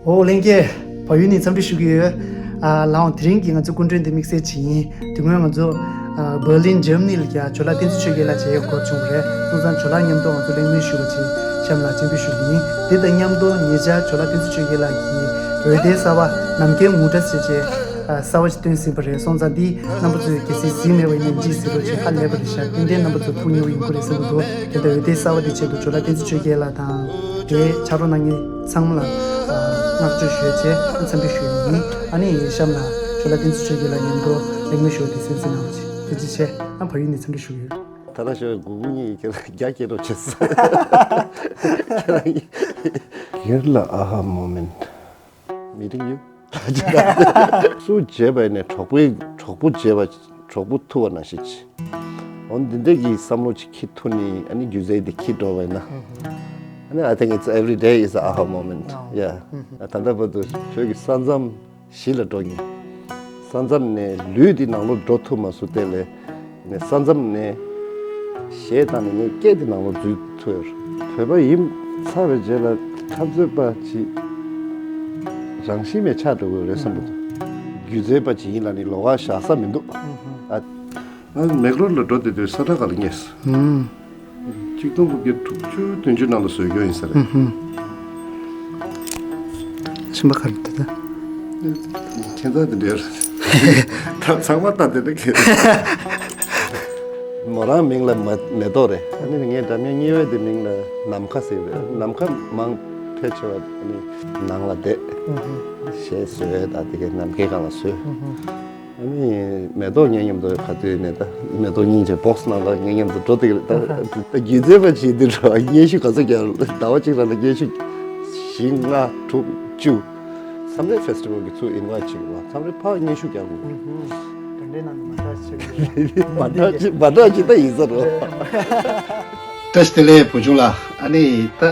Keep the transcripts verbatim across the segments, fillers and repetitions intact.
ཨོ་ལྷན་རྒྱས། བལ་ཡུལ་ནས་འཚམས་འདྲི་ཞུ་གི་ཡོད། ཨ་ལའང་དེ་རིང་གི་ང་ཚོ་སྐུ་མགྲོན་འདི་དམིགས་བསལ་ཅིག་ཡིན། དེ་སྔོན་ང་ཚོ་ཨ་འབར་ལིན་འཇར་མ་ནི་ལ་རྒྱ་ཇོ་ལགས་བསྟན་འཛིན་ཆོས་རྒྱལ་ལགས་མཇལ་ཡག་སྐོར་བྱུང་བ་རེད། སོང་ཙང་ཇོ་ལགས་མཉམ་དུ་ང་ཚོ་གླེང་མོལ་ཞུ་བ་ཅིག་གཤམ་ལ་སྤྱན་འབུལ་ཞུ་གི་ཡིན། དེ་དང་མཉམ་དུ་ཉེ་ཆར་ཇོ་ལགས་བསྟན་འཛིན་ཆོས་རྒྱལ་ལགས་ཀྱིས་འོད་སྡེར་གསར་པ་ནམ་མཁའི་ངུ་སྒྲ་ཟེར་བྱས་ཨ་གསར་པ་ཞིག་བཏོན་ཟིན་པ་རེད། སོང་ཙང་འདི་རྣམ་པ་ཚོས་གལ་སྲིད་གཟིགས་མེད་པ་ཡིན་ན་ཡིན་གཅིག་གཟིགས་རོགས་བྱེད། ཧ་ལས་པ་རེད་ཤག་ཏན་ཏན་རྣམ་པ་ཚོ་ཕུགས་མཉེས་པོ་ཡོང་གི་རེད་བསམ་གྱི་འདུག་དེ་འདྲ་འོད་སྡེར་གསར་པ་འདི་ཆེད་དུ་ཇོ་ལགས་བསྟན་འཛིན་ཆོས་རྒྱལ་ལགས་དང་། དེ་ཕྱག་རོགས་གནང་མཁན་ཚང་མ་ལ་ཨ་བསྔགས་བརྗོད་ཞུ་ཡ་བྱས་འཚམས་འདྲི་ཞུ་ཡ་ཡིན། ཨ་ནི་གཤམ་ལ་ཇོ་ལགས་བསྟན་འཛིན་ཆོས་རྒྱལ་ལགས་མཉམ་དུ་གླེང་མོལ་ཞུ་བ་དེ་གསན་གཟིགས་གནང་རོགས་བྱེད། ཐུགས་རྗེ་ཆེ། ཨ་བལ་ཡུལ་ནས་འཚམས་འདྲི་ཞུ་གི་ཡོད། ད་ལྟ་ཞོགས་དགུ་དགུ་གཉིས་ཀྱི་རྒྱ་སྐྱེད་རོགས་བྱེད། ཁྱེད་རང་གིས། སྒེར་ལ་ཨ་ཧ་མོ་མེན་ཊི། མི་རིགས་ཡོད། སུ་བརྗེད་པ་ཡིན་ནས་གྲོགས་པོའི་གྲོགས་པོ་བརྗེད་པ་གྲོགས་པོ་ཐུག་པ་ནང་བཞིན་ཅི། འོ་འདི་འདྲ་གི་བསམ་བློ་ཅིག་འཁྱེར་ཐུབ་ནས་ཨ་ནི་སྒྱུ་རྩལ་འདི་འཁྱེར་འགྲོ་བ་ཡིན་ན། ཨ་ནི་I think it's every day is a aha moment. Yeah. ད་ལྟ་བར་དུ་བོད་ཀྱི་ས་མཚམས་གཞི་ལ་འགྲོ་མྱོང་། ས་མཚམས་ནས་ལུས་འདི་ནང་ལོགས་འགྲོ་ཐུབ་མ་སོང་དེ་ལས། ནས་ས་མཚམས་ནས་གཞས་བཏང་ནས་ངས་སྐད་དེ་ནང་ལོགས་འཛུལ་ཐུབ་ཡོད་རེད། བོད་པ་ཡིན་ཚར་བའི་རྗེས་ལ་འཐབ་རྩོད་པ་ཅིག་རང་བཞིན་མེད་ཆགས་འགྲོ་གི་རེད་བསམ་གྱི་འདུག་སྒྱུ་རྩལ་པ་ཅིག་ཡིན་ལབ་ནས་ལོགས་ཀ་བཞག་ས་མི་འདུག་ཨ། ང་མེག་ལོར་ལ་འགྲོ་བསྡད་དུས་ས་ཁྲ་ག་ལ་ཉལ་སོང་། ཆིག་སྟོང་དགུ་བརྒྱ་དྲུག་ཅུ་བདུན་ཅུ་ནང་ལ་བཟོས་རྒྱུ་ཡིན་ས་རེད། ཕྱིན་པ་ག་རེ་འདུག་ད། ཁྱེད་ཚང་དེ་འདྲ་རེད། ད་ཚང་མ་ད་དེ་འདྲ་གི། མོ་རང་མིང་ལ་མ་མེ་ཏོག་རེད། ཨ་ནི་ངའི་འདྲ་མཉམ་གཉིས་པ་དེ་མིང་ལ་ནམ་མཁའ་ཟེར་བས། ནམ་མཁའ་མང་ཕལ་ཆེ་བ་ཨ་ནི་ནང་ལ་བསྡད། གཞས་བཟོས་ད་དེ་གའི་ནམ་མཁའི་སྒང་ལ་བཟོས། ཨ་ནི་མེ་ཏོག་ངའི་མཉམ་དུ་ག་དུས་ནས་ད་མེ་ཏོག་སྙིང་རྗེ་བོགས་ནང་ལ་ངའི་མཉམ་དུ་འགྲོ་དེ་རེད། ད་ད་སྒྱུ་རྩལ་པ་བྱེད་དུས་འགྲོ་བ་སྙན་ཞུ་ག་ཚོད་རྒྱག་ཟླ་བ་གཅིག་རང་ལ་སྙན་ཞུ་བཞི་ལྔ་དྲུག་བཅུ། མཚམས་རེ་ཕེ་སི་ཊི་བལ་གྱི་ཚུར་ཨིན་ཝའེ་ཊི་བྱེད་དགོས། མཚམས་རེ་ཕར་སྙན་ཞུ་རྒྱག་དགོས། དེ་འདྲའི་ནང་མ་འདྲ་ཆེ་གི། མ་འདྲ་ཅི་མ་འདྲ་ཅི་ད་ཡིན་ས་རེད། བཀྲ་ཤིས་བདེ་ལེགས་བུ་ཆུང་ལགས། ཨ་ནི་ད་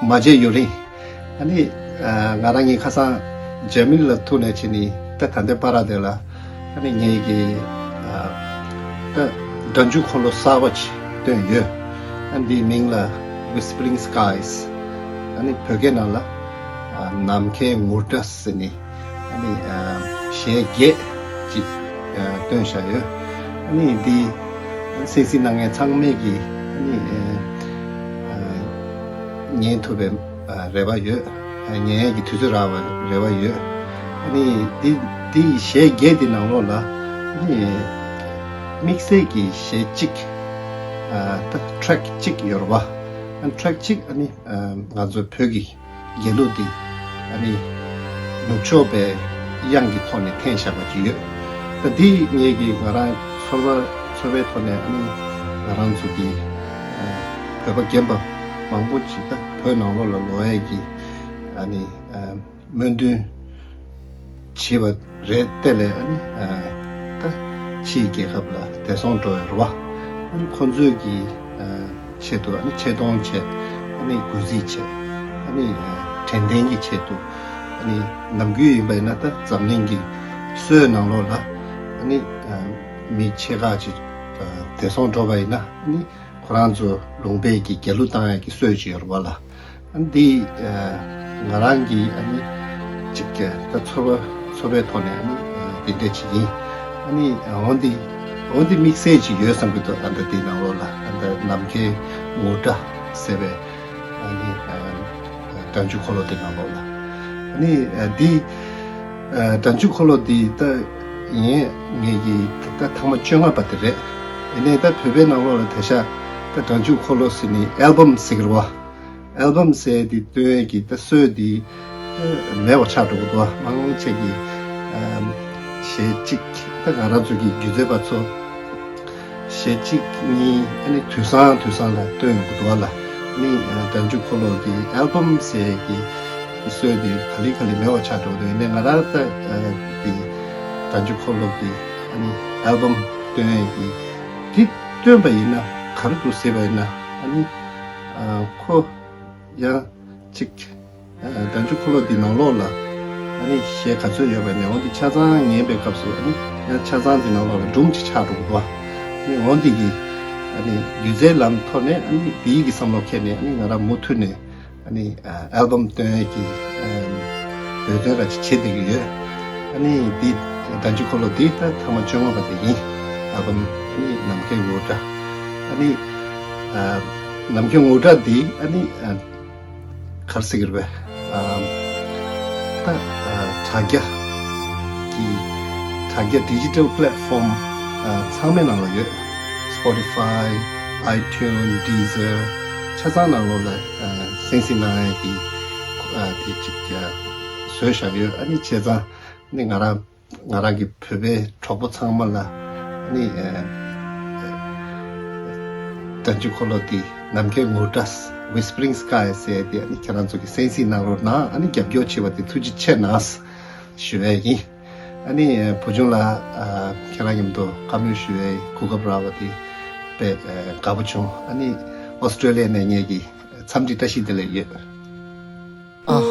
མ་མཇལ་ཡུན་རིང་། ཨ་ནི་ཨ་ང་རང་གཉིས་ཁ་སང་འཇར་མ་ནི་ལ་ཐུག་ནས་ཕྱིན་ནི་ད་ད་ལྟའི་བར་དེ་ལ་ཨ་ནི་ངེད་ཀྱི་ཨ་ད་སྒྲ་འཇུག་འཁོར་ལོ་གསར་པ་ཅིག་བཏོན་ཡོད། ཨ་འདིའི་མིང་ལ་Whispering Skies། ཨ་ནི་བོད་སྐད་ནང་ལ་ཨ་ནམ་མཁའི་ངུར་སྒྲ་ཟེར་ནི་ཨ་ནི་ཨ་གཞས་བརྒྱད་ཅིག་ཨ་བཏོན་བཞག་ཡོད། ཨ་ནི་འདི་གསན་གཟིགས་གནང་མཁན་ཚང་མས་ཀྱི་ཨ་ནི་ཨ་ཨ་ཉན་ཐུབ་པའི་ཨ་རེ་བ་ཡོད། ཨ་ཉན་ཡས་ཀྱི་དུས་ཚོད་རག་པའི་རེ་བ་ཡོད། ཨ་ནི་འདི་འདི་གཞས་བརྒྱད་འདི་ནང་ལོགས་ལ་ཨ་ནི་དམིགས་བསལ་གྱི་གཞས་གཅིག་ཨ་ད་ཊེག་གཅིག་ཡོད་རེད་བ། ཨ་ནི་ཊེག་གཅིག་ཨ་ནི་ཨ་ང་ཚོ་བོད་ཀྱི་དགེ་ལུགས་འདི་ཨ་ནི་ནུབ་ཕྱོགས་པའི་དབྱངས་ཀྱི་ཐོག་ནས་འཐེན་བཞག་པ་ཅིག་ཡོད། ད་འདི་ངེད་ཀྱིས་ང་རང་ཚོར་བ་ཚོར་བའི་ཐོག་ནས་ཨ་ནི་ང་རང་ཚོ་གི་ཨ་བོད་པ་རྒན་པ་མང་པོ་ཅིག་ད་བོད་ནང་ལོགས་ལ་ལོག་ཡས་ཀྱི་ཨ་ནི་ཨ་སྨོན་འདུན་བྱས་པ་རེད། དེ་ལས་ཨ་ནི་ཨ་ད་ཕྱིའི་རྒྱལ་ཁབ་ལ་བདེ་སྲུང་འགྲོ་ཡོད་རེད་བ། ཨ་ནི་ཁོང་ཚོས་ཀྱི་ཨ་ཆེད་དུ་ཨ་ནི་ཆེ་མཐོང་བྱས། ཨ་ནི་གུས་བརྩི་བྱས། ཨ་ནི་ཨ་དྲན་རྟེན་གྱི་ཆེད་དུ་ཨ་ནི་ནམ་རྒྱུན་ཡིན་པ་ཡིན་ན་ད་འཛམ་གླིང་གི་སྲོལ་ནང་ལོགས་ལ་ཨ་ནི་ཨ་མི་ཆེ་ཁག་ཅིག་ཨ་བདེ་སྲུང་འགྲོ་བ་ཡིན་ན་ཨ་ནི་ཁོ་རང་ཚོ་ལུང་པའི་གི་རྒྱལ་གླུ་བཏང་ཡ་གི་སྲོལ་ཅིག་ཡོད་རེད་བ་ལ། ཨ་ནི་འདི་ཨ་ང་རང་གི་ཨ་ནི་གཅིག་ད་ཚོར་བ་ཚོར་བའི་ཐོག་ནས་ཨ་ནི་ཨ་འདི་འདྲ་ཅིག་ཡིན། ཨ་ནི་འོ་འདི་འོ་འདི་དམིགས་བསལ་ཅིག་ཡོད་བསམ་གྱི་འདུག་ད་ལྟ་འདི་ནང་ལོགས་ལ་ད་ལྟ་ནམ་མཁའི་ངུར་སྒྲ་ཟེར་བའི་ཨ་ནི་ཨ་སྒྲ་འཇུག་འཁོར་ལོ་འདི་ནང་ལོགས་ལ། ཨ་ནི་ཨ་འདི་ཨ་སྒྲ་འཇུག་འཁོར་ལོ་འདི་ད་ཡིན་ངེད་ཀྱི་ད་ཐེངས་མ་བཅོ་ལྔ་པ་དེ་རེད། ཡིན་ནའི་ད་བོད་པའི་ནང་ལོགས་ལ་ད་ཆ་ད་སྒྲ་འཇུག་འཁོར་ལོ་ཟེར་ནི་ཨལ་བམ་ཟེར་གི་རེད་བ། ཨལ་བམ་ཟེར་དེ་སྟོན་ཡས་ཀྱི་ད་སྲོལ་དེ་མེད་པ་ཆགས་འགྲོ་གི་འདུག་མང་ཆེ་གི་ཨམ་གཞས་གཅིག་ད་ང་རང་ཚོ་གི་སྒྱུ་རྩལ་པ་ཚོ་གཞས་གཅིག་གཉིས་ཨ་ནི་དུས་སང་དུས་སང་ལ་སྟོན་ཡོང་གི་འདུག་ལ། ཨ་ནི་སྒྲ་འཇུག་འཁོར་ལོ་གི་ཨལ་བམ་ཟེར་ཡས་ཀྱི་སྲོལ་དེ་ག་ལེ་ག་ལེ་མེད་པ་ཆགས་འགྲོ་གི་འདུག་ཡིན་ནའི་ང་རང་ད་དེ་སྒྲ་འཇུག་འཁོར་ལོ་གི་ཨ་ནི་ཨལ་བམ་སྟོན་ཡས་ཀྱི་དེ་སྟོན་པ་ཡིན་ན་ག་རེ་འདུག་ཟེར་བ་ཡིན་ན་ཨ་ནི་ཁོ། ཡང་གཅིག་ཨ་སྒྲ་འཇུག་འཁོར་ལོ་འདི་ནང་ལོགས་ལ་ཨ་ནི་གཞས་ག་ཚོད་ཡོད་པ་ནས་འོ་འདི་ཆ་ཚང་ཉན་པའི་སྐབས་སུ་ཨ་ནི་ཡང་ཆ་ཚང་འདི་ནང་ལོགས་ལ་སྒྲུང་ཅིག་ཆགས་འགྲོ་གི་འདུག་ཨ་ནི་འོ་འདི་གི་ཨ་ནི་སྒྱུ་རྩལ་ལམ་ཐོག་ནས་ཨ་ནི་འདིའི་གི་བསམ་བློ་འཁྱེར་ནས་ཨ་ནི་ང་རང་མུ་མཐུད་ནས་ཨ་ནི་ཨ་ཨལ་བམ་བཏོན་ཡས་ཀྱི་ཨ་ འབད་བརྩོན་ར་ཅིག་བྱེད་བསྡད་ཀྱི་ཡོད། ཨ་ནི་འདི་དྲ་འཇུག་འཁོར་ལོ་འདི་ད་ཐེངས་མ་བཅོ་ལྔ་པ་དེ་ཡིན། ཨལ་བམ་ཨ་ནི་ནམ་མཁའི་ངུ་སྒྲ། ཨ་ནི་ཨ་ནམ་མཁའི་ངུ་སྒྲ་འདི་ཨ་ནི་ཨ་ག་རེ་ཟེར་གྱི་རེད་པས། ཨ་ད་ཨ་དྲ་རྒྱ་གི་དྲ་རྒྱ་digital platform ཨ་ཚང་མའི་ནང་ལ་ཡོད། Spotify, iTunes, Deezer ཆ་ཚང་ནང་ལོགས་ལ་ཨ་གསན་གཟིགས་གནང་ཡས་ཀྱི་ཨ་དེ་ཅིག་ཨ་བཟོས་བཞག་ཡོད། ཨ་ནི་བྱས་ཙང་ནི་ང་རང་ང་རང་གི་བོད་པའི་གྲོགས་པོ་ཚང་མ་ལ་ནི་ཨ་དྲ་འཇུག་འཁོར་ལོ་འདི་ནམ་མཁའི་ངུ་སྒྲ། Whispering Sky ཟེར་ཏེ་ཨ་ནི་ཁྱེད་རང་ཚོ་གི་གསན་གཟིགས་གནང་རོགས་གནང་། ཨ་ནི་རྒྱབ་སྐྱོར་བྱས་པ་དེ་ཐུགས་རྗེ་ཆེ་གནང་ཞུ་ཡས་ཡིན། ཨ་ནི་བུ་ཆུང་ལགས་ཨ་ཁྱེད་རང་མཉམ་དུ་བཀའ་མོལ་ཞུ་ཡས་གོ་སྐབས་རག་པ་དེ་དཔེ་ཨ་དགའ་པོ་བྱུང་། ཨ་ནི་ཨོ་སི་ཀྲོ་ལི་ཡ་ནས་ངེད་ཀྱི་འཚམས་འདྲི་བཀྲ་ཤིས་བདེ་ལེགས་ཡོད། ཨ་ཧ།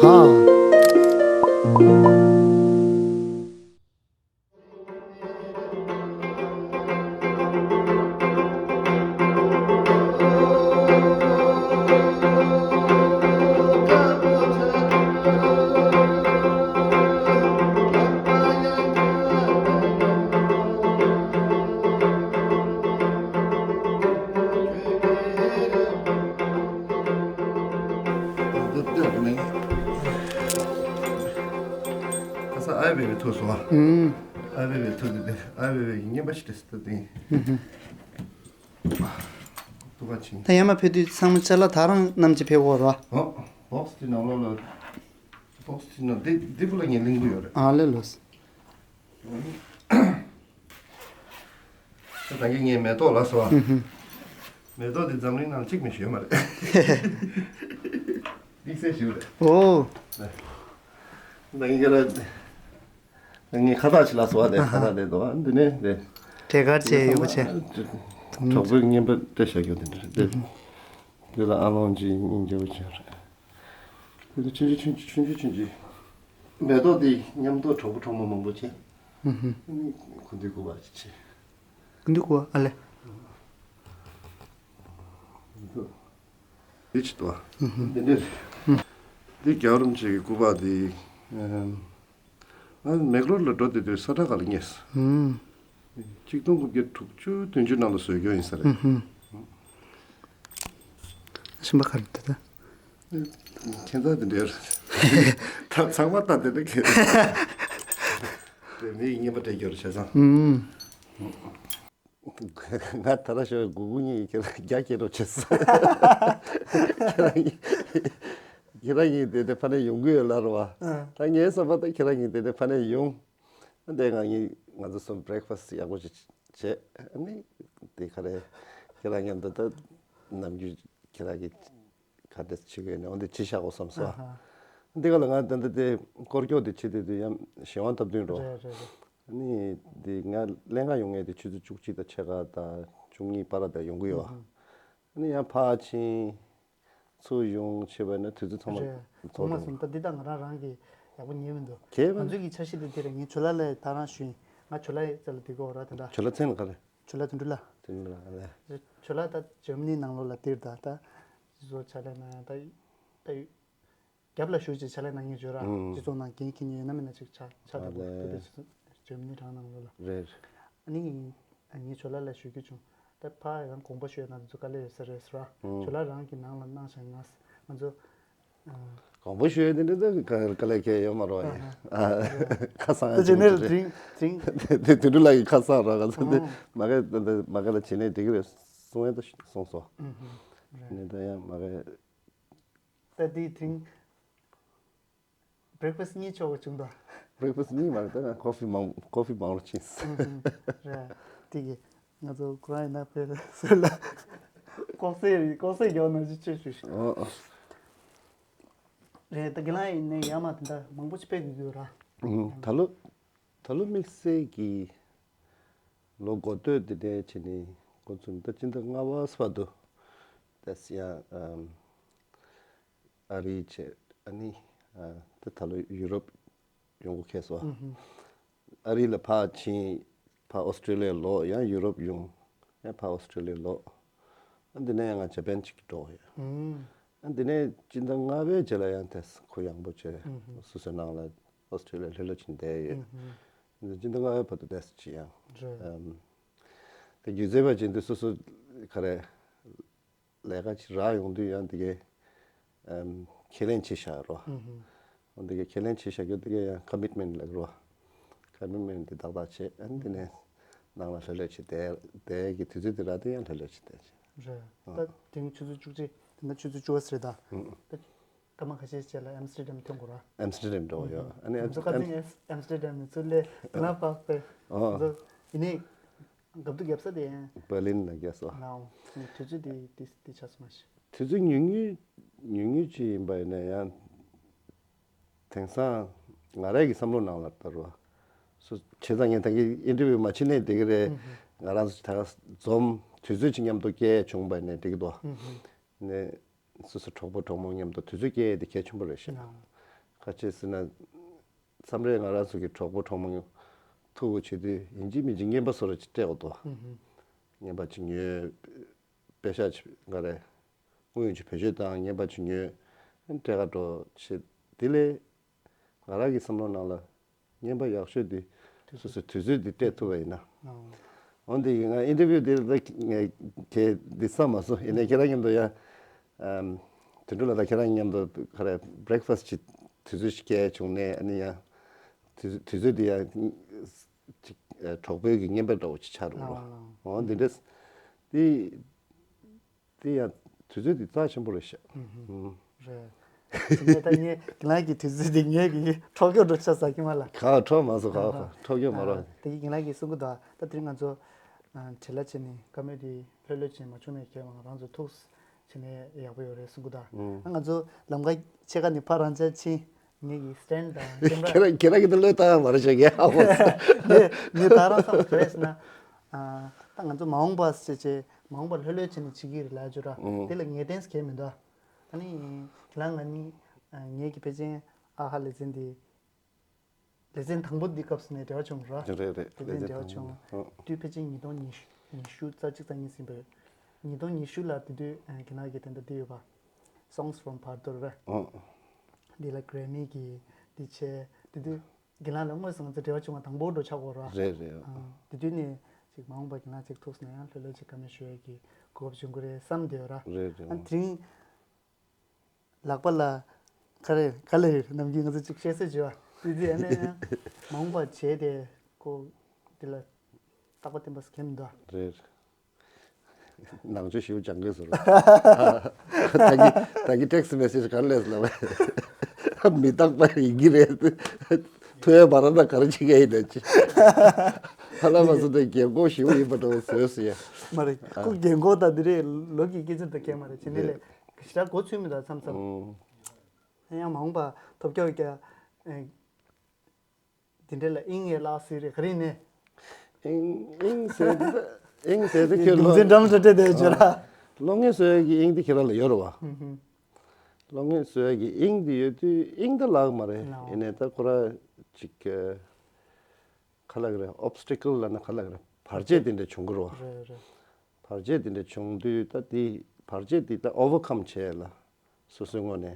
ཁ་སང་ཨ་བེ་བེ་ཐུག་སོང་ཨ། ཨ་བེ་བེ་ཐུག་དེ་དེ་ཨ་བེ་བེ་ཡིན་ངན་པ་ཞིག་རེད་ཟེར་ཏེ། ཐུག་པ་ཕྱིན། ད་ཡར་མར་ཕེབས་དུས་ཚང་མ་ཅ་ལག་དེ་རང་བསྣམས་ཀྱི་ཕེབས་ཀྱི་ཡོད་རེད་བ། ཨོ། བོག་སི་དེ་ནང་ལོགས་ལ། བོག་སི་དེ་ནང་དེ་དེ་བུ་ལ་ངས་ལེན་གྱི་ཡོད་རེད། ཨ་ལེ་ལོས། ད་ད་གིན་ངས་མེ་ཏོག་ལབ་སོང་ཨ། ཨུ་ཧུ། མེ་ཏོག་དེ་འཛམ་གླིང་ནང་གཅིག་མིན་ཞིག་ཡོད་མ་རེད། དམིགས་བསལ་ཞིག་རེད། ཨོ། ད་གིན་ཁྱེད་རང་ངས་ཁ་བཏགས་ཤིག་ལབ་སོང་ཨ། དེ་ཁ་བཏགས་དེ་འདུག་ཨ། འདི་ནས་དེ་གྲས་ཀར་བྱས་ཡོད་པ་བྱས། གྲོགས་པོའི་རྔན་པ་སྤྲད་བཞག་ཡོད་དེ་འདྲ་རེད་དེ། འདི་ལ་ཨ་ལོང་ཅིག་སྙིང་རྗེ་པོ་ཅིག་རེད། འདི་ཆུང་ཆུང་ཆུང་ཆུང་ཆུང་ཆུང་ཆུང་ཆུང་། མེ་ཏོག་འདི་མཉམ་དུ་གྲོགས་པོ་གྲོགས་མོ་མང་པོ་བྱས། ཨུ་ཧུ། ཨ་ནི་སྐུ་མདུན་སྐུ་པར་ཅིག་བྱས། སྐུ་མདུན་སྐུ་པར་ཨ་ལེ། འདི་ཅི་ཏོ། ཨུ་ཧུ། འདི་འདྲ་རེད། འདི་རྒྱལ་བ་རིན་པོ་ཆེ་གི་སྐུ་པར་འདི། ཨམ། ང་མེག་ལོར་ལ་འགྲོ་བསྡད་དུས་ས་ཁྲ་ག་ལ་རྙེད་སོང་། ཨུམ། ཆིག་སྟོང་དགུ་བརྒྱ་དྲུག་ཅུ་བདུན་ཅུ་ནང་ལ་བཟོས་རྒྱུ་ཡིན་ས་རེད། ཨུ་ཧུམ། ཞིམ་པ་ག་རེ་འདུག་ད། ཁྱད་མཚར་དེ་འདྲ་རེད། ད་ཚང་མ་ལྟ་དེ་འདྲ་གལ་ཏེ་མི་ཡི་རྔན་པ་སྤྲད་རྒྱུ་རེད་བྱས་ཙང་། ཨུམ། ང་ད་ར་ཤོད་གུ་གུ་གཉིས་ཁྱེད་རང་རྒྱ་སྐྱེད་རོགས་བྱས་སོང་། ཁྱེད་རང་གཉིས་ཁྱེད་རང་གཉིས་དེ་དེ་ཕ་ནས་ཡོང་གི་ཡོད་ལ་རོ་བ། ཨ། ད་ངའི་བསམ་པ་ད་ཁྱེད་རང་གཉིས་དེ་དེ་ཕ་ནས་ཡོང་། ཨ་འདས་ང་གཉིས་ང་ཚོ་གསུམ་བྷི་རེག་ཕ་སི་ཊི་ཡག་པོ་ཞིག་བྱས། ཨ་ནི་དེ་ག་རེ་ཁྱེད་རང་མཉམ་དུ་ད་ནམ་རྒྱུན་ཁྱེད་རང་གིས་ག་འདྲ་བྱེད་ཀྱི་ཡོད་ནས་འོ་འདི་བྱེད་བཞག་གོ་བསམ་སོང་། ཨ་ཧ། འདི་ག་ལ་ང་ད་ལྟ་དེ་སྐོར་སྐྱོད་དེ་བྱེད་དུས་དུས་ཡང་གཞན་དབང་སྟབས་བསྟུན་འགྲོ། རེད་རེད་རེད། ཨ་ནི་འདི་ང་ལྷན་ཁག་ཡོང་མཁན་དེ་ཆུ་ཚོད་བཅུ་གཅིག་དང་ཕྱེད་ཀ་དང་བཅུ་གཉིས་བར་དུ་ཡོང་གི་ཡོད། ཨ་ནི་ཡང་ཕར་ཕྱིན་ཚུར་ཡོང་བྱས་པ་ཡིན་ན་དུས་ཚོད་ཚང་མ་རེད། ཚོགས་གོང་མ་འགྲོ། གསུམ་ད་འདི་ད་ང་རང་རང་གི་ཡག་པོ་ཉན་མི་འདུག་གལ་ང་ཚོའི་གི་འཆར་གཞི་དེ་འདི་རེད། ངས་ཇོ་ལགས་ལ་ད་རང་ཞུས་ཡིན། ང་ཇོ་ལགས་རྩ་ལ་འདི་གོ་ར་དེ་འདྲ། ཇོ་ལགས་མཚན་ལ་ག་རེ། ཇོ་ལགས་དོན་གྲུབ་ལགས། དོན་གྲུབ་ལགས་ལས། ཇོ་ལགས་ད་ཇར་མ་ནི་ནང་ལོགས་ལ་འདིར་ད་ད་བཟོ་ཆ་ལས་ན་ད་ད། རྒྱབ་ལ་བཞུགས་ཅིག་ཕྱག་ལས་གནང་མཁན་བརྗོད་ར། ཨང་། སྤྱི་ཚོགས་ནང་འགན་འཁྱེར་མཁན་ཡོད་ན་མིན་ན་ཅིག་ཆགས་ཆགས་ཨ་འདུག་གོ། ལེ། དེ་དེ་ཇར་མ་ནི་གྲངས་ནང་ལོགས་ལ། རེད། ཨ་ནི་ངས་ཇོ་ལགས་ལ་ཞུ་རྒྱུ་བྱུང་། ད་ཕ་ཡང་དགོངས་པ་ཞུ་ཡ་ང་ཚོ་དཀའ་ལས་ཡོད་ས་རེད་ཟེར་བ། ཨང་། ཇོ་ལགས་རང་གི་ནང་ལ་གནང་བཞག་ང་ང་ཚོ། ཨ། དགོངས་པ་ཞུ་ཡ་དེ་འདྲ་ད་དཀའ་ལས་ཁྱད་ཡོད་མ་རེད་ཨ། ཨ། ཁ་སང་ད་ཇེ་ནེ་རལ་དྲིན་དྲིན། དེ་དེ་དུས་ལ་ཡི་ཁ་སང་ར་ང་ཚོ་དེ་ཨང་། མ་ག་ད་མ་ག་ལ་བྱེད་ནས་འགྲིག་གི་རེད་གསུང་ཡ་ད་གསུངས་སོ། ཨང་ཧུམ། རེད། ནས་ད་ཡང་མ་ག་ད་དེའི་དྲིན། བྷི་རེག་ཕ་སི་ཊི་གཉིས་ཆོག་པ་བྱུང་དོ། བྷི་རེག་ཕ་སི་ཊི་གཉིས་མ་རེད་ད་ང་ཀོ་ཕི་མང་ཀོ་ཕི་མང་རུ་ཕྱིན། ཨུ་ཧུམ། རེད། དེ་གི་ང་ཚོ་ཁོ་རང་ཡིན་ན་དཔེ་སྲོལ་ལ་ལྐོག་ཟས་ལྐོག་ཟས་རྒྱག་ནང་བཞིན་ཆོས་ཞུ་ཞུ། ཨོ་ཨོ། རེད་ད་གི་ལང་ཡིན་ནའི་ཡ་མ་དེ་འདྲ་མང་པོ་ཅིག་སྤེལ་དགོས་ཀྱི་ཡོད་ར། ཨུ་ཧུམ། ད་ལོ་ད་ལོ་དམིགས་བསལ་གྱི་ལོ་འགོ་སྟོད་དེ་འདྲའི་ཆེ་ནི་འགོ་ཚུགས་ནི་ད་སྤྱི་ཟླ་ལྔ་པ་བར་དུ་ད་སི་ཡང་ཨམ། ཨ་རི་བྱས་ཨ་ནི་ཨ་ད་ད་ལོ་ཡུ་རོབ་ཡོང་གི་ཁེལ་སོང་། ཨུ་ཧུམ། ཨ་རི་ལ་ཕར་ཕྱིན་ཕར་ཨོ་སི་ཀྲོ་ལི་ཡ་ལོག་ཡང་ཡུ་རོབ་ཡོང་ཡང་ཕར་ཨོ་སི་ཀྲོ་ལི་ཡ་ལོག་ཨ་འདི་ནས་ཡང་ང་ཇ་པན་ཅིག་འགྲོ་ཡོད། ཨུམ། ཨ་འདི་ནས་སྤྱི་ཟླ་ལྔ་པའི་རྗེས་ལ་ཡང་ཏེ་ཁོ་ཡང་པོ་བྱས་ཨུ་ཧུམ། སོ་སོའི་ནང་ལ་ ཨོ་སི་ཀྲི་ལི་ཡ་ལྷོད་ལྷོད་བྱས་བསྡད་ཡོད། ཨུ་ཧུ། སྤྱི་ཟླ་ལྔ་པའི་བར་དུ་བསྡད་ཟེར་གྱི་ཡང་། རེད། ཨམ། དེ་སྒྱུ་རྩལ་པ་བྱས་དུས་སོ་སོ་ག་རེ་ལས་ཀ་ཅིག་རག་ཡོང་དུས་ཡང་དེ་གའི་ཨམ། ཁས་ལེན་བྱས་བཞག་རོ། ཨུ་ཧུ། འོ་དེ་གའི་ཁས་ལེན་བྱས་བཞག་རྒྱུ་དེ་གའི་ཡང་ཀོ་མིཊ་མེན་ཊི་ལབ་རོ། ཀོ་མིཊ་མེན་ཊི་དེ་ཏག་ཏག་བྱས། ཨ་ནི་དེ་ནས་ནང་ལ་ལྷོད་ལྷོད་བྱས་བསྡད་བསྡད་ཀྱི་དུས་ཚོད་དེ་རག་དུས་ཡང་ལྷོད་ལྷོད་བྱས་བསྡད་བྱས། རེད། ཨ། ད་དེང་ཆུ་ཚོད་བཅུ་གཅིག་དེ་ན་ཆུ་ཚོད་བཅུ་པ་ཟེར་ད། ཨུ། ད་སྐར་མ་ཁ་ཤས་རྗེས་ལ་ཨེམ་སི་ཊར་ཌམ་ཐོན་དགོས་ར། ཨེམ་སི་ཊར་ཌམ་འགྲོ་ཡོད། ཨ་ནི་ང་ཚོ་ཁ་སང་ཨེམ་སི་ཊར་ཌམ་ནས་ཚུར་སླེབས་ང་ལ་བབས་པས། ཨོ། ང་ཚོ་ཡིན་ནའི་འགབ་ཏུ་བརྒྱབ་ས་དེ་ཡང་། བར་ལིན་ལ་བརྒྱབ་སོང་། ལའོ། དུས་ཚོད་དེ་དེ་དེ་ཆགས་སོང་མ་ཤེས། དུས་ཚོད་ཉུང་ཉུང་ཉུང་ཉུང་ཅིག་ཡིན་པ་ཡིན་ན་ཡང་དེང་སང་ང་རང་གི་བསམ་བློ་ནང་ལ་ལྟར་བ། སུ་བྱས་ཙང་ངས་ད་གིན་ཨིན་ཊར་བིའུ་མ་བྱེད་ནའི་འགྲིག་གི་རེད། ང་རང་ཚོ་ད་ག་འཛོམས་དུས་ཚོད་ཅིག་མཉམ་དུ་སྐྱེལ་བྱུང་བ་ཡིན་ན་འགྲིག་གི་འདུག་ནས། སོ་སོ་གྲོགས་པོ་གྲོགས་མོ་མཉམ་དུ་དུས་ཚོད་སྐྱེལ་ཡས་དེ་གལ་ཆེན་པོ་རེད་ཤག་ཨ། ག་ཅི་ཟེར་ན། མཚམས་རེ་ང་རང་ཚོ་གི་གྲོགས་པོ་གྲོགས་མོ་ཐུག་པ་བྱེད་དུས་ཡིན་གཅིག་མིན་གཅིག་རྔན་པ་བཟོ་འདྲ་ཅིག་སྤྲད་དགོས་འདུག་ཨུ་ཧུ། རྔན་པ་ཅིག་ཉོས། པེ་ཤག་ཅིག་ག་རེ། དངུལ་ཅིག་བེད་སྤྱོད་བཏང་། རྔན་པ་ཅིག་ཉོས། སྤྲད་ག་འགྲོ་བྱེད། དེ་ལས་ང་རང་གི་བསམ་བློ་ནང་ལ། རྔན་པ་ཡག་ཤོས་དེ་སོ་སོའི་དུས་ཚོད་དེ་སྤྲད་ཐུབ་པ་ཡིན་ན། ཨོ། འོན་ཏེ་ང་ཨིན་ཊར་བིའུ་དེ་ལ་ངས་གལ་འདི་བསམ་མ་སོང་། ཡིན་ནའི་ཁྱེད་རང་མཉམ་དུ་ཡང་ཨམ། དོན་གྲུབ་ལགས་དང་ཁྱེད་རང་མཉམ་དུ་ག་རེ་བྷི་རེག་ཕ་སི་ཅིག་དུས་ཚོད་ཅིག་སྐྱེལ་བྱུང་ནས། ཨ་ནི་ཡང་དུས་དུས་ཚོད་དེ་ཡང་ཅིག་གྲོགས་པོའི་གི་རྔན་པ་འདྲ་བོ་ཅིག་ཆགས་འགྲོ་གི་རེད། འོ་འདི་འདྲས་དེ། དེ་ཡང་དུས་ཚོད་དེ་རྩ་ཆེན་པོ་རེད་ཤག་ཨུ་ཧུ། རེད། དེ་ནས་ད་ངས་རྒན་ལགས་ཀྱི་དུས་ཚོད་དེ་ངས་ཀྱི་འཕྲོག་རྒྱུ་འགྲོ་ཆ་ཟ་གི་མ་ལ། ག་འཕྲོག་མ་སོང་། ག་ཨ་ཧ། འཕྲོག་རྒྱུ་མ་རོགས། དེ་གི་རྒན་ལགས་ཀྱིས་གསུང་གི་འདུག་ད་དེ་རིང་ང་ཚོ་བྲེལ་བ་བྱས་ནས་བཀའ་མོལ་དེ་ལྷོད་ལྷོད་བྱས་མ་བྱུང་ནས་ཁྱེད་རང་ཚོ་ཐུགས་བྱས་ནས་ཡག་པོ་ཡོད་རེད་གསུང་གི་འདུག་ཨ་ང་ཚོ་ལམ་ཁ་ཕྱེད་ཀ་ནས་ཕར་རང་ཅག་ཕྱིན། ངེད་ཀྱི་སི་ཊེན་དང་ཀེམ་ར། ཁྱེད་རང་ཁྱེད་རང་གི་དེ་བློས་བཏང་ཡ་མ་རེད་ཤག་ངས་ཧ་གོ་སོང་། ངས་ངས་ད་རང་བསམ་ག་རེ་ཟེར་ན། ཨ། ད་ང་ཚོ་མ་འོངས་པ་ཟེར་བྱས་མ་འོངས་པ་ལྷོད་ལྷོད་བྱས་ནས་བྱེད་ཀྱི་རེད་ལབ་བརྗོད་ར། ཨུ། དེ་ལ་ངེས་གཏན་ཟེར་མཁན་མི་འདུག་ཨ་ནི་ཁྱེད་རང་ང་གཉིས་ངེད་ཀྱི་ཕལ་ཆེར་ཨ་ཧ་ལེ་ཚན་འདི་ལེ་ཚན་དང་པོ་འདི་སྐབས་སུ་ནས་འབྲེལ་བ་བྱུང་ར། རེད་རེད། དེ་ལེ་ཚན་འབྲེལ་བ་བྱུང་། ཨུ། དུས་ཕལ་ཆེར་ཉིས་སྟོང་ཉི་ཤུ་ཉི་ཤུ་རྩ་གཅིག་རྩ་གཉིས་ཟིན་པས། ཉིས་སྟོང་ཉི་ཤུ་ལ་དེ་དུས་ཁྱེད་རང་གི་དེ་འདྲ་འདི་ཡོད་པ། Songs from Bhador ར། ཨུ། འདི་ལ་གྷ་རེ་མི་གི་འདི་བྱས་དེ་དུས། རྒན་ལགས་ལ་དངོས་སུ་ང་ཚོ་འབྲེལ་བ་བྱུང་བ་དང་པོ་འགྲོ་ཆགས་གོ་ར། རེད་རེད། ཨ། དེ་དུས་ནས་ཅིག་མ་འོངས་པ་རྒན་ལགས་ཅིག་ཐུགས་སུ་ན་ཡང་ལྷོད་ལྷོད་ཅིག་བཀའ་མོལ་ཞུ་ཡས་ཀྱི་གོ་སྐབས་བྱུང་གི་རེད་བསམ་བསྡད་ཡོད་ར། རེད་རེད། ཨ་དེ་རིང་ལག་པ་ལ་ག་རེ་ག་ལེར་ནམ་རྒྱུན་ང་ཚོ་ཅིག་བཤད་སྲོལ་བྱེད་པ་དེ་དུས་ཨ་ནི་ཡང་མ་འོངས་པ་བྱས་ཏེ་ཀོ་འདི་ལ་རྟག་པ་བརྟན་པ་ཟེར་མཁན་མི་འདུག་རེད། ནང་ཆོས་ཞིབ་སྦྱང་དགོས་ཟེར། ད་གི་ད་གི་ཊེག་སི་མེ་སེ་ཇི་ག་རེ་སླེབས་ལབ། མི་རྟག་པ་ཡིན་གྱི་རེད། ཐོས་པ་ར་ན་ག་རེ་བྱེད་ཀྱི་ཡིན་ད་ཅི། ཧ་ལམ་མ་སོང་དེ་རྒན་གོག་ཞིག་ཡིན་པ་འདྲ་བོ་བཟོས་སོ་ཡ། མ་རེད། ཁོ་རྒན་གོག་ད་འདི་རེད། ལོ་གི་སྐད་ཆ་ད་གས་མ་རེད། བྱས་ནས་ལས་ཞེ་དྲག་གོ་ཚོད་མི་འདུག་མཚམས་མཚམས། ཨུམ། ཡང་མ་འོངས་པ་ཐོབ་སྐྱོ་རྒྱ། དེ་འདྲ་ལ་དབྱིངས་ཡོད་ལགས་སུ་རེད་ག་རེ་ནས། དབྱིངས་དབྱིངས་ཟེར་དེ་དབྱིངས་ཟེར་དེ་ཁྱོད་རྡུང་ལོ་རྩེ་འགྲམ་རེ་སྤྲད་བསྡད་བརྗོད་ར། ཨ། བློ་ངན་གསོ་ཡག་གི་དབྱིངས་དེ་ཁྱེད་རང་ལ་ཡོད་རེད་བ། ཧུམ་ཧུམ། བློ་ངན་གསོ་ཡག་གི་དབྱིངས་དེ་ཡོད་དུས་དབྱིངས་དེ་ལགས་མ་རེད། ལགས། ཡིན་ནའི་ད་ཁོ་ར་ཅིག་ག་ལབ་ཀྱི་རེད། ཨོབ་སི་ཊི་ཀལ་ལབ་ན་ག་ལབ་ཀྱི་རེད། བར་ཆད་དེ་འདྲ་བྱུང་གི་རེད་བ། རེད་རེད། བར་ཆད་དེ་འདྲ་བྱུང་དུས་ད་དེ་བར་ཆད་དེ་ད་ཨོ་ཝར་ཀམ་བྱས་ལ་སོ་སོའི་ངོས་ནས།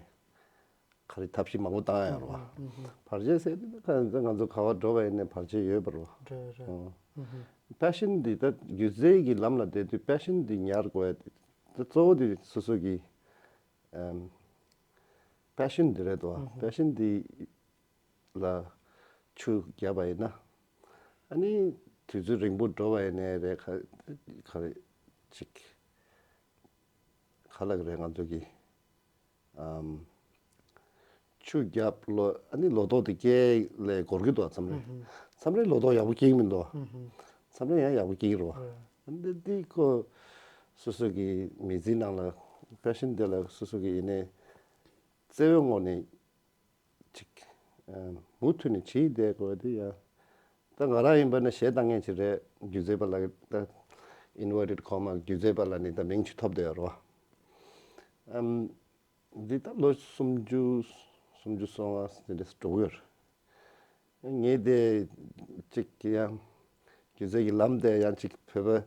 ག་རེ་ཐབས་ཤེས་མང་པོ་བཏང་ཡ་རེད་བ། ཨུ་ཧུ། བར་ཆད་ཟེར་དུས་ད་ང་ཚོ་ག་པར་འགྲོ་བ་ཡིན་ནའི་བར་ཆད་ཡོད་པ་རེད་བ། རེད་རེད། ཨུ། ཨུ་ཧུ། པེ་ཤན་འདི་ད་སྒྱུ་རྩལ་གྱི་ལམ་ལ་བསྡད་དུས་པེ་ཤན་འདི་ཉར་དགོས་ཡ་དེ་གཙོ་བོ་དེ་སོ་སོ་གི་ཨམ། པེ་ཤན་འདི་རེད་དོ། ཨུ་ཧུ། པེ་ཤན་འདི་ལ་ཆུ་བརྒྱབ་པ་ཡིན་ན། ཨ་ནི་དུས་ཚོད་རིང་པོ་འགྲོ་བ་ཡིན་ནའི་རེད། ག་ག་རེ་ཅིག་ག་ལབ་ཀྱི་རེད། ང་ཚོ་གི་ཨམ། ཆུ་བརྒྱབ་ལོ། ཨ་ནི་ལོ་ཏོག་དེ་སྐྱེ་ལས་འགོར་གྱི་འདུག་མཚམས་རེ། ཨུ་ཧུ། མཚམས་རེ་ལོ་ཏོག་ཡག་པོ་སྐྱེ་གི་མི་འདུག་ཨུ་ཧུ། མཚམས་རེ་ཡང་ཡག་པོ་སྐྱེ་གི་རེད་བ། ཨ་ནི་འདི་ཁོ་སོ་སོ་གི་མི་ཚེའི་ནང་ལ་པེ་ཤན་དེ་ལ་སོ་སོ་གི་ཡིན་ནའི་བརྩེ་བའི་ངོས་ནས་ཅིག་ཨམ། མུ་མཐུད་ནས་བྱེད་བསྡད་དགོས་དེ་ཡང་། ད་ང་རང་ཡིན་པ་ན་གཞས་བཏང་མཁན་ཅིག་རེད། སྒྱུ་རྩལ་པ་ལ་ད་ཨིན་ཝར་ཊེཌ་ཁོ་མ་སྒྱུ་རྩལ་པ་ལ་ནི་ད་མིང་ཅིག་ཐོབ་བསྡད་ཡོད་རེད་བ། ཨམ། འདི་ད་ལོ་སུམ་ཅུ་སུམ་ཅུ་སོ་ལྔ་དེ་འདྲ་འགྲོ་གི་ཡོད་རེད། ངས་དེ་ཅིག་ཡང་སྒྱུ་རྩལ་གྱི་ལམ་དེ་ཡང་ཅིག་བོད་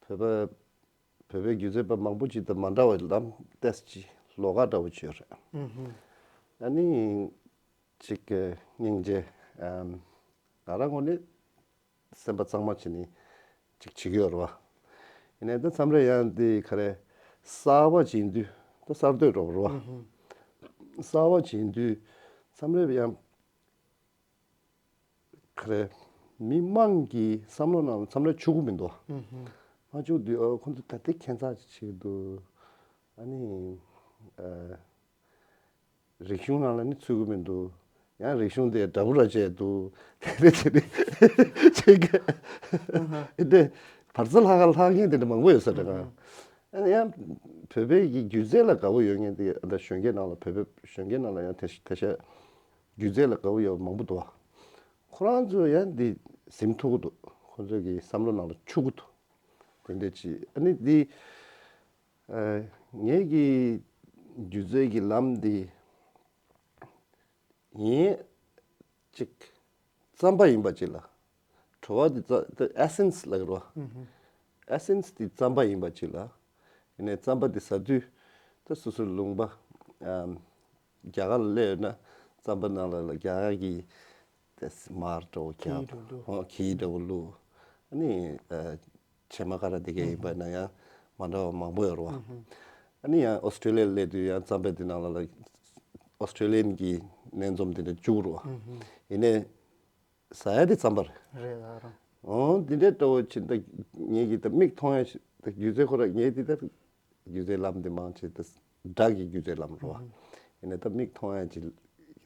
པ་བོད་པ་བོད་པའི་སྒྱུ་རྩལ་པ་མང་པོ་ཅིག་དང་མ་འདྲ་བའི་ལམ་ཏོག་ཙམ་ཅིག་ལོགས་ཀ་འདྲ་བོ་ཅིག་ཡོད་རེད། ཨུ་ཧུ། ཨ་ནི། ཅིག་གི་སྙིང་རྗེ། ཨམ། ང་རང་ངོས་ནས་སེམས་པ་གཙང་མ་བྱས་ནས་ཅིག་བྱེད་ཀྱི་ཡོད་རེད་བ། ཡིན་ནའི་ད་མཚམས་རེ་ཡང་འདི་ག་རེ་གསར་པ་བྱེད་དུས་ད་གསར་གཏོད་འགྲོ་བ་རེད་བ། གསར་པ་བྱེད་དུས་མཚམས་རེ་ཡང་ག་རེ་མི་མང་གི་བསམ་བློ་ནང་ལ་མཚམས་རེ་ཆུད་ཀྱི་མི་འདུག་མ་ཆུད་དུས་ཨ་ཁོ་ཚོ་ད་ལྟའི་ཁྱད་མཚར་ཅིག་བྱེད་ཀྱི་འདུག་ཨ་ནི་ཨ། རིག་གཞུང་ནང་ལ་ནི་ཚུད་ཀྱི་མི་འདུག་ཡང་རིག་གཞུང་དེ་འདྲ་པོ་ར་བྱས་འདུག་དེ་འདྲ་བྱས་ནས་བྱེད་ཀྱི་ཨ་ཧ། དེ་བར་ཚ་ལྷག་ག་ལྷག་མཁན་དེ་འདྲ་མང་པོ་ཡོད་ས་རེད་ག་ཨ་ནི་ཡང་བོད་པའི་གི་སྒྱུ་རྩལ་ལ་དགའ་བོ་ཡོད་མཁན་དེ་ཨ་ད་གཞོན་སྐྱེས་ནང་ལ་བོད་པའི་གཞོན་སྐྱེས་ནང་ལ་ཡང་དེ་དེ་ཤ་སྒྱུ་རྩལ་ལ་དགའ་བོ་ཡོད་མང་པོ་འདུག་ཁོ་རང་ཚོ་ཡང་འདི་ཟིན་ཐུབ་ཀྱི་འདུག་ཁོ་ཚོ་གི་བསམ་བློ་ནང་ལ་ཆུད་ཀྱི་འདུག་དེ་འདྲ་ཅིག་ཨ་ནི་འདི་ཨ་ངེད་ཀྱི་སྒྱུ་རྩལ་གྱི་ལམ་འདི་ངས་ཅིག་རྩམ་པ་ཡིན་པ་ཅིག་ལ། བྲོ་བ་འདི་རྩ་ཨེ་སེན་སི་ལབ་ཀྱི་རེད་བ། ཨེ་སེན་སི་འདི་རྩམ་པ་ཡིན་པ་ཅིག་ལ། ཡིན་ནའི་རྩམ་པ་འདི་ཟ་དུས་ད་སོ་སོའི་ལུང་པ་ཨམ་རྒྱ་གར་ལ་སླེབས་ཡོད་ན་རྩམ་པ་ནང་ལ་ལ་རྒྱ་གར་གྱི་དེ་མར་འདྲ་བོ་ཁྱི་རྒྱབ་འགྲོ་འགྲོ། ཧོ་ཁྱི་འདྲ་བོ་བླུགས། ཨ་ནི་ཨ་བྱེ་མ་ཀ་ར་དེ་ག་ཡིན་པ་ན་ཡང་མ་འདྲ་བ་མང་པོ་ཡོད་རེད་བ། ཨ་ནི་ཡང་ཨོ་སི་ཀྲོ་ལི་ཡ་སླེབས་དུས་ཡང་རྩམ་པ་དེ་ནང་ལ་ལ་ཨོ་སི་ཀྲོ་ལི་ཡན་གྱི་སྣ་འཛོམས་དེ་འདྲ་བཅུག་རེད་བ། ཡིན་ནའི་ཟ་ཡ་དེ་རྩམ་པ་རེད། རེད་ད་རང་། འོ་དེ་འདྲའི་འདྲ་བོ་ཅིག་ད་ངེད་ཀྱི་ད་མིག་མཐོང་ཡ་ཞིག་ད་སྒྱུ་རྩལ་ཁོ་ར་ངེད་དེ་ད་སྒྱུ་རྩལ་ལམ་དེ་མང་ཆེ་ད་སྦྲགས་ཀྱི་སྒྱུ་རྩལ་ལམ་རེད་བ། ཡིན་ནའི་ད་མིག་མཐོང་ཡ་ཅིག་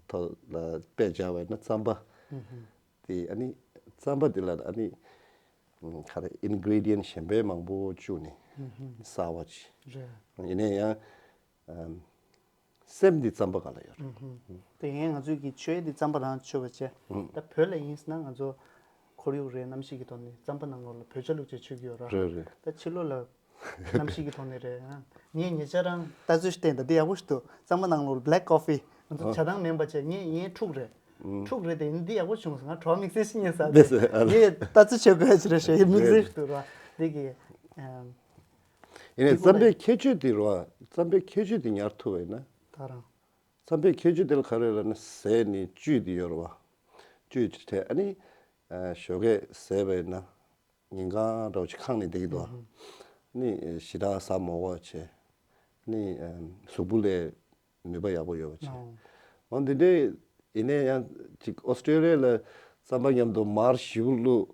ཐོག་ལ་དཔེ་བྱ་བས་ན་རྩམ་པ། དེ་ཨ་ནི་རྩམ་པ་དེ་ལ་ཨ་ནི་ག་རེ་ཨིན་གྷི་རི་ཌི་ཡན་གཞན་པའི་མང་པོ་བཅུག་ནས་གསར་བ་ཅིག་རེད། ཡིན་ནའི་ཡང་སེམས་འདི་རྩམ་པ་ག་ལ་ཡོད་རེད། དེ་ཡང་ང་ཚོའི་གི་མཆོད་འདི་རྩམ་པ་རང་མཆོད་པ་བྱས། ད་བོད་ལ་ཡིན་ཟེར་ན་ང་ཚོ་ཁོར་ཡུག་རེད་གནམ་གཤིས་ཀྱི་ཐོག་ནས་རྩམ་པ་ནང་ལོགས་ལ་བོད་ཇ་བླུགས་བྱས་མཆོད་ཀྱི་ཡོད་ར། རེད་རེད། ད་ཕྱི་ལོགས་ལ་གནམ་གཤིས་ཀྱི་ཐོག་ནས་རེད། ངས་ཉེ་ཆར་རང་ལྟ་ཚུལ་ཞིག་བསྟན་ད་འདི་ཡག་པོ་ཞིག་འདུག་རྩམ་པ་ནང་ལོགས་ལ་black coffee ང་ཚོ་ཇ་དང་མིན་པ་བྱས་ངས་ངའི་ཕྲུག་རེད། ཕྲུག་རེད་དེ་འདི་ཡག་པོ་བྱུང་སོང་ང་གྲོགས་དམིགས་བསལ་ཞིག་རྙེད་ས་དེ་ངས་ལྟ་ཚུལ་བྱེད་དགོས་ཡ་ཞིག་རེད་ཞེས་དམིགས་བསལ་ཞིག་འདུག་ར་འདི་གི་ཡིན་ནའི་རྩམ་པའི་ཁྱད་ཆོས་དེ་རེད་བ། རྩམ་པའི་ཁྱད་ཆོས་དེ་ཉར་ཐུབ་པ་ཡིན་ན། ད་རང་། རྩམ་པའི་ཁྱད་ཆོས་དེ་ལ་ག་རེ་ལབ་ན་ཟས་ནི་བཅུད་དེ་ཡོད་རེད་བ། བཅུད་ཅིག་སྤྲད་ཨ་ནི་ཞོགས་ཀས་ཟས་པ་ཡིན་ན་ཉིན་གང་འདྲ་བོ་ཅིག་ཁང་ནས་བསྡད་ཀྱི་འདུག་ཨ་ནི་ཞེ་དྲག་ཟ་མ་དགོས་བྱས་ཨ་ནི་གཟུགས་པོ་ལ་ནུས་པ་ཡག་པོ་ཡོད་པ་བྱས། འོ་འདི་འདྲའི་ཡིན་ནའི་ཡང་ཅིག་ཨོ་སི་ཀྲོ་ལི་ཡ་ལ་རྩམ་པ་མཉམ་དུ་མར་ཞིབ་བླུགས་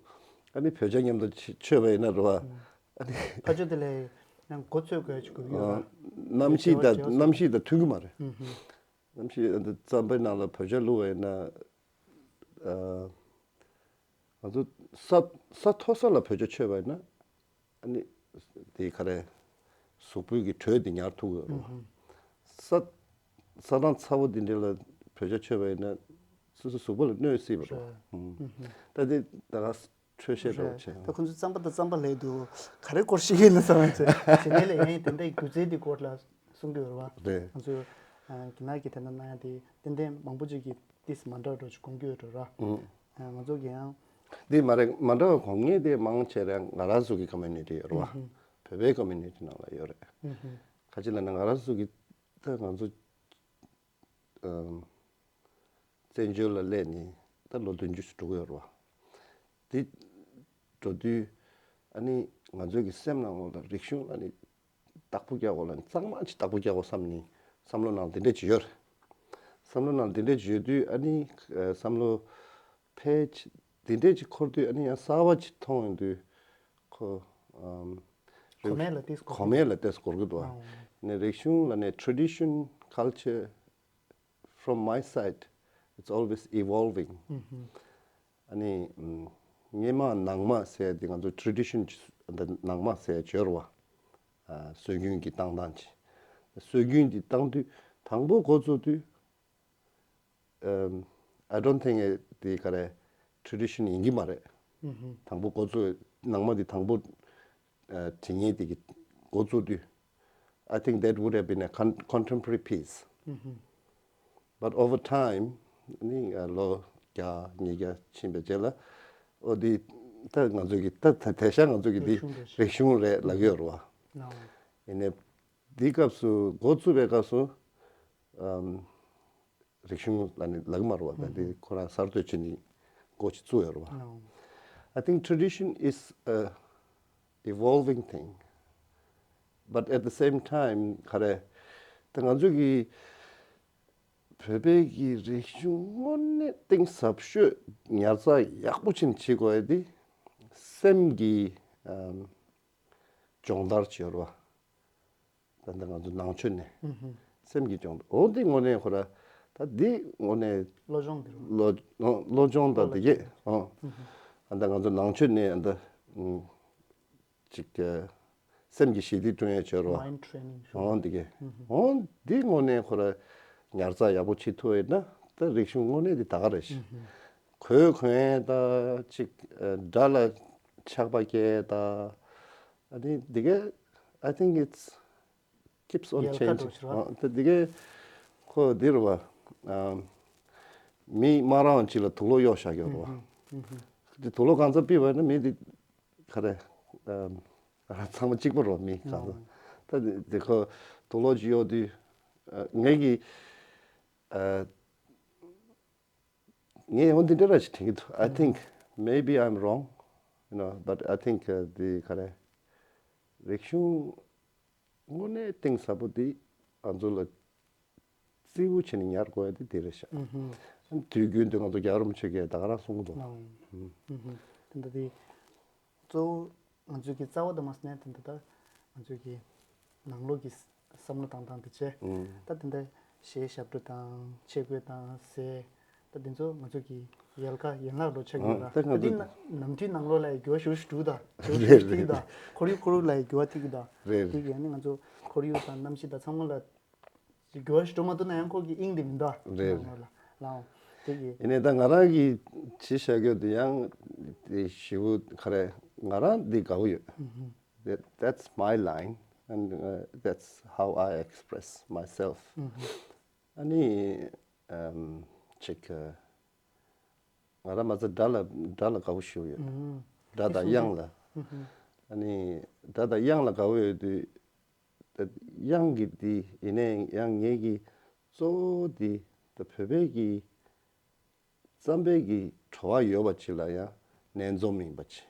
ཨ་ནི་བོད་ཇ་མཉམ་དུ་མཆོད་པ་ཡིན་ན་རེད་བ། ཨ་ནི་ཕ་ཆོས་དེ་ལས་ཡང་མགོ་ཚོས་དགོས་ཅིག་དགོས་ཀྱི་ཡོད་ར། གནམ་གཤིས་དང་གནམ་གཤིས་དང་མཐུན་གྱི་མ་རེད། གནམ་གཤིས་ཨ་ནི་རྩམ་པའི་ནང་ལ་བོད་ཇ་བླུགས་པ་ཡིན་ན་ཨ་ང་ཚོ་ས་ས་མཐོ་ས་ལ་བོད་ཇ་མཆོད་པ་ཡིན་ན་ཨ་ནི་དེ་ག་རེ་གཟུགས་པོའི་གི་དྲོད་དེ་ཉར་ཐུབ་ཀྱི་ཡོད་རེད། ས་ས་ཐང་ཚ་བོ་དེ་འདྲ་ལ་བོད་ཇ་མཆོད་པ་ཡིན་ན་སོ་སོ་གཟུགས་པོ་ལ་གནོད་སྲིད་པ་རེད། ད་དེ་ད་ག་འཕྲོད་བཤད་འདྲ་བོ་བྱས། ད་ཁོང་ཚོས་རྩམ་པ་དང་རྩམ་པ་ལབ་དུས་ག་རེ་སྐོར་ཞིག་ཡིན་ན་བསམ་ཡང་བྱས། དེ་ནས་ལས་ཡིན་དེ་འདྲའི་སྒྱུ་རྩལ་དེ་སྐོར་ལ་གསུང་གི་ཡོད་རེད་བ། རེད། ང་ཚོས་རྒྱ་ནག་གི་དེ་འདྲ་གནང་ཡ་དེ་ཏན་ཏན་མང་པོ་ཅིག་གིས་ཏིས་མ་འདྲ་འདྲ་ཅིག་སྒོམ་གྱི་ཡོད་རེད་ར། ང་ཚོ་གི་ཡང་། འདི་མ་རེད་མ་འདྲ་བ་གོང་ངེས་དེ་མང་ཆེ་རེད་ང་རང་ཚོ་གི་ཀོ་མུ་ནི་ཊི་ཡོད་རེད་བ། བོད་པའི་ཀོ་མུ་ནི་ཊི་ནང་ལ་ཡོད་རེད། ཁ་ཅིག་ལབ་ན་ང་རང་ཚོ་གི་ད་ང་ཚོ་ཨམ། བཙན་བྱོལ་ལ་སླེབས་ནས་ད་ལོ་བདུན་ཅུ་ཞིག་འགྲོ་གི་ཡོད་རེད་བ། དེ་འགྲོ་དུས་ཨ་ནི་ང་ཚོའི་གི་སེམས་ནང་ལོགས་ལ་རིག་གཞུང་ལ་ནི་བདག་པོ་རྒྱག་དགོས་ལ་ནི་གཙང་མ་ཅིག་བདག་པོ་རྒྱག་དགོས་བསམ་ནས་བསམ་བློ་ནང་དེ་འདྲས་ཅིག་ཡོད་རེད། བསམ་བློ་ནང་དེ་འདྲས་ཅིག་ཡོད་དུས་ཨ་ནི་བསམ་བློ་ཕལ་ཆེར་དེ་འདྲས་ཅིག་འཁོར་དུས་ཨ་ནི་ཡང་གསར་བ་ཅིག་མཐོང་ཡོང་དུས་ཁོ་ཨམ། གོ་གནས་ལ་ཏིས་གོ་གོ་གནས་ལ་ཏིས་གོ་གི་འདུག་ཨ། ནས་རིག་གཞུང་ལ་ནས་tradition culture from my side, it's always evolving. ཨ་ནི་སྔོན་མ་ནང་མ་ཟེར་ཡ་དེ་ང་ཚོ་tradition ནང་མ་ཟེར་ཡ་བྱོས་ར་བ། སྲོལ་རྒྱུན་གྱི་བཏང་སྟངས་ཅིག་སྲོལ་རྒྱུན་གྱི་བཏང་དུས་དང་པོ་འགོ་བཙུགས་དུས་I don't think དེ་ག་རེ་tradition ཡིན་གྱི་མ་རེད། དང་པོ་འགོ་བཙུགས་ནང་མ་དེ་དང་པོ་དྲི་ངན་དེ་གི་འགོ་བཙུགས་དུས། I think that would have been a con- contemporary piece. But over time ནི་ལོ་བརྒྱ་ཉིས་བརྒྱ་ཕྱིན་པའི་རྗེས་ལ་ཨོ་དེ་ད་ང་ཚོ་གི་ད་ད་དེ་ཤ་ང་ཚོ་གི་དེ་རིག་གཞུང་རེད་ལབ་ཀྱི་ཡོད་རེད་བ། ཡིན་ནའི་དེའི་སྐབས་སུ་འགོ་བཙུགས་པའི་སྐབས་སུ་ཨམ། རིག་གཞུང་ལ་ནི་ལག་མ་རུ་བ་དང་དེ་ཁོ་རང་གསར་གཏོད་བྱེད་ནི་འགོ་ཅིག་བཙུགས་ཡོད་རུ་བ། I think tradition is a evolving thing, but at the same time ག་རེ་ད་ང་ཚོ་གི་བོད་པའི་གི་རིག་གཞུང་དངོས་གནས་གཏིང་ཟབ་ཤོས་ཉར་ཚགས་ཡག་པོ་ཕྱིན་བྱེད་དགོས་ཡ་དེ་སེམས་ཀྱི་སྦྱོང་བརྡར་བྱེད་རུ་བ། ད་ལྟ་ང་ཚོ་ནང་ཆོས་ནས་སེམས་ཀྱི་སྦྱོང་བརྡར་འོ་དེ་དངོས་གནས་ཁོ་ར་ད་འདི་དངོས་གནས་བློ་སྦྱོང་དེ་རུ་བློ་བློ་སྦྱོང་དང་དེ་གས་ཨ་ད་ང་ཚོ་ནང་ཆོས་ནས་ད་ཅིག་སེམས་ཀྱི་ཞི་བདེ་བསྐྲུན་ཡས་བྱོས་རོགས། Mind training ཞུ། འོང་འདི་གས། འོང་འདི་དངོས་གནས་ཁོ་ར་ཉར་ཚགས་ཡག་པོ་བྱེད་ཐུབ་ཡོད་ན་ད་རིག་གཞུང་དངོས་གནས་འདི་ད་ག་རེད་ཤི། གོས་གོན་ཡས་ད་ཅིག་སྒྲ་ལ་ཆགས་པ་སྐྱེ་ད་ཨ་འདི་འདི་གས། I think it's keeps on changing. ད་འདི་གས་ཁོ་འདི་རུ་བ། མི་མ་རང་ཅིག་ལ་དུག་ལོག་གཡོག་བཞག་གི་རུ་བ། འདི་དུག་ལོག་གང་ཚ་པི་བ་ན་མི་འདི་ག་རེ། ཚང་མ་གཅིག་པ་རོ་མི་གང་ཚང་། ད་དེ་ཁོ་དུག་ལོག་ཅིག་གཡོག་དུས་ངས་ཀྱི་ངས་འོ་འདི་འདྲ་ར་ཞིག་དྲན་གྱི་འདུག I think maybe I'm wrong, you know, but I think དེ་ག་རེ་རིག་གཞུང་དངོས་གནས་གཏིང་ཟབ་པོ་དེ་ང་ཚོ་ལ་རྩིས་པོ་བྱས་ནས་ཉར་དགོས་ཡ་དེ་དེ་རེད་ཤག་དུས་རྒྱུན་དུ་ང་ཚོ་རྒྱལ་བ་རིན་པོ་ཆེ་གིས་ད་ག་རང་གསུང་གི་འདུག་དེ་འདྲ་དེ། གཙོ་བོ་ང་ཚོའི་གི་རྩ་བ་དང་མ་ཟིན་ན་དེ་འདྲ་ད་ང་ཚོའི་གི་ནང་ལོགས་ཀྱི་བསམ་བློ་བཏང་སྟངས་དེ་བྱས། ད་དེ་འདྲ་གཞས་ཞབས་བྲོ་དང་ཆས་གོས་དང་ཟས་ད་དེ་ཚོ་ང་ཚོའི་གི་ཡལ་ག་ཡན་ལག་ལོ་ཆགས་ཡོད་ལ་ད་དེ་ནམ་དུས་ནང་ལོགས་ལ་ཡི་འགྱུར་བ་ཞུ་ཞུ་ད་འགྱུར་བ་ཞུ་ཞུ་ཐིག་ད་ཁོར་ཡུག་ཁོར་ཡུག་ལ་ཡི་འགྱུར་བ་ཐིག་ད་རེད་དེ་གི་ཡང་ནི་ང་ཚོ་ཁོར་ཡུག་དང་གནམ་གཤིས་དང་ཚང་མ་ལ། ཅིག་འགྱུར་བ་ཞིག་འགྲོ་མ་ཐུབ་ན་ཡང་ཁོ་གི་དབྱིངས་དེ་མི་འདུག་རེད་རེད། ལའང་དེ་གི་ཡིན་ནའི་ད་ང་རང་གི་བྱེད་བཞག་རྒྱུ་དེ་ཡང་དེ་ཞེ་པོ་ག་རེ་ང་རང་འདི་དགའ་བོ་ཡོད། That, that's my line and uh, that's how I express myself. ཨ་ནི་ཅིག་ང་རང་མ་ཚད་སྒྲ་ལ་སྒྲ་ལ་དགའ་བོ་ཞེ་པོ་ཡོད། སྒྲ་དང་དབྱངས་ལ། ཨ་ནི་སྒྲ་དང་དབྱངས་ལ་དགའ་བོ་ཡོད་དུས། ད་དབྱངས་ཀྱི་འདི་ཡིན་ནའི་ཡང་ངེད་ཀྱི་གཙོ་བོ་འདི་ད་བོད་པའི་གི་རྩམ་པའི་གི་བྲོ་བ་ཡོད་པ་ཅིག་ལ་ཡང་ནས་འཛོམས་ཡིན་པ་ཅིག་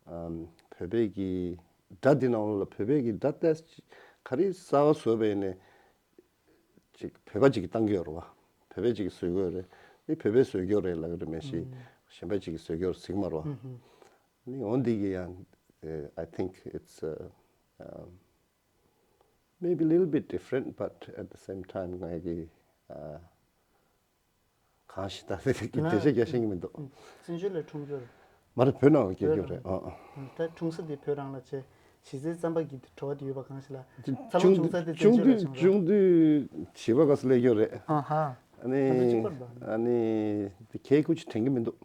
བོད་པའི་གི་སྒྲ་འདི་ནང་ལོགས་ལ་བོད་པའི་གི་སྒྲ་ཏོག་ཙམ་ག་རེ་གསར་པ་བཟོས་པ་ཡིན་ནའི་ཅིག་བོད་པ་ཅིག་གིས་བཏང་གི་ཡོད་རེད་བ། བོད་པ་ཅིག་གིས་བཟོས་ཀྱི་ཡོད་རེད། འདི་བོད་པས་བཟོས་ཀྱི་ཡོད་རེད་ལབ་ཀྱི་རེད་མེད་ཤི། གཞན་པ་ཅིག་གིས་བཟོས་ཀྱི་ཡོད་རེད་ཟེར་གྱི་མ་རེད་བ། ནི་འོ་འདི་གི་ཡང་I think it's uh, um, maybe a little bit different, but at the same time ང་གི་གང་ཞིག་ད་དེ་དེ་ཤེས་རྒྱ་ཤེས་ཀྱི་མི་འདུག་བཙན་བྱོལ་ལ་འཁྲུངས་ཡོད་རེད། མ་རེད་བོད་ནང་ལ་སྐྱེས་ཡོད་རེད། ཨ་ཨ། ད་འཁྲུངས་ས་དེ་བོད་རང་ལ་བྱས་གཞི་རྩའི་རྩམ་པ་གི་བྲོ་བ་དེ་ཡོད་པ་གང་ཞིག་ལ་འཚར་ལོངས་བྱུང་ས་དེ་བཙན་བྱོལ་ལ་བྱུང་རེད། ཆུང་དུས་བྱིས་པ་ག་ས་སླེབས་ཡོད་རེད། ཨ་ཧ། ཨ་ནི་ད་ལྟ་གཅིག་པར་འདུག་ཨ་ནི་དེ་ཁྱེད་ཁུ་ཅི་དྲན་གྱི་མི་འདུག་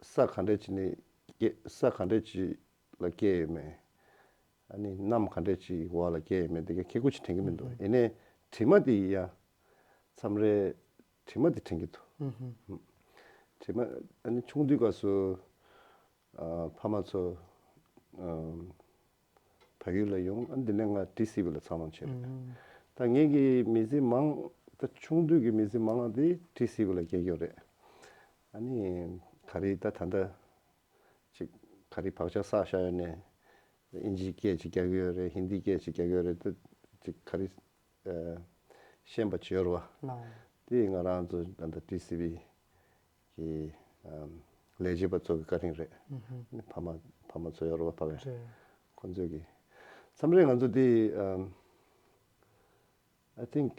ས་ག་འདྲ་ཅིག་ནས་སྐྱེ་ས་ག་འདྲ་ཅིག་ལ་སྐྱེས་ཡོད་མེད། ཨ་ནི་གནམ་ག་འདྲ་ཅིག་འོག་ལ་སྐྱེས་ཡོད་མེད་དེ་ག་ཁྱེད་ཁུ་ཅི་དྲན་གྱི་མི་འདུག་ཡིན་ནའི་དྲི་མ་དེ་ཡིན་ཡ། མཚམས་རེ་དྲི་མ་དེ་དྲན་གྱི་འདུག་དྲི་མ་ཨ་ནི་ཆུང་དུས་སྐབས་སུ་ཨ་ཕ་མ་ཚོ་ཨ་བལ་ཡུལ་ལ་ཡོང་ཨ་འདི་ནས་ང་ཊི་སི་ཝི་ལ་འཚར་ལོངས་བྱས་རེད། ད་ངེད་ཀྱི་མི་ཚེ་མང་ད་ཆུང་དུས་ཀྱི་མི་ཚེ་མང་དེ་ཊི་སི་ཝི་ལ་སྐྱེལ་ཡོད་རེད། ཨ་ནི་ག་རེ་ད་ད་ལྟ་ཅིག་ག་རེ་བག་ཆགས་བསགས་བཞག་ཡོད་ནས་ཨིན་ཇིའི་སྐད་ཅིག་རྒྱག་གི་ཡོད་རེད། ཧིན་དིའི་སྐད་ཅིག་རྒྱག་གི་ཡོད་རེད། ད་ཅིག་ག་རེ་ཤེས་པ་བྱོས་ར་བ། དེ་ང་རང་ཚོ་ད་ལྟ་ཊི་སི་ཝི་གི་ལས་བྱེད་པ་ཚོ་གི་བཀའ་དྲིན་རེད། ཕ་མ་ཕ་མ་ཚོ་ཡོད་ར་བ་ཕ་མས་ཁོ་ཚོས་གི་མཚམས་རེ་ང་ཚོ་དེ་I think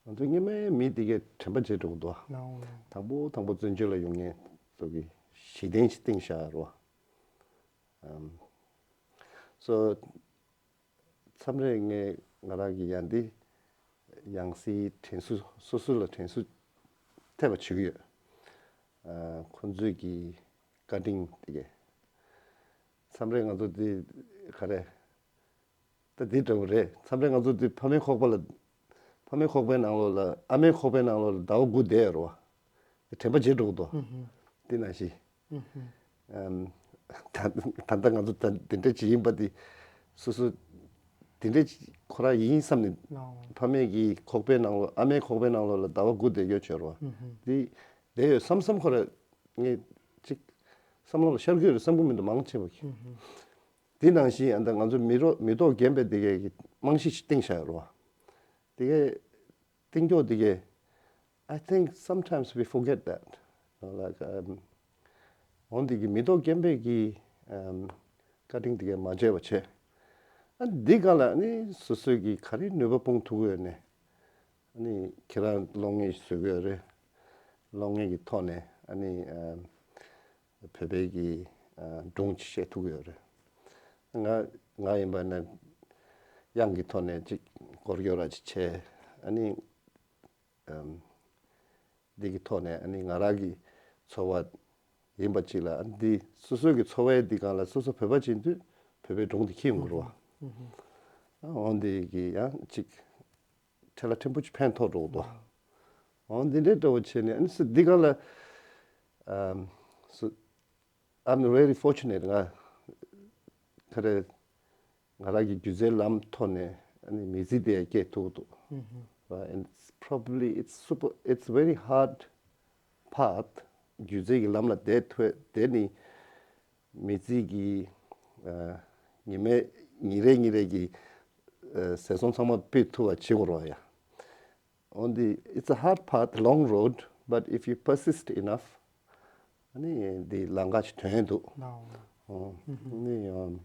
ང་ཚོ་སྔོན་མའི་མི་དེ་གས་དྲན་པ་བརྗེད་འགྲོ་གི་འདུག་དང་པོ་དང་པོ་བཙན་བྱོལ་ལ་ཡོང་མཁན་ཚོ་གི་གཞི་རྟེན་ཞིག་བཏིང་བཞག་ར་བ། So མཚམས་རེ་ངས་ང་རང་གི་ཡང་འདི་ཡང་སྲིད་དྲན་གསོ་སོ་སོ་ལ་དྲན་གསོ་ཐེབས་པ་བྱེད་ཀྱི་ཡོད། ཁོ་ཚོས་ཀྱི་བཀའ་དྲིན་དེ་གས། མཚམས་རེ་ང་ཚོ་འདི་ག་རེ་ད་འདི་འདྲ་བོ་རེད། མཚམས་རེ་ང་ཚོ་འདི་ཕ་མའི་ཁོག་པ་ལ་ཕ་མའི་ཁོག་པའི་ནང་ལོགས་ལ་ཨ་མའི་ཁོག་པའི་ནང་ལོགས་ལ་ཟླ་བ་དགུ་བསྡད་ཡོད་རེད་བ། དེ་དྲན་པ་བརྗེད་འགྲོ་གི་འདུག་དེ་ནང་བཞིན། ད་ད་ལྟ་ང་ཚོ་ད་འདི་འདྲ་ཅིག་ཡིན་པ་དེ་སོ་སོ་ དེ་འདྲས་ཁོ་རང་ཡིན་བསམ་ནས། ལའོ། ཕ་མེས་ཀྱི་ཁོག་པའི་ནང་ལོགས། ཨ་མའི་ཁོག་པའི་ནང་ལོགས་ལ་ཟླ་བ་དགུ་བསྡད་ཡོད་བྱས་རོ། ཨུ་ཧུ། དེ་བསྡད་ཡོད་བསམ་བསམ་ཁོ་རང་ངས་ཅིག་བསམ་བློ་ལ་ཤར་གྱི་ཡོད་རེད་བསམ་གྱི་མི་འདུག་མང་ཆེ་བ་གིས། ཨུ་ཧུ། དེ་ནང་བཞིན་ཨ་ད་ང་ཚོ་མི་རོ་མི་ཐོག་རྒན་པའི་དེ་གའི་རྨང་གཞི་ཞིག་བཏིང་བཞག་ཡོད་རེད་བ། དེ་གའི་བཏིང་ཀྱོག་དེ་གའི། I think sometimes we forget that. Like, um, འོན་ཏེ་གི་མི་ཐོག་རྒན་པའི་གི་um, བཀའ་དྲིན་དེ་གའི་མ་བརྗེད་པ་བྱས། ཨ་འདི་ག་ལ་ནི་སོ་སོའི་གི་ག་རེ་ནུས་པ་སྤུངས་ཐུབ་ཀྱི་ཡོད་ནས། ཨ་ནི་ཁྱེད་རང་གློག་བརྙན་བཟོ་གི་ཡོད་རེད། གློག་བརྙན་གི་ཐོག་ནས་ཨ་ནི་um, བོད་པའི་གི་སྒྲུང་ཅིག་བཤད་ཐུབ་ཀྱི་ཡོད་རེད། ང་ང་ཡིན་པ་ན་དབྱངས་ཀྱི་ཐོག་ནས་ཅིག་སྐོར་སྐྱོད་ར་ཅིག་བྱས། ཨ་ནི་འདི་གི་ཐོག་ནས་ཨ་ནི་ང་རང་གི་འཚོ་བ་ཡིན་པ་ཅིག་ལ། ཨ་ནི་འདི་སོ་སོ་གི་འཚོ་བའི་འདི་སྒང་ལ་སོ་སོ་བོད་པ་ཅིག་ཡིན་དུས་བོད་པའི་སྒྲུང་འདི་འཁྱེར་ཡོང་གི་རེད་བ། འོ་འདི་གི་ཡང་ཅིག་ཁྲལ་ལ་ཕྲན་བུ་ཅིག་ཕན་ཐོགས་འགྲོ་གི་འདུག་འོ་འདི་འདྲའི་འདྲ་བོ་བྱས་ནས། ཨ་ནི་སུ་འདི་ག་ལ་ཨམ་སུ། I'm really fortunate. ང་ག་རེ་ང་རང་གི་སྒྱུ་རྩལ་ལམ་ཐོག་ནས་ཨ་ནི་མི་ཚེ་འདི་སྐྱེལ་ཐུབ་འདུག་ཨུ་ཧུ། Right? And it's probably it's super, it's very hard path. སྒྱུ་རྩལ་གྱི་ལམ་ལ་བསྡད་ཐུབ་དེ་ནི་མི་ཚེ་གི་ཨ་ཉི་མའི་ཉིན་རེ་ཉིན་རེ་གི་ཨ་ཟད་སོང་ཚང་མ་སྤེལ་ཐུབ་པ་བྱེད་དགོས་རེད་བ་ཡ། འོན་ཏེ་it's a hard path, long road, but if you persist enough, ཨ་ནི་འདི་ལམ་ཁ་ཅིག་ཐོན་འདུག་ལའོ། ཨོ། ཨུ་ཧུ། ནི་ཡང་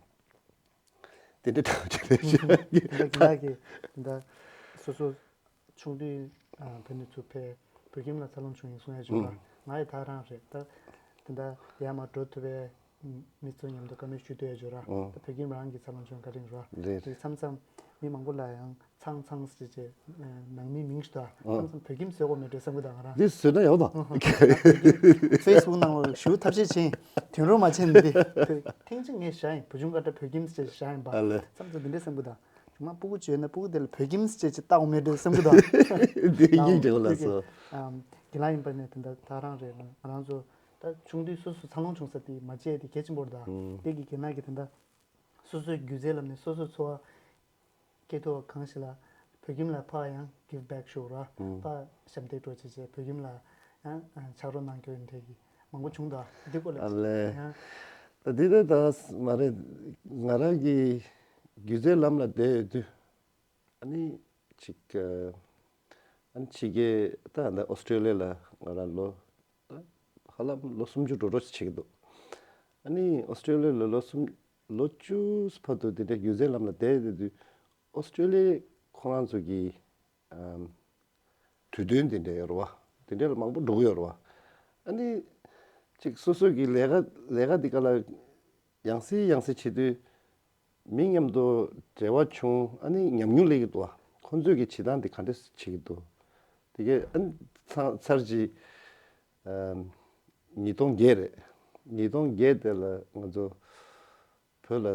དེ་འདྲ་ཐག་ཆོད་རེད་ཤག་འདི་འདྲ་གི་འདི་འདྲ་སོ་སོ་ཆུང་དུས་ཨ་བོད་ནས་ཚུར་ཕེབས། བོད་ཁྱིམ་ལ་འཚར་ལོངས་བྱུང་ཡིན་གསུང་ཡ་བྱུང་ར། ང་ཡི་ད་རང་རེད་ད། དེ་འདྲ་ཡར་མར་འགྲོ་ཐུབ་པའི་མི་ཚོ་མཉམ་དུ་བཀའ་མོལ་ཞུ་འདོད་ཡ་བྱུང་ར། ཨོ། ད་བོད་ཁྱིམ་རང་གི་འཚར་ལོངས་བྱུང་བཀའ་དྲིན་ར། རེད། དེ་མཚམས་མཚམས་མི་མང་པོ་ལ་ཡང་ཚང་ཚང་ཟེར་བྱས་ནང་མི་མིང་ཞིག་དང་། ཨོ། མཚམས་མཚམས་བོད་ཁྱིམ་ཟེར་དགོས་མེད་འགྲོ་བསམ་གི་འདུག་ང་རང་། འདི་བཟོས་ན་ཡག་པོ་འདུག་ཨོ། ཧ་ཧ། ཕེ་སི་བུག་ནང་ལ་ཞུ་ཐབས་ཤེས་བྱས། དོན་རུ་མ་བྱས་ནས་འདི། ཐེངས་གཅིག་ངས་བཞག་ཡིན། བུ་ཆུང་ག་འདྲ་བོད་ཁྱིམ་ཟེར་བཞག་ཡིན་པ། ཨ་ལེ། མཚམས་མཚམས་འདི་འདྲ་བསམ་གི་འདུག་ཆུང་མ་སྤུ་གུ་བྱོས་ན་སྤུ་གུ་དེ་ལ་བོད་ཁྱིམ་ཟེར་བྱས་བཏགས་དགོས་མེད་འགྲོ་བསམ་གི་འདུག་འདི་སྙིང་རྗེ་པོ་ལ་སོ། ཨམ་དགེ་ལགས་ཡིན་པ་ནས་དེ་འདྲ་ད་རང་རེད། ང་རང་ཚོ་ད་ཆུང་དུས་སོ་སོ་འཚར་ལོངས་བྱུང་ས་དེ་མ་བརྗེད་དེ་གལ་ཆེན་པོ་རེད་ད། ཨུམ། དེ་གི་དགེ་ལགས་ཀྱི་དེ་འདྲ་སོ་སོའི་སྒྱུ་རྩལ་ལམ་ནས་སོ་སོའི་འཚོ་བ་སྐྱེལ་ཐུབ་པ་གང་ཞིག་ལ་བོད་ཁྱིམ་ལ་ཕར་ཡང་give back ཞུ་ར། ཨུམ། ཕར་ཞབས་འདེགས་སྤྲོད་བྱེད་བྱེད་བོད་ཁྱིམ་ལ་ཡང་ཕྱག་རོགས་གནང་རྒྱུ་ཡིན་འདྲ་གི་མང་པོ་བྱུང་ད། འདི་སྐོར་ལ་ཨ་ལེ། ཡང་ད་འདི་ད་ད་མ་རེད། ང་རང་གི་སྒྱུ་རྩལ་ལམ་ལ་བསྡད་ཡོད་དུས། ཨ་ནི་ཅིག་ཨ་ནི་ཕྱི་རྒྱལ་ད་ད་ཨོ་སི་ཀྲེ་ལི་ཡ་ལ་ང་རང་ལོ་ད་ཧ་ལམ་ལོ་སུམ་ཅུ་འགྲོ་འགྲོ་ཞིག་བྱེད་ཀྱི་འདུག་ཨ་ནི་ཨོ་སི་ཀྲེ་ལི་ཡ་ལ་ལོ་སུམ་ལོ་བཅུ་བར་དུ་དེ་འདྲའི་སྒྱུ་རྩལ་ལམ་ལ་བསྡད་ཡོད་དུས། ཨོ་སི་ཀྲེ་ལི་ཡ་ཁོ་རང་ཚོ་གི་ཨམ་དུས་སྟོན་དེ་འདྲ་ཡོད་རེད་བ། དེ་འདྲ་ལ་མང་པོ་འགྲོ་གི་ཡོད་རེད་བ། ཨ་ནི་ཅིག་སོ་སོ་གི་ལས་ཀ་ལས་ཀ་འདི་ག་ལ་ཡང་སེ་ཡང་སེ་བྱེད་དུས། མི་མཉམ་དུ་འབྲེལ་བ་བྱུང་། ཨ་ནི་ཉམས་མྱོང་སླེབས་ཀྱི་འདུག་བ། ཁོང་ཚོས་ཀྱི་བྱེད་སྟངས་འདི་ག་འདྲ་བྱེད་ཀྱི་འདུག་དེ་གས་ཨ་ནི་ཚང་ཚར་གྱི་ཨམ་ཉིས་སྟོང་བརྒྱད་རེད། ཉིས་སྟོང་བརྒྱད་དེ་ལ་ང་ཚོ་བོད་ལ་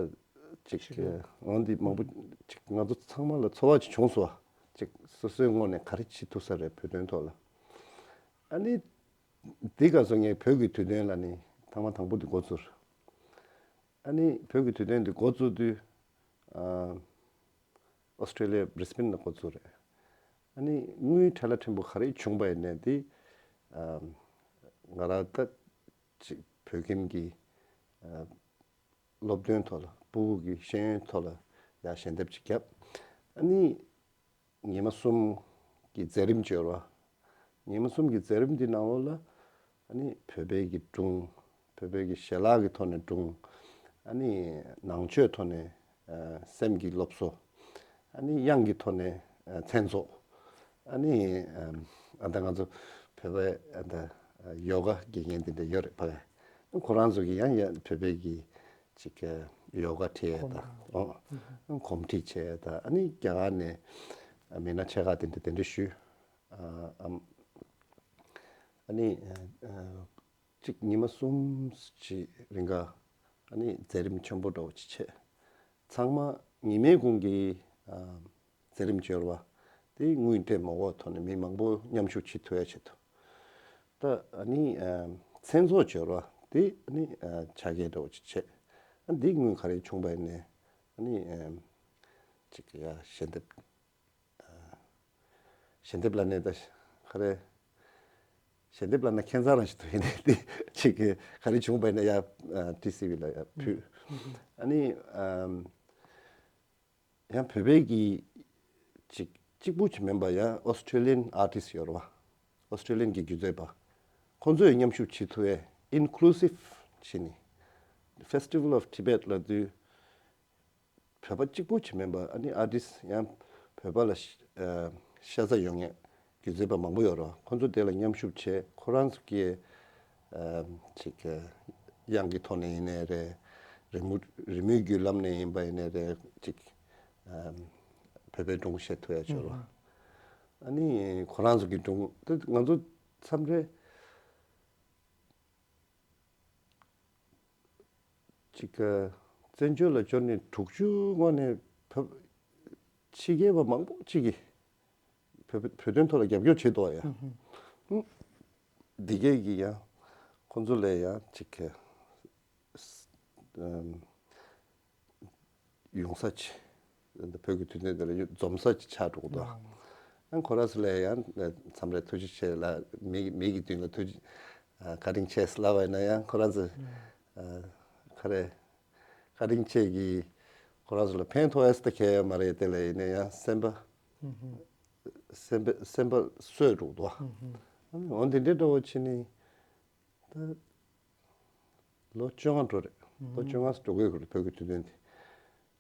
ཅིག་ཕྱི་རྒྱལ་འོན་ཏེ་མང་པོ་ཅིག་ང་ཚོ་ཚང་མ་ལ་ཚོར་བ་ཅིག་བྱུང་སོང་བ། ཅིག་སོ་སོའི་ངོས་ནས་ག་རེ་བྱེད་ཐུབ་ས་རེད་བོད་དོན་ཐོག་ལ། ཨ་ནི་དེ་སྐབས་སུ་ངས་བོད་ཀྱི་དུས་སྟོན་ལ་ནི་ཐེངས་མ་དང་པོ་དེ་འགོ་བཙུགས། ཨ་ནི་བོད་ཀྱི་དུས་སྟོན་དེ་འགོ་བཙུགས་དུས། ཨ་ཨོ་སི་ཀྲེ་ལི་ཡ་བྷི་རི་སི་བྷེན་ལ་འགོ་བཙུགས་རེད། ཨ་ནི་དངུལ་ཕྲ་ལ་ཕྲན་བུ་ག་རེ་བྱུང་པ་ཡིན་ནའི་དེ། ཨ་ང་རང་ད་ཅིག་བོད་ཁྱིམ་གྱི་ཨ་སློབ་སྟོན་ཐོག་ལ་སྤུ་གུ་གི་ཤེས་ཡོན་ཐོག་ལ་ཡང་ཞལ་འདེབས་ཅིག་བརྒྱབ། ཨ་ནི་ཉི་མ་གསུམ་གྱི་མཛད་རིམ་ཅིག་ཡོད་རེད་བ། ཉི་མ་གསུམ་གྱི་མཛད་རིམ་འདི་ནང་ལོགས་ལ་ཨ་ནི་བོད་པའི་གི་སྒྲུང་། བོད་པའི་གི་ཞལ་ལག་གི་ཐོག་ནས་སྒྲུང་། ཨ་ནི་ནང་ཆོས་ཐོག་ནས་ཨ་སེམས་ཀྱི་སློབ་གསོ། ཨ་ནི་དབྱངས་ཀྱི་ཐོག་ནས་ཨ་མཚན་ཚོགས། ཨ་ནི་ཨ་ཨ་ད་ང་ཚོ་བོད་པའི་ཨ་ད་ཡོ་ག་དགེ་རྒན་དེ་འདྲ་ཡོད་རེད་ཕ་གི། ཁོ་རང་ཚོ་གི་ཡང་ཡང་བོད་པའི་གི་ཅིག་ཡོ་ག་ཁྲིད་ཡས་དང་། ཨོ། གོམས་འདྲིས་བྱས་དང་། ཨ་ནི་རྒྱ་གར་ནས་མི་སྣ་ཆེ་ཁག་དེ་འདྲ་དེ་འདྲ་ཞུས། ཨ་ཨམ། ཨ་ནི་ཨ་གཅིག་ཉི་མ་གསུམ་གྱི་རིང་ག་ཨ་ནི་མཛད་རིམ་ཆེན་པོ་འདྲ་བོ་ཅིག་བྱས། ཚང་མ་ཉི་མའི་གུང་གི་ཨ་མཛད་རིམ་ཅིག་ཡོད་རེད་བ། དེ་དངུལ་སྤྲད་མ་དགོས་ཐོག་ནས་མི་མང་པོ་མཉམ་ཞུགས་བྱེད་ཐུབ་ཡ་ཆེད་དུ། ད་ཨ་ནི་ཨ་མཚན་ཚོགས་ཅིག་ཡོད་རེད་བ། དེ་ཨ་ནི་ཨ་ཕྱག་འཁྱེར་འདྲ་བོ་ཅིག་བྱས། ཨ་འདི་དངུལ་ག་རེ་བྱུང་པ་ཡིན་ནའི་ཨ་ནི་ཨ་ ཅིག་ཡ་ཞལ་འདེབས། ཞལ་འདེབས་ལ་ནས་ད་ག་རེ། ཞལ་འདེབས་ལ་ན་ཁྱད་མཚར་རང་ཞིག་ཏུ་ཡིན་ནས་དེ་ཅིག་ག་རེ་བྱུང་བ་ཡིན་ན་ཡ་ཊི་སི་ཝི་ལ་ཡ་ཕུལ། ཨ་ནི་ཨམ། ཡང་བོད་པའི་གི་ཅིག་གཅིག་པུ་ཅིག་མིན་པ་ཡང་ཨོ་སི་ཊྲེ་ལི་ཡན་ཨར་ཊིསི་ཡོད་རེད་བ། ཨོ་སི་ཊྲེ་ལི་ཡན་གྱི་སྒྱུ་རྩལ་པ། ཁོང་ཚོས་མཉམ་ཞུགས་བྱེད་ཐུབ་པའི་ཨིན་ཀུ་ལུ་སིབ་བྱས་ནས། Festival of Tibet ལབ་དུས་བོད་པ་གཅིག་པུ་ཅིག་མིན་པ་ཨ་ནི་ཨར་ཊིསི་ཡང་བོད་པ་ལ་ཤ་ཤ་ཚ་ཡོད་མཁན་སྒྱུ་རྩལ་པ་མང་པོ་ཡོད་རེད་བ། ཁོང་ཚོ་དེ་ལ་མཉམ་ཞུགས་བྱས་ཁོ་རང་ཚོ་གི་ཨ་ཅིག་དབྱངས་ཀྱི་ཐོག་ནས་ཡིན་ནའི་རེད། རི་མོ་རི་མོའི་བརྒྱུད་ལམ་ནས་ཡིན་པ་ཡིན་ནའི་རེད། ཅིག་ཨ་བོད་པའི་སྒྲུང་བཤད་ཐུབ་ཡ་ཆོག་རེད་བ། ཨ་ནི་ཁོ་རང་ཚོ་གི་སྒྲུང་དེ་ང་ཚོ་མཚམས་རེ་ཅིག་ག་བཙན་བྱོལ་ལ་འབྱོར་ནས་དྲུག་ཅུ་སྔོན་ནས་བོད་ཕྱི་རྒྱལ་བ་མང་པོ་ཅིག་གིས་བོད་བོད་དོན་ཐོག་ལ་རྒྱབ་སྐྱོར་བྱེད་འདུག་ཡ། འདི་གས་ཀྱི་ཡང་ཁོང་ཚོ་ལ་ཡང་ཅིག་ག་ཨམ། ཡོང་ས་ཅིག་བོད་ཀྱི་དུས་སྟོན་དེ་ལ་འཛོམས་ས་ཅིག་ཆགས་འགྲོ་གི་འདུག་ཨང་ཁོ་ར་སི་ལ་ཡང་མཚམས་རེ་ཐུགས་རྗེ་ཆེ་ལ་མི་མི་གི་མདུན་ལ་ཐུགས་རྗེ་བཀའ་དྲིན་ཆེ་ཟེར་ལབ་པ་ཡིན་ན་ཡང་ཁོ་ར་སི་ཁ་རེ་བཀའ་དྲིན་ཆེ་གི་ཁོ་ར་སི་ལ་ཕན་ཐོགས་ཡས་ད་གལ་ཡོད་མ་རེད། དེ་ལ་ཡིན་ན་ཡང་སེམས་པ་སེམས་པ་སེམས་པ་གསོས་འགྲོ་གི་འདུག་འོན་ཏེ་འདྲ་འདྲ་བོ་བྱས་ནས་ད། ལོ་བཅོ་ལྔ་འགྲོ་རེད། ལོ་བཅོ་ལྔ་འགྲོ་གི་ཡོད་རེད་བོད་ཀྱི་དུས་སྟོན་དེ།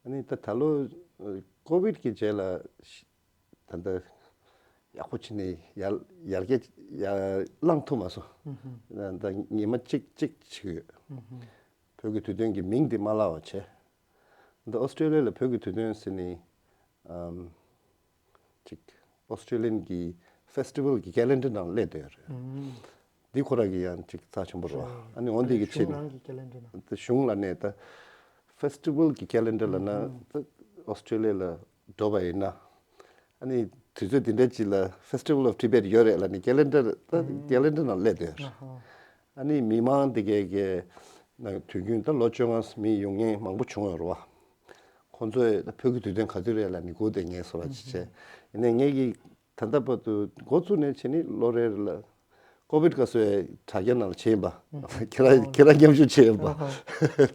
ཨ་ནི་ད་ད་ལོ་ཀོ་བིད་ཀྱི་རྗེས་ལ་ད་ལྟ་ཡག་པོ་བྱས་ནས་ཡར་ཡར་རྒྱས་ཡར་ལངས་ཐུབ་མ་སོང་། ད་ཉི་མ་གཅིག་གཅིག་བྱེད་ཀྱི་ཡོད། བོད་ཀྱི་དུས་སྟོན་གྱི་མིང་དེ་མ་བརླག་པ་བྱས། ད་ཨོ་སི་ཀྲོ་ལི་ཡ་ལ་བོད་ཀྱི་དུས་སྟོན་ཟེར་ནས་ཨམ། ཅིག་ཨོ་སི་ཀྲོ་ལི་ཡན་གྱི་ཕེ་སི་ཊི་ཝལ་གྱི་ཁེ་ལེན་ཌར་ནང་སླེབས་བསྡད་ཡོད་རེད། འདི་ཁོ་རང་གི་ཡང་ཅིག་རྩ་ཆེན་པོ་རེད་བ། ཨ་ནི་འོན་ཏེ་གི་ཕྱིར་གཞུང་རང་གི་ཁེ་ལེན་ཌར་ནང་། ད་གཞུང་ལ་ནས་ད་ཕེ་སི་ཊི་ཝལ་གྱི་ཁེ་ལེན་ཌར་ལ་ན་ད་ཨོ་སི་ཀྲོ་ལི་ཡ་ལ་འགྲོ་བ་ཡིན་ན། ཨ་ནི་དུས་ཚོད་འདི་འདྲ་ཅིག་ལ་Festival of Tibet ཡོད་རེད་ལབ་ནས་ཁེ་ལེན་ཌར་ད་ཁེ་ལེན་ཌར་ནང་སླེབས་བསྡད་ཡོད་རེད། ཨ་ནི་མི་མང་དེ་གའི་གི་ནང་དུས་རྒྱུན་ད་ལོ་བཅོ་ལྔ་མི་ཡོང་མཁན་མང་པོ་བྱུང་ཡོད་རེད་བ། ཁོང་ཚོས་ད་བོད་ཀྱི་དུས་སྟོན་ག་ཚོད་རེད་ལབ་ནས་སྒུག་བསྡད་མཁན་བཟོ་འདྲ་ཅིག་བྱས། ཡིན་ནའི་ངས་ཀྱིས་ད་ལྟ་བར་དུ་འགོ་བཙུགས་ནས་བྱས་ནས་ལོ་རེ་རེ་ལ་ཀོ་བིད་སྐབས་སུ་དྲ་རྒྱ་ནང་ལ་བྱས་ཡིན་པ། ཁྱེད་རང་ཁྱེད་རང་མཉམ་ཞུགས་བྱས་ཡིན་པ།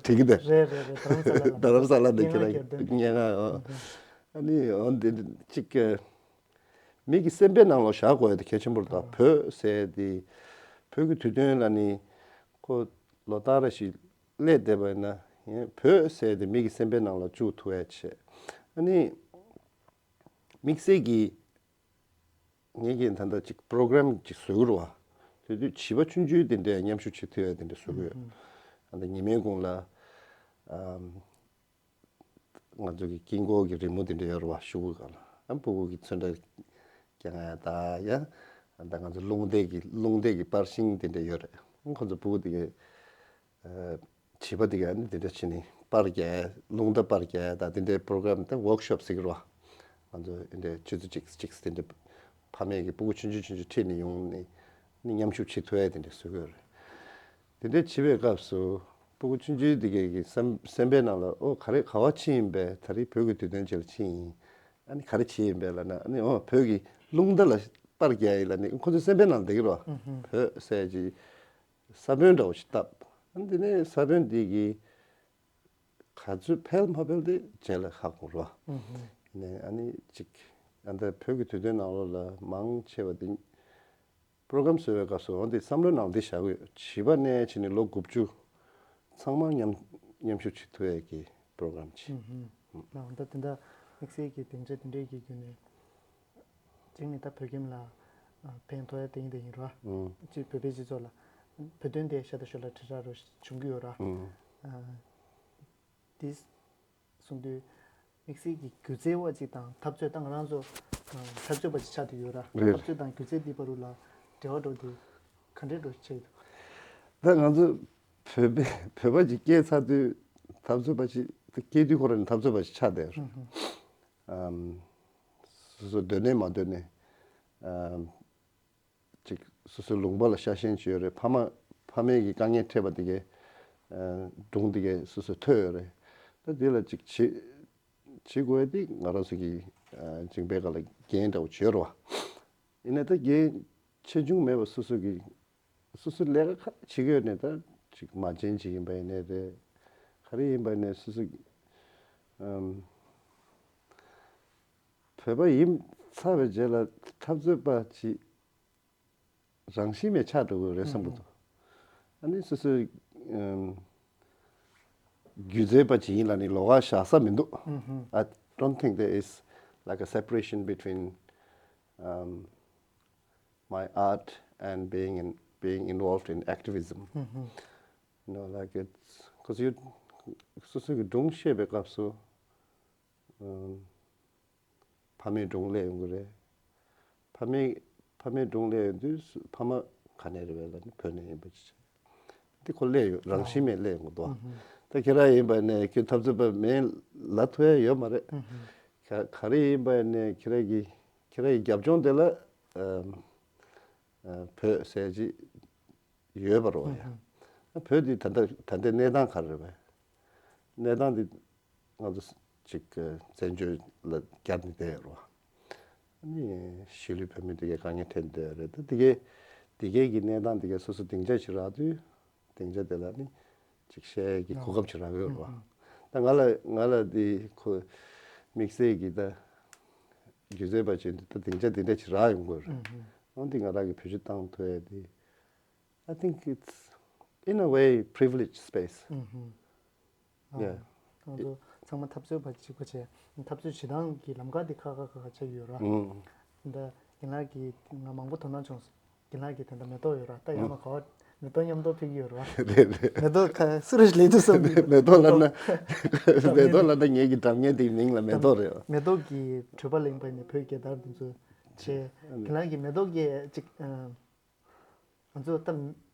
འགྲིག་གི་འདུག་རེད་རེད་རེད། རྡ་རམ་ས་ལ་ལ་རྡ་རམ་ས་ལ་ནས་ཁྱེད་རང་སྙན་ངག་ཨ་ནི་འོ་འདི་ཅིག་མི་གི་སེམས་པའི་ནང་ལ་བཞག་དགོས་ཡ་དེ་གལ་ཆེན་པོ་རེད། ད་བོད་ཟེར་དེ་བོད་ཀྱི་དུས་སྟོན་ལ་ནི་ཁོ་ལོ་ལྟར་རེ་ཞིག་སླེབས་བསྡད་པ་ཡིན་ན་ཡང་བོད་ཟེར་དེ་མི་གི་སེམས་པའི་ནང་ལ་བཅུག་ཐུབ་ཡ་བྱས། ཨ་ནི་དམིགས་བསལ་གྱི་ངེད་ཀྱིས་ད་ལྟ་ཅིག་པོ་རོ་གྷ་རམ་ཅིག་བཟོ་གི་རེད་བ། དེ་དུས་བྱིས་པ་ཆུང་ཆུང་དེ་འདྲས་མཉམ་ཞུགས་བྱེད་ཐུབ་ཡ་དེ་འདྲས་བཟོ་གི་ཡོད། ཨ་ད་ཉི་མའི་གུང་ལ་ཨམ། ང་ཚོ་གི་དཀྱིལ་འཁོར་གྱི་རི་མོ་དེ་འདྲ་ཡོད་རེད་བ། ཤོག་གུ་སྒང་ལ་ཨ་ཕྲུ་གུ་གི་ཚོན་ཁྲ་རྒྱག་ཡ་ད་ཡ། ད་ང་ཚོ་རླུང་རྟའི་གི་རླུང་རྟའི་གི་པར་ཤིང་དེ་འདྲ་ཡོད་རེད། ཁོ་ཚོ་ཕྲུ་གུ་དེ་གི་བྱིས་པ་དེ་གི་ཨ་ནི་དེ་འདྲ་བྱས་ནས་པར་རྒྱག་ཡ་རླུང་རྟ་པར་རྒྱག་ཡ་ད་དེ་འདྲའི་པོ་རོ་གྷ་རམ་ད་ཝོག་ཤོབ་ཟེར་གི་རེད་བ། ང་ཚོ་དེ་འདྲའི་ཆུ་ཚོད་གཅིག་གཅིག་དེ་འདྲ་ཕ་མེས་ཀྱི་ཕྲུ་གུ་ཆུང་ཆུང་ཆུང་ཆུང་ཁྲིད་ནས་ཡོང་ནས་ནི་མཉམ་ཞུགས་བྱེད་ཐུབ་ཡ་དེ་འདྲ་བཟོ་གི་ཡོད་རེད། དེ་འདྲ་བྱེད་པའི་སྐབས་སུ་ཕྲུ་གུ་ཆུང་ཆུང་དེ་གའི་གི་སེམས་སེམས་པའི་ནང་ལ་ཨོ་ག་རེ་ག་བ་ཕྱིན་ཡིན་པས། ད་རེས་བོད་ཀྱི་དུས་སྟོན་ཅིག་ལ་ཕྱིན་ཡིན། ཨ་ནི་ག་རེ་བྱས་ཡིན་པས་ལབ་ན་ཨ་ནི་ཨོ་བོད་ཀྱི་རླུང་རྟ་ལ་པར་རྒྱག་ཡིན་ལབ་ནི་ཁོ་ཚོའི་སེམས་པའི་ནང་ལ་བསྡད་ཀྱི་རེད་བ། བོད་ཟེར་གྱི་ས་བོན་འདྲ་བོ་ཞིག་བཏབ། ཨ་ནི་དེ་ནས་ས་བོན་དེ་གི་ག་ཚོད་འཕེལ་མ་འཕེལ་དེ་རྗེས་ལ་ཧ་གོ་རོ། ནས་ཨ་ནི་ཅིག་ཨ་ད་བོད་ཀྱི་དུས་སྟོན་ནང་ལོགས་ལ་མང་ཆེ་བ་དེ་པོ་རོ་གྷ་རམ་བཟོ་བའི་སྐབས་སུ་འོ་འདི་བསམ་བློའི་ནང་འདི་བཞག་གི་ཡོད། བྱིས་པ་ནས་བྱས་ནས་ལོ་དགུ་བཅུ་ཚང་མ་མཉམ་མཉམ་ཞུགས་བྱེད་ཐུབ་ཡས་ཀྱི་པོ་རོ་གྷ་རམ་ཅིག་ལགས་ད་དེ་འདྲ་དམིགས་བསལ་གྱི་སྡིངས་ཆ་དེ་འདྲའི་གི་བརྒྱུད་ནས། གཅིག་ནི་ད་བོད་ཁྱིམ་ལ་ཨ་ཕན་ཐོགས་ཡ་དེ་ཡིན་དེ་ཡིན་ར། ཨང་། གཅིག་བོད་པའི་སྤྱི་ཚོགས་ལ་བོད་དོན་དེ་ཤ་སྟག་ཤོད་ལ་དྲིལ་བསྒྲགས་རུ་བྱུང་གི་ཡོད་ར། ཨང་། ཨ་དེ་གསུང་དུས་དམིགས་བསལ་གྱི་སྒྱུ་རྩལ་བ་གཅིག་དང་འཐབ་རྩོད་ད་ང་རང་ཚོ་ཨ་འཐབ་རྩོད་པ་གཅིག་ཆགས་བསྡད་ཡོད་ར། རེད། འཐབ་རྩོད་དང་སྒྱུ་རྩལ་འདི་བར་རུ་ལ་འབྲེལ་བ་འགྲོ་དེ་ག་འདྲས་འགྲོ་བྱེད་འདུག་ད་ང་ཚོ་བོད་པའི་བོད་པ་གཅིག་སྐྱེས་ཚར་དུས་འཐབ་རྩོད་པ་གཅིག་སྐྱེས་དུས་ཁོ་རང་ནི་འཐབ་རྩོད་པ་གཅིག་ཆགས་བསྡད་ཡོད་ར། ཨམ། སོ་སོ་འདོད་ནས་མ་འདོད་ནས་ཨམ། ཅིག་སོ་སོའི་ལུང་པ་ལ་ཤ་ཞེན་བྱས་ཡོད་རེད། ཕ་མ་ཕ་མེས་ཀྱི་དཀའ་ངལ་འཕྲད་པ་དེ་གའི་ཨ་སྒྲུང་དེ་གའི་སོ་སོས་ཐོས་ཡོད་རེད། ད་དེ་ལ་ཅིག་བྱེད་ བྱེད་དགོས་དེ་ང་རང་ཚོ་གི་ཨ་མཇིང་པའི་སྒང་ལ་འགན་འདྲ་བོ་བྱེད་རོགས། ཡིན་ནའི་ད་འགན་ཆེ་ཆུང་མེད་པར་སོ་སོ་གི་སོ་སོའི་ལས་ཀ་ག་བྱེད་ཀྱི་ཡོད་ནའི་ད་ཅིག་མ་བྱན་ཅིག་ཡིན་པ་ཡིན་ནའི་རེད། ག་རེ་ཡིན་པ་ཡིན་ནའི་སོ་སོ་གི་ཨམ་བོད་པ་ཡིན་ཚར་བའི་རྗེས་ལ་འཐབ་རྩོད་པ་ཅིག་རང་བཞིན་མེད་ཆགས་འགྲོ་གི་རེད་བསམ་གི་འདུག་ཨ་ནི་སོ་སོའི་ཨམ་སྒྱུ་རྩལ་པ་ཅིག་ཡིན་ལབ་ནས་ལོགས་ཀ་བཞག་ས་མི་འདུག I don't think there is like a separation between um, my art and being in being involved in activism. You know, like it's because you སོ་སོ་གི་སྒྲུང་བཤད་པའི་སྐབས་སུ་ཨམ་ཕ་མའི་སྒྲུང་ལས་ཡོང་གི་རེད། ཕ་མའི་ཕ་མའི་སྒྲུང་ལས་ཡོང་དུས་ཕ་མ་ག་ནས་རེད་པས་ལབ་ན་བོད་ནས་ཡིན་པ་ཅིག་འདི་ཁོ་ལས་ཡོད་རང་བཞིན་མེད་ལས་ཡོང་གི་འདུག་ད་ཁྱེད་རང་ཡིན་པ་ནས་ཁྱོད་འཐབ་རྩོད་པ་མིན་ལབ་ཐུབ་ཡ་ཡོད་མ་རེད། ག་ག་རེ་ཡིན་པ་ནས་ཁྱེད་རང་གི་ཁྱེད་རང་གི་རྒྱབ་ལྗོངས་དེ་ལ་ཨམ་ཨ་བོད་ཟེར་ཅིག་ཡོད་པ་རེད་བ་ཡ། ཨ་བོད་འདི་ད་ལྟ་ད་ལྟའི་གནས་སྟངས་ག་རེ་རེད་པས། གནས་སྟངས་འདི་ང་ཚོ་ཅིག་བཙན་བྱོལ་ལ་བསྐྱར་ནས་བསྡད་ཡོད་རེད་བ། ཨ་ནི་གཞིས་ལུས་བོད་མི་འདི་གའི་དཀའ་ངལ་འཕྲད་བསྡད་ཡོད་རེད། ད་འདི་གའི་འདི་གའི་གི་གནས་སྟངས་འདི་གའི་སོ་སོ་སྡིངས་ཆ་ཞིག་རག་དུས་སྡིངས་ཆ་དེ་ལ་ནི་ཅིག་བཤད་ཀྱི་གོ་སྐབས་ཅིག་རག་གི་ཡོད་རེད་བ། ད་ང་ལ་ང་ལ་འདི་ཁོ་དམིགས་བསལ་གྱི་ད་སྒྱུ་རྩལ་པ་ཅིག་འདི་ད་སྡིངས་ཆ་འདི་འདྲ་ཅིག་རག་ཡོང་གི་ཡོད་རེད། འོན་ཏེ་ང་རང་གི་བེད་སྤྱོད་བཏང་ཐུབ་ཡ་འདི། I think it's in a way privileged space. Yeah. ང་ཚོ་ཚང་མ་འཐབ་རྩོད་པ་གཅིག་པ་བྱས། འཐབ་རྩོད་བྱེད་སྟངས་ཀྱི་ལམ་ཁ་དེ་ཁག་ཁག་ཁག་ཁག་ཆགས་ཡོད་ར། ད་རྒན་ལགས་ཀྱིས་ང་མང་པོ་དོ་སྣང་བྱུང་། རྒན་ལགས་ཀྱིས་ད་ལྟ་མེ་ཏོག་ཡོད་ར། ད་ཡང་ན་ག་བ་མེ་ཏོག་མཉམ་དུ་ཕེབས་ཀྱི་ཡོད་ར། རེད་རེད། མེ་ཏོག་ག་སུ་རེ་ལས་དུས་སམ་གི་མེ་ཏོག་ལབ་ན། མེ་ཏོག་ལབ་ན་ངེད་ཀྱི་སྒྲ་སྙན་དེའི་མིང་ལ་མེ་ཏོག་རེད། མེ་ཏོག་གི་གྲོད་པ་ལེན་པ་ནས་བོད་རྒྱལ་དར་དེ་ཚོ་བྱས། རྒན་ལགས་ཀྱིས་མེ་ཏོག་གི་ཅིག་ང་ཚོ་ད་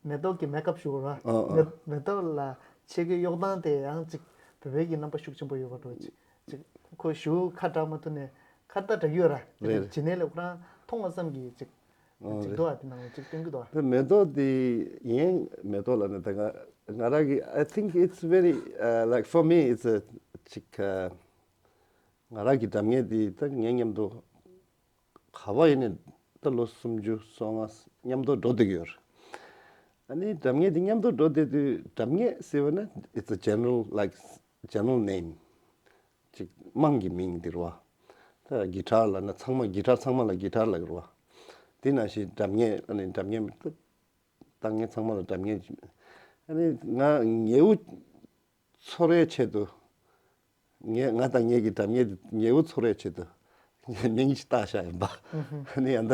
མེ་ཏོག་གི་མེག་ཨབ་ཞུ་ར། ཨ་ཨ། མེ་མེ་ཏོག་ལ་ཆས་གོས་གཡོག་སྟངས་དེ་ཡང་ཅིག་བོད་པའི་གི་རྣམ་པ་ཤུགས་ཆེན་པོ་ཡོད་པ་འགྲོ། ཅིག་ཅིག་ཁོ་ཞུ་ཁ་གྲག་མ་ཐུབ་ནས་ཁ་བརྡ་གྲག་ཡོད་ར། རེད་རེད། ཇི་ནས་ལས་ཁོ་རང་མཐོང་བ་ཙམ་གྱིས་ཅིག་ཨ་ཅིག་རེད། འདུག་ཨ། དེ་ནང་ལ་ཅིག་སྟོན་གི་འདུག་ཨ། དེ་མེ་ཏོག་དེ་ཡིན་མེ་ཏོག་ལབ་ན་ད་ང་ང་རང་གི་I think it's very uh, like for me it's a ཅིག་ང་རང་གི་སྒྲ་སྙན་དེ་ད་ངའི་མཉམ་དུ། ག་བ་ཡིན་ནའི་ད་ལོ་སུམ་ཅུ་སོ་ལྔ་མཉམ་དུ་འགྲོ་བསྡད་ཀྱི་ཡོད་རེད། ཨ་ནི་སྒྲ་སྙན་འདི་མཉམ་དུ་འགྲོ་བསྡད་དུས་སྒྲ་སྙན་ཟེར་བ་ན་it's a general like general name ཅིག་དམངས་ཀྱི་མིང་འདི་རེད་བ། ད་གི་ཊར་ལབ་ན་ཚང་མ་གི་ཊར་ཚང་མ་ལ་གི་ཊར་ལབ་ཀྱི་རེད་བ། དེ་ནང་བཞིན་སྒྲ་སྙན་ཨ་ནི་སྒྲ་སྙན་ལྟ་མཁན་ཚང་མ་ལ་སྒྲ་སྙན་ཨ་ནི་ང་ཉེ་བོ། ཚོར་བའི་ཆེད་དུ། ངས་ང་དང་ངེད་ཀྱི་སྒྲ་སྙན་ཉེ་བོ་ཚོར་བའི་ཆེད་དུ་མིང་ཞིག་བཏགས་བཞག་ཡིན་པ། ཨ་ནི་ཡང་ད་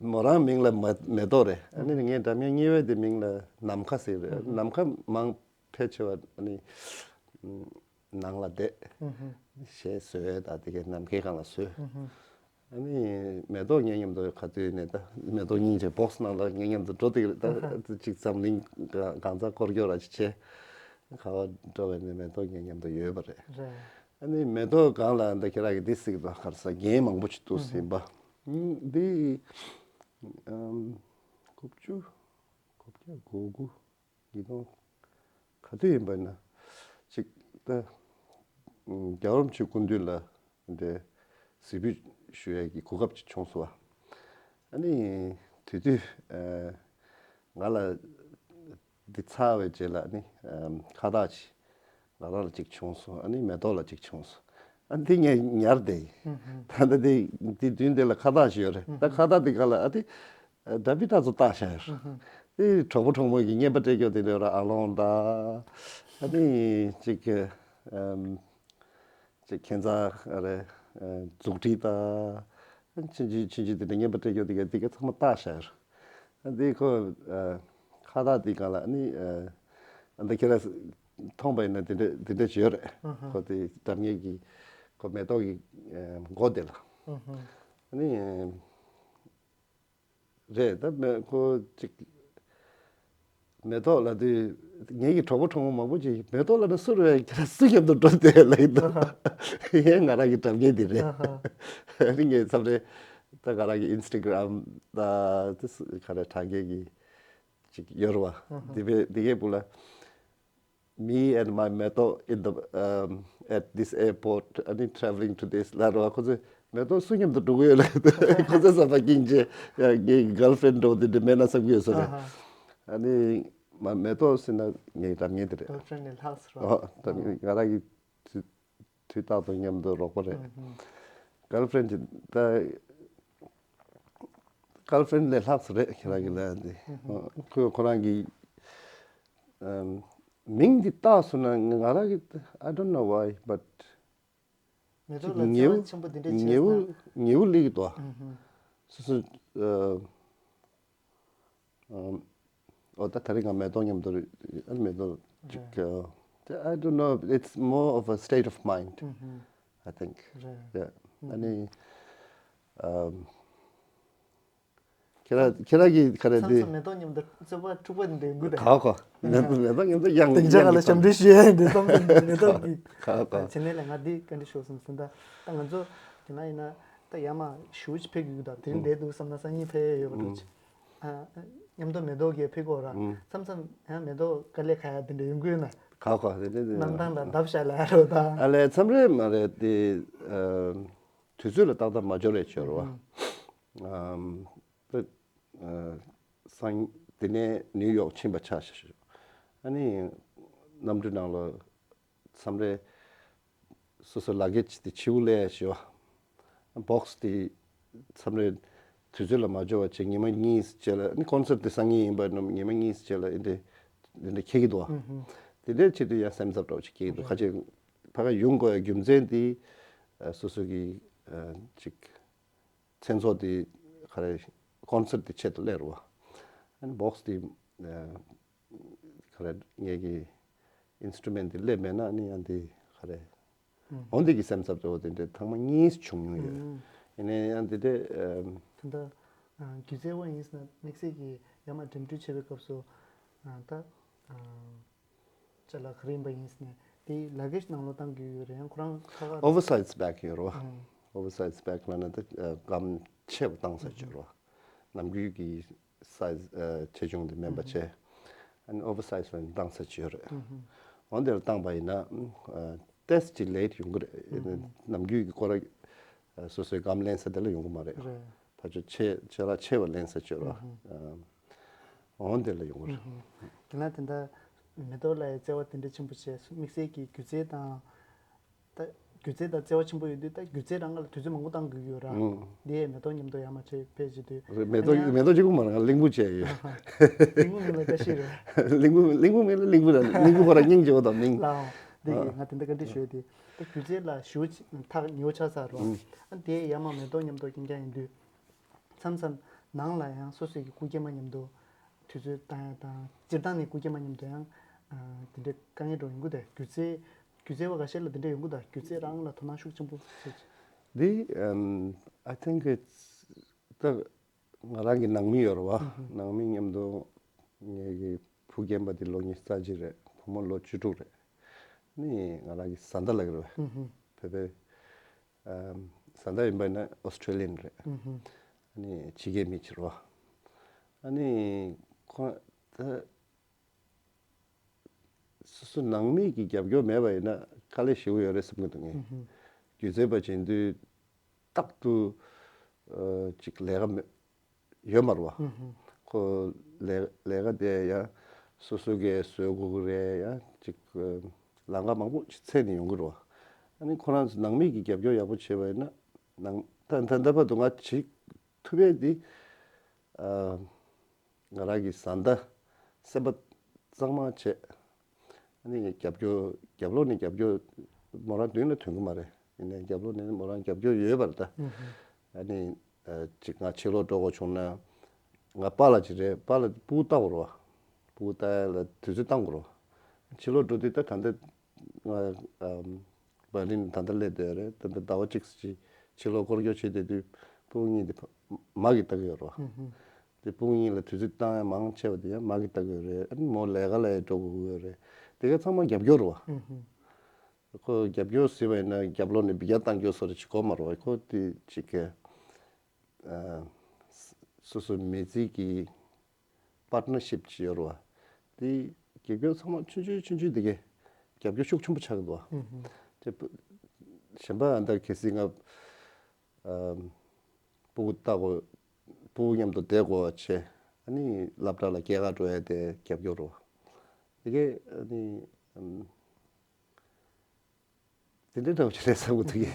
མོ་རང་མིང་ལ་མ་མེ་ཏོག་རེད། ཨ་ནི་ངའི་སྒྲ་སྙན་གཉིས་པའི་དེ་མིང་ལ་ནམ་མཁའ་ཟེར་རེད། ནམ་མཁའ་མང་ཕལ་ཆེ་བ་ཨ་ནི་ནང་ལ་བསྡད། གཞས་བཟོས་ད་དེ་གའི་ནམ་མཁའི་སྒང་ལ་བཟོས། ཨ་ནི་མེ་ཏོག་ངའི་མཉམ་དུ་ག་དུས་ནས་ད་མེ་ཏོག་སྙིང་རྗེ་སྦོག་སི་ནང་ལ་ངའི་མཉམ་དུ་འགྲོ་དེ་རེད། ད་ཅིག་འཛམ་གླིང་གང་ས་སྐོར་སྐྱོད་ར་ཅིག་བྱས། ག་བ་འགྲོ་བའི་ནས་མེ་ཏོག་ངའི་མཉམ་དུ་ཡོད་པ་རེད། རེད། ཨ་ནི་མེ་ཏོག་སྒང་ལ་འདི་ཁྱེད་རང་གི་འདི་ཟིག་ད་ག་རེ་ཟ་རྒན་མང་པོ་ཅིག་འདུག་ཟིན་པ། འདི་ཨམ་དགུ་བཅུ་དགུ་བརྒྱ་དགུ་དགུ། ཉིས་སྟོང་ག་དུས་ཡིན་པ་ན་ཅིག་ད་རྒྱལ་བ་རིན་པོ་ཆེ་སྐུ་མདུན་ལ་འདི་གཟིགས་འབུལ་ཞུ་ཡས་ཀྱི་གོ་སྐབས་ཅིག་བྱུང་སོང་བ། ཨ་ནི་དེ་དུས་ང་ལ་འདི་ཚར་བའི་རྗེས་ལ་ཨ་ནི་ཁ་བཏགས་ཅིག་ང་རང་ལ་གཅིག་བྱུང་སོང་། ཨ་ནི་མེ་ཏོག་ལ་གཅིག་བྱུང་སོང་། ཨ་ནི་དེ་ངས་ཉར་བསྡད་ཡིན། ད་ལྟ་དེ་དེ་མདུན་དེ་ལ་ཁ་བཏགས་ཤིག་ཡོད་རེད། ད་ཁ་བཏགས་དེ་ག་ལ་ཨ་དེ་སྒྲ་པི་ཏ་ཚོ་བཏགས་བཞག་ཡོད་རེད། དེ་གྲོགས་པོ་གྲོགས་མོ་གི་རྔན་པ་སྤྲད་རྒྱུ་དེ་འདྲ་ཡོད་རེད། ཨ་ལོང་དང་ཨ་ནི་གཅིག་གི་ཨམ། ཅིག་ཁྱད་མཚར་རེད། ཨ་མཛུབ་ཁྲིད་དང་ཆུང་ཆུང་ཆུང་ཆུང་དེ་འདྲ་རྔན་པ་སྤྲད་རྒྱུ་དེ་ག་དེ་ག་ཚང་མ་བཏགས་བཞག་ཡོད་རེད། ཨ་དེ་ཁོ་ཨ་ཁ་བཏགས་དེ་སྒང་ལ་ཨ་ནི་ཨ་ཨ་འདི་ཁྱེད་རང་མཐོང་པ་ཡིན་ན་དེ་འདྲ་དེ་འདྲ་ཅིག་ཡོད་རེད། ཁོ་དེ་སྒྲ་སྙན་གྱི་ཁོ་མེ་ཏོག་གི་ཨ་མགོ་དེ་ལ་ཨ་ནི་ཨ་རེད། ད་མེ་ཁོ་ཅིག་མེ་ཏོག་ལབ་དུས་ངེད་ཀྱི་གྲོགས་པོ་གྲོགས་མོ་མང་པོ་ཅིག་མེ་ཏོག་ལབ་ན་སུ་རེད། ཁྱེད་རང་སུ་མཉམ་དུ་འགྲོ་བསྡད་ལབ་ཀྱི་འདུག་ཨ་ཧ། ཡང་ང་རང་གི་སྒྲ་སྙན་འདི་རེད། ཨ་ཧ། ཨ་ནི་ངས་མཚམས་རེ་ད་ང་རང་གི་ཨིན་སི་ཊ་གྷི་རམ་ད་དེ་སུ་ག་རེ་དྲ་རྒྱའི་གི་ཅིག་ཡོད་རེད་བ། ཨ་ཧ། དེ་བས་དེ་གའི་སྦུག་ལ། me and my མེ་ཏོག in the, um, at this airport, ཨ་ནི་traveling to this ལབ་རོ། ཁོ་ཚོས་མེ་ཏོག་སུ་མཉམ་དུ་འགྲོ་གི་ཡོད་ལབ། ཁོ་ཚོས་བསམ་པ་སྐྱིད་ཅེ། ཡ་ངའི་girlfriend འགྲོ་དེ་འདྲ་མེད་ན་བསམ་གི་ཡོད་ས་རེད། ཨ་ནི་མ་མེ་ཏོག་ཟེར་ན་ངའི་རབ་མྱེས་དེ་རེད། Girlfriend ནས་ལྷག་སོང་། ཨོ་ད་ང་རང་གི་དུས་དུས་རྟག་ཏུ་མཉམ་དུ་རོགས་པ་རེད། Girlfriend ཅིག་ད། Girlfriend ལས་ལྷག་ཙམ་རེད་ཁྱེད་རང་གི་ལབ་ཡ་འདི། ཁོས་ཁོ་རང་གི་ཨམ། མིང་འདི་བཏགས་སོང་ན་ང་རང་གི I don't know why, but མེ་ཏོག་ལ་ཉེ་བོ་བརྩེ་བ་ཆེན་པོ་འདི་འདྲ་བྱས་ཉེ་བོ་ན། ཉེ་བོ་སླེབས་ཀྱི་འདུག་ཨ། སོ་སོ་ཨ། ཨམ། ཨོ་ད་ད་རེས་ང་མེ་ཏོག་མཉམ་དུ་རེད། ཨ་མེ་ཏོག་ཅིག་ཨ། I don't know, it's more of a state of mind, I think. རེད། Yeah. ཨ་ནི་ཨམ། ཁྱེད་རང་ཁྱེད་རང་གིས་ག་རེ་མཚམས་དེ་མཚམས་མེ་ཏོག་མཉམ་དུ་རྩོད་པ་འཁྲུག་པ་འདི་འདྲ་ཡོང་གི་རེད། ག་གོ། མེ་ཏོག་མེ་ཏོག་མཉམ་དུ་དབྱངས་དེང་ཆ་ག་ལ་ཞབས་འདྲེན་ཞུ་ཡ་ཡིན་འདི་བསམ་བསམ་མེ་ཏོག་གི། ག་གོ། བྱས་ནས་ལ་ང་འདི་བཀའ་འདྲི་ཞུ་བསམ་སོང་ད། ད་ང་ཚོ་དེ་ན་ཡིན་ན་ད་ཡར་མར་ཞུ་ཅིག་ཕེབས་དགོས་ཀྱི་འདུག་དེ་རིང་བསྡད་འདུག་བསམ་ན་སང་ཉིན་ཕེབས་ཡ་ཡོད་པ་འགྲོ་ཅིག་ཨ། མཉམ་དུ་མེ་ཏོག་གིས་ཕེབས་དགོས་ར། མཚམས་མཚམས་ཡང་མེ་ཏོག་དཀའ་ལས་ཁག་ཡ་དེ་འདྲ་ཡོང་གི་ཡོད་ན། ག་གོ་དེ་འདྲ་དེ། གནམ་ཐང་ལ་འདབ་བཞག་ལ་ཡ་རོ་ད། ཨ་ལས་མཚམས་རེ་མ་རེད་དེ། ཨ། དུས་ཚོད་ལ་ཏག་ཏག་མ་འབྱོར་རེད་བྱོས་རོ། ཨམ། ད་ཨ། སང་དེ་ནས་ནིའུ་ཡོག་ཕྱིན་པ་ཆགས་ཤག་ཨ་ནི་གནམ་གྲུ་ནང་ལ་མཚམས་རེ་སོ་སོ་ལག་གེ་ཅི་དེ་ཕྱིའུ་ལས་ཞེས་པ། བོག་སི་དེ་མཚམས་རེ་དུས་ཚོད་ལ་མ་འབྱོར་བ་བྱས་ཉི་མ་གཉིས་རྗེས་ལ་ནི་ཀོན་སར་དེ་སང་ཉིན་ཡིན་པ་ནམ་ཉི་མ་གཉིས་རྗེས་ལ་ཨེ་འདྲ་འདི་འདྲ་འཁེལ་གི་འདུག་ཨ། དེ་འདྲའི་ཆེད་དུ་ཡང་སེམས་འཚབ་འདྲ་བོ་ཅིག་སྐྱེ་གི་འདུག་ཁ་ཅིག་ཕ་ག་ཡོང་དགོས་ཡ་རྒྱུ་མཚན་དེ་སོ་སོ་གི་ཅིག་མཚན་ཚོགས་དེ་ག་རེ་ཀོན་སར་དེ་ཆེད་དུ་སླེབས་རོགས། ཨ་ནི་བོག་སི་དེ་ག་རེ་ངེད་ཀྱི་ཨིན་སི་ཊུ་མེན་ཊི་དེ་སླེབས་མེད་ན་ཨ་ནི་ཡང་དེ་ག་རེ་འོན་ཏེ་གི་སེམས་འཚབ་འདྲ་བོ་དེ་འདྲ་ཐེངས་མ་གཉིས་བྱུང་མྱོང་ཡོད། ཡིན་ནའི་ཡང་དེ་འདྲ་ཨམ། ད་ལྟ་སྒྱུ་རྩལ་བ་ཡིན་ཟེར་ན་དམིགས་བསལ་གྱི་ཡར་མར་འགྲིམ་འགྲུལ་བྱེད་པའི་སྐབས་སུ་ད། ཅ་ལག་ག་རེ་ཡིན་པ་ཡིན་ཟེར་ནས་དེ་ལག་གེ་ནང་ལོགས་བཏང་དགོས་ཡོད་རེད། ཡང་ཁོ་རང་ཁ་ཁ་ཨོ་ཝར་སའི་ཛི་བེག་ཡོད་རེད་བ། ཨོ་ཝར་སའི་ཛི་བེག་ལབ་ན་ད་སྒམ་ཆེ་བ་བཏང་ས་ཅིག་ཡོད་རེད་བ། ནམ་རྒྱུན་གྱི་སའི་ཛི་ཆེ་ཆུང་དེ་མིན་པ་བྱས། ཨ་ནི་ཨོ་ཝར་སའི་ཛི་བ་བཏང་ས་ཅིག་ཡོད་རེད། འོན་ཏེ་བཏང་པ་ཡིན་ན་ཏེས་ཅིག་ལེ་ཊི་ཡོང་གི་རེད། ནམ་རྒྱུན་གྱི་སྐོར་སོ་སོའི་སྒམ་ལེན་ས་དེ་ལ་ཡོང་གི་མ་རེད། ཕར་ཕྱོགས་ཆེ་ཆེ་ལ་ཆེ་བ་ལེན་ས་ཅིག་ཡོད་རེད་བ། འོང་དེ་ལ་ཡོང་གི་རེད། དེ་ན་དེ་འདྲ་མེ་ཏོག་ལ་ཡང་བརྩེ་བ་དེ་འདྲ་ཆེན་པོ་བྱས་དམིགས་བསལ་གྱི་སྒྱུ་རྩལ་དང་། ད་སྒྱུ་རྩལ་དང་བརྩེ་བ་ཆེན་པོ་ཡོད་དུས་ད་སྒྱུ་རྩལ་རང་ལ་དུས་ཚོད་མང་པོ་བཏང་དགོས་ཀྱི་ཡོད་ར། འདི་ཡས་མེ་ཏོག་མཉམ་དུ་ཡར་མར་བྱས་ཕེབས་བྱེད་དུས། རེད། མེ་ཏོག་ཨ་ནི་མེ་ཏོག་གཅིག་པུ་མ་རེད། ང་གླིང་བུ་བྱས་ཡོད། གླིང་བུ་མིན་ལ་བཀྲ་ཤིས་རེད། གླིང་བུ་གླིང་བུ་མིན་ལ་གླིང་བུ་ར་གླིང་བུ་ཁོ་རང་སྙིང་རྗེ་བོ་དང་མིང་། ལའོ། འདི་གི་ང་དེ་འདྲ་བཀའ་འདྲི་ཞུ་ཡས་དེ། ད་སྒྱུ་རྩལ་ལ་ཞུ་ཐག་ཉེ་བོ་ཆགས་ཚར་རོ། ཨ་ནི་དེ་ཡས་མར་མེ་ཏོག་མཉམ་དུ་རྐྱང་རྐྱང་ཡིན་དུས། མཚམས་མཚམས་ནང་ལ་ཡང་སོ་སོའི་གི་སྐུ་སྐྱེ་མ་མཉམ་དུ་དུས་ཚོད་བཏང་ཡ་དང་སྤྱིར་བཏང་ནས་སྐུ་སྐྱེ་མ་མཉམ་དུ་ཡང་དེ་འདྲའི་དཀའ་ངལ་འགྲོ་ཡོང་གི་འདུག་སྒྱུ་རྩལ་སྒྱུ་རྩལ་བ་འགའ་ཤས་ལ་དེ་འདྲ་ཡོང་གི་འདུག་སྒྱུ་རྩལ་རང་ལ་དོ་སྣང་ཤུགས་ཆེན་པོ་བྱེད། འདི་ཨམ། I think it's ད་ང་རང་གི་ནང་མི་ཡོད་རེད་བ། ནང་མི་མཉམ་དུ་ངེད་ཀྱི་བུ་རྒན་པ་དེ་ལོ་ཉི་ཤུ་རྩ་གཅིག་རེད། བུ་མོ་ལོ་བཅུ་དྲུག་རེད། ནི་ང་རང་གི་བཟའ་ཟླ་ལབ་ཀྱི་རེད་བ། བོད་པའི་ཨམ། བཟའ་ཟླ་ཡིན་པ་ཡིན་ན་ཨོ་སི་ཊྲེ་ལི་ཡན་རེད། ཨ་ནི་ཕྱི་རྒྱལ་མི་ཅིག་རེད་བ། ཨ་ནི་ཁོ་ད་སོ་སོ་ནང་མི་གི་རྒྱབ་སྐྱོར་མེད་པ་ཡིན་ན་དཀའ་ལས་ཞེ་པོ་ཡོད་རེད་བསམ་གྱི་འདུག་ངས། སྒྱུ་རྩལ་པ་བྱེད་དུས་རྟག་ཏུ་ཨ། ཅིག་ལས་ཀ་མེད་ཡོད་མ་རེད་བ། ཁོ་ལས་ལས་ཀ་དེ་ཡང་སོ་སོ་གིས་བཟོ་དགོས་ཀྱི་རེད། ཡང་ཅིག་ལམ་ཁ་མང་པོ་ཅིག་འཚོལ་ནས་ཡོང་གི་རེད་བ། ཨ་ནི་ཁོ་རང་ཚོ་ནང་མི་གིས་རྒྱབ་སྐྱོར་ཡག་པོ་བྱས་པ་ཡིན་ན་ནང་ད་ད་ལྟ་བར་དུ་ང་བྱེད་ཐུབ་ཡས་འདི་ཨ། ང་རང་གི་བཟའ་ཟླ་སེམས་པ་གཙང་མ་བྱས། ཨ་ནི་རྒྱབ་སྐྱོར་རྒྱབ་ལོགས་ནས་རྒྱབ་སྐྱོར་མོ་རང་མདུན་ལ་ཐོན་གྱི་མ་རེད། ཡིན་ནའི་རྒྱབ་ལོགས་ནས་མོ་རང་རྒྱབ་སྐྱོར་ཡོད་པ་རེད་ད། ཨ་ནི་ཅིག་ང་ཕྱི་ལོགས་འགྲོ་དགོས་བྱུང་ན་ང་པཱ་ལགས་ཅིག་རེད། པཱ་ལགས་སྤུ་གུ་ལྟ་དགོས་རེད་བ། སྤུ་གུ་ལྟ་ཡ་ལ་དུས་ཚོད་བཏང་དགོས་རེད་བ། ཕྱི་ལོགས་འགྲོ་དུས་ད་ད་ལྟ་ང་ཨམ། བྷ་ལིན་ད་ལྟ་སླེབས་བསྡད་ཡོད་རེད། ད་ལྟ་ཟླ་བ་གཅིག་ཙམ་ཅིག་ཕྱི་ལོགས་སྐོར་སྐྱོད་བྱེད་བསྡད་དུས་སྤུ་གུ་གཉིས་དེ་མ་གིས་ལྟ་གི་ཡོད་རེད་བ། དེ་སྤུ་གུ་གཉིས་ལ་དུས་ཚོད་བཏང་ཡ་མང་ཆེ་བ་དེ་ཡང་མ་གིས་ལྟ་གི་ཡོད་རེད། ཨ་ནི་མོ་ལས་ཀ་ལ་ཡང་འགྲོ་དགོས་ཀྱི་ཡོད་རེད། དེ་ག་ཚང་མ་རྒྱབ་སྐྱོར་རེད་བ། ཁོ་རྒྱབ་སྐྱོར་ཟེར་བ་ཡིན་ན་རྒྱབ་ལོགས་ནས་འབུད་རྒྱག་བཏང་རྒྱུ་བཟོ་འདྲ་ཅིག་དགོས་མ་རེད་བ། ཁོ་དེ་ཅིག་གི་ཨ། སོ་སོ་མི་ཚེ་གི་པར་ཊི་ནར་ཤིབ་ཅིག་ཡོད་རེད་བ། དེ་རྒྱབ་སྐྱོར་ཚང་མ་ཆུང་ཆུང་ཆུང་ཆུང་དེ་གས་ རྒྱབ་སྐྱོར་ཤུགས་ཆེན་པོ་ཆགས་འདུག་བ། དེ་བུ- གཞན་པ་ཨ་འདར་གལ་སྲིད་ང་ཨམ་སྤུ་གུ་ལྟ་དགོས། སྤུ་གུ་མཉམ་དུ་བསྡད་དགོས་པ་བྱས། ཨ་ནི་སློབ་གྲྭ་ལ་སྐྱེལ་ག་འགྲོ་ཡ་དེ་རྒྱབ་སྐྱོར་རོ། དེ་གས་ཨ་ནི་ཨམ་དེ་འདྲའི་འདྲ་བོ་ཅིག་རེད་བསམ་གྱི་འདུག་གི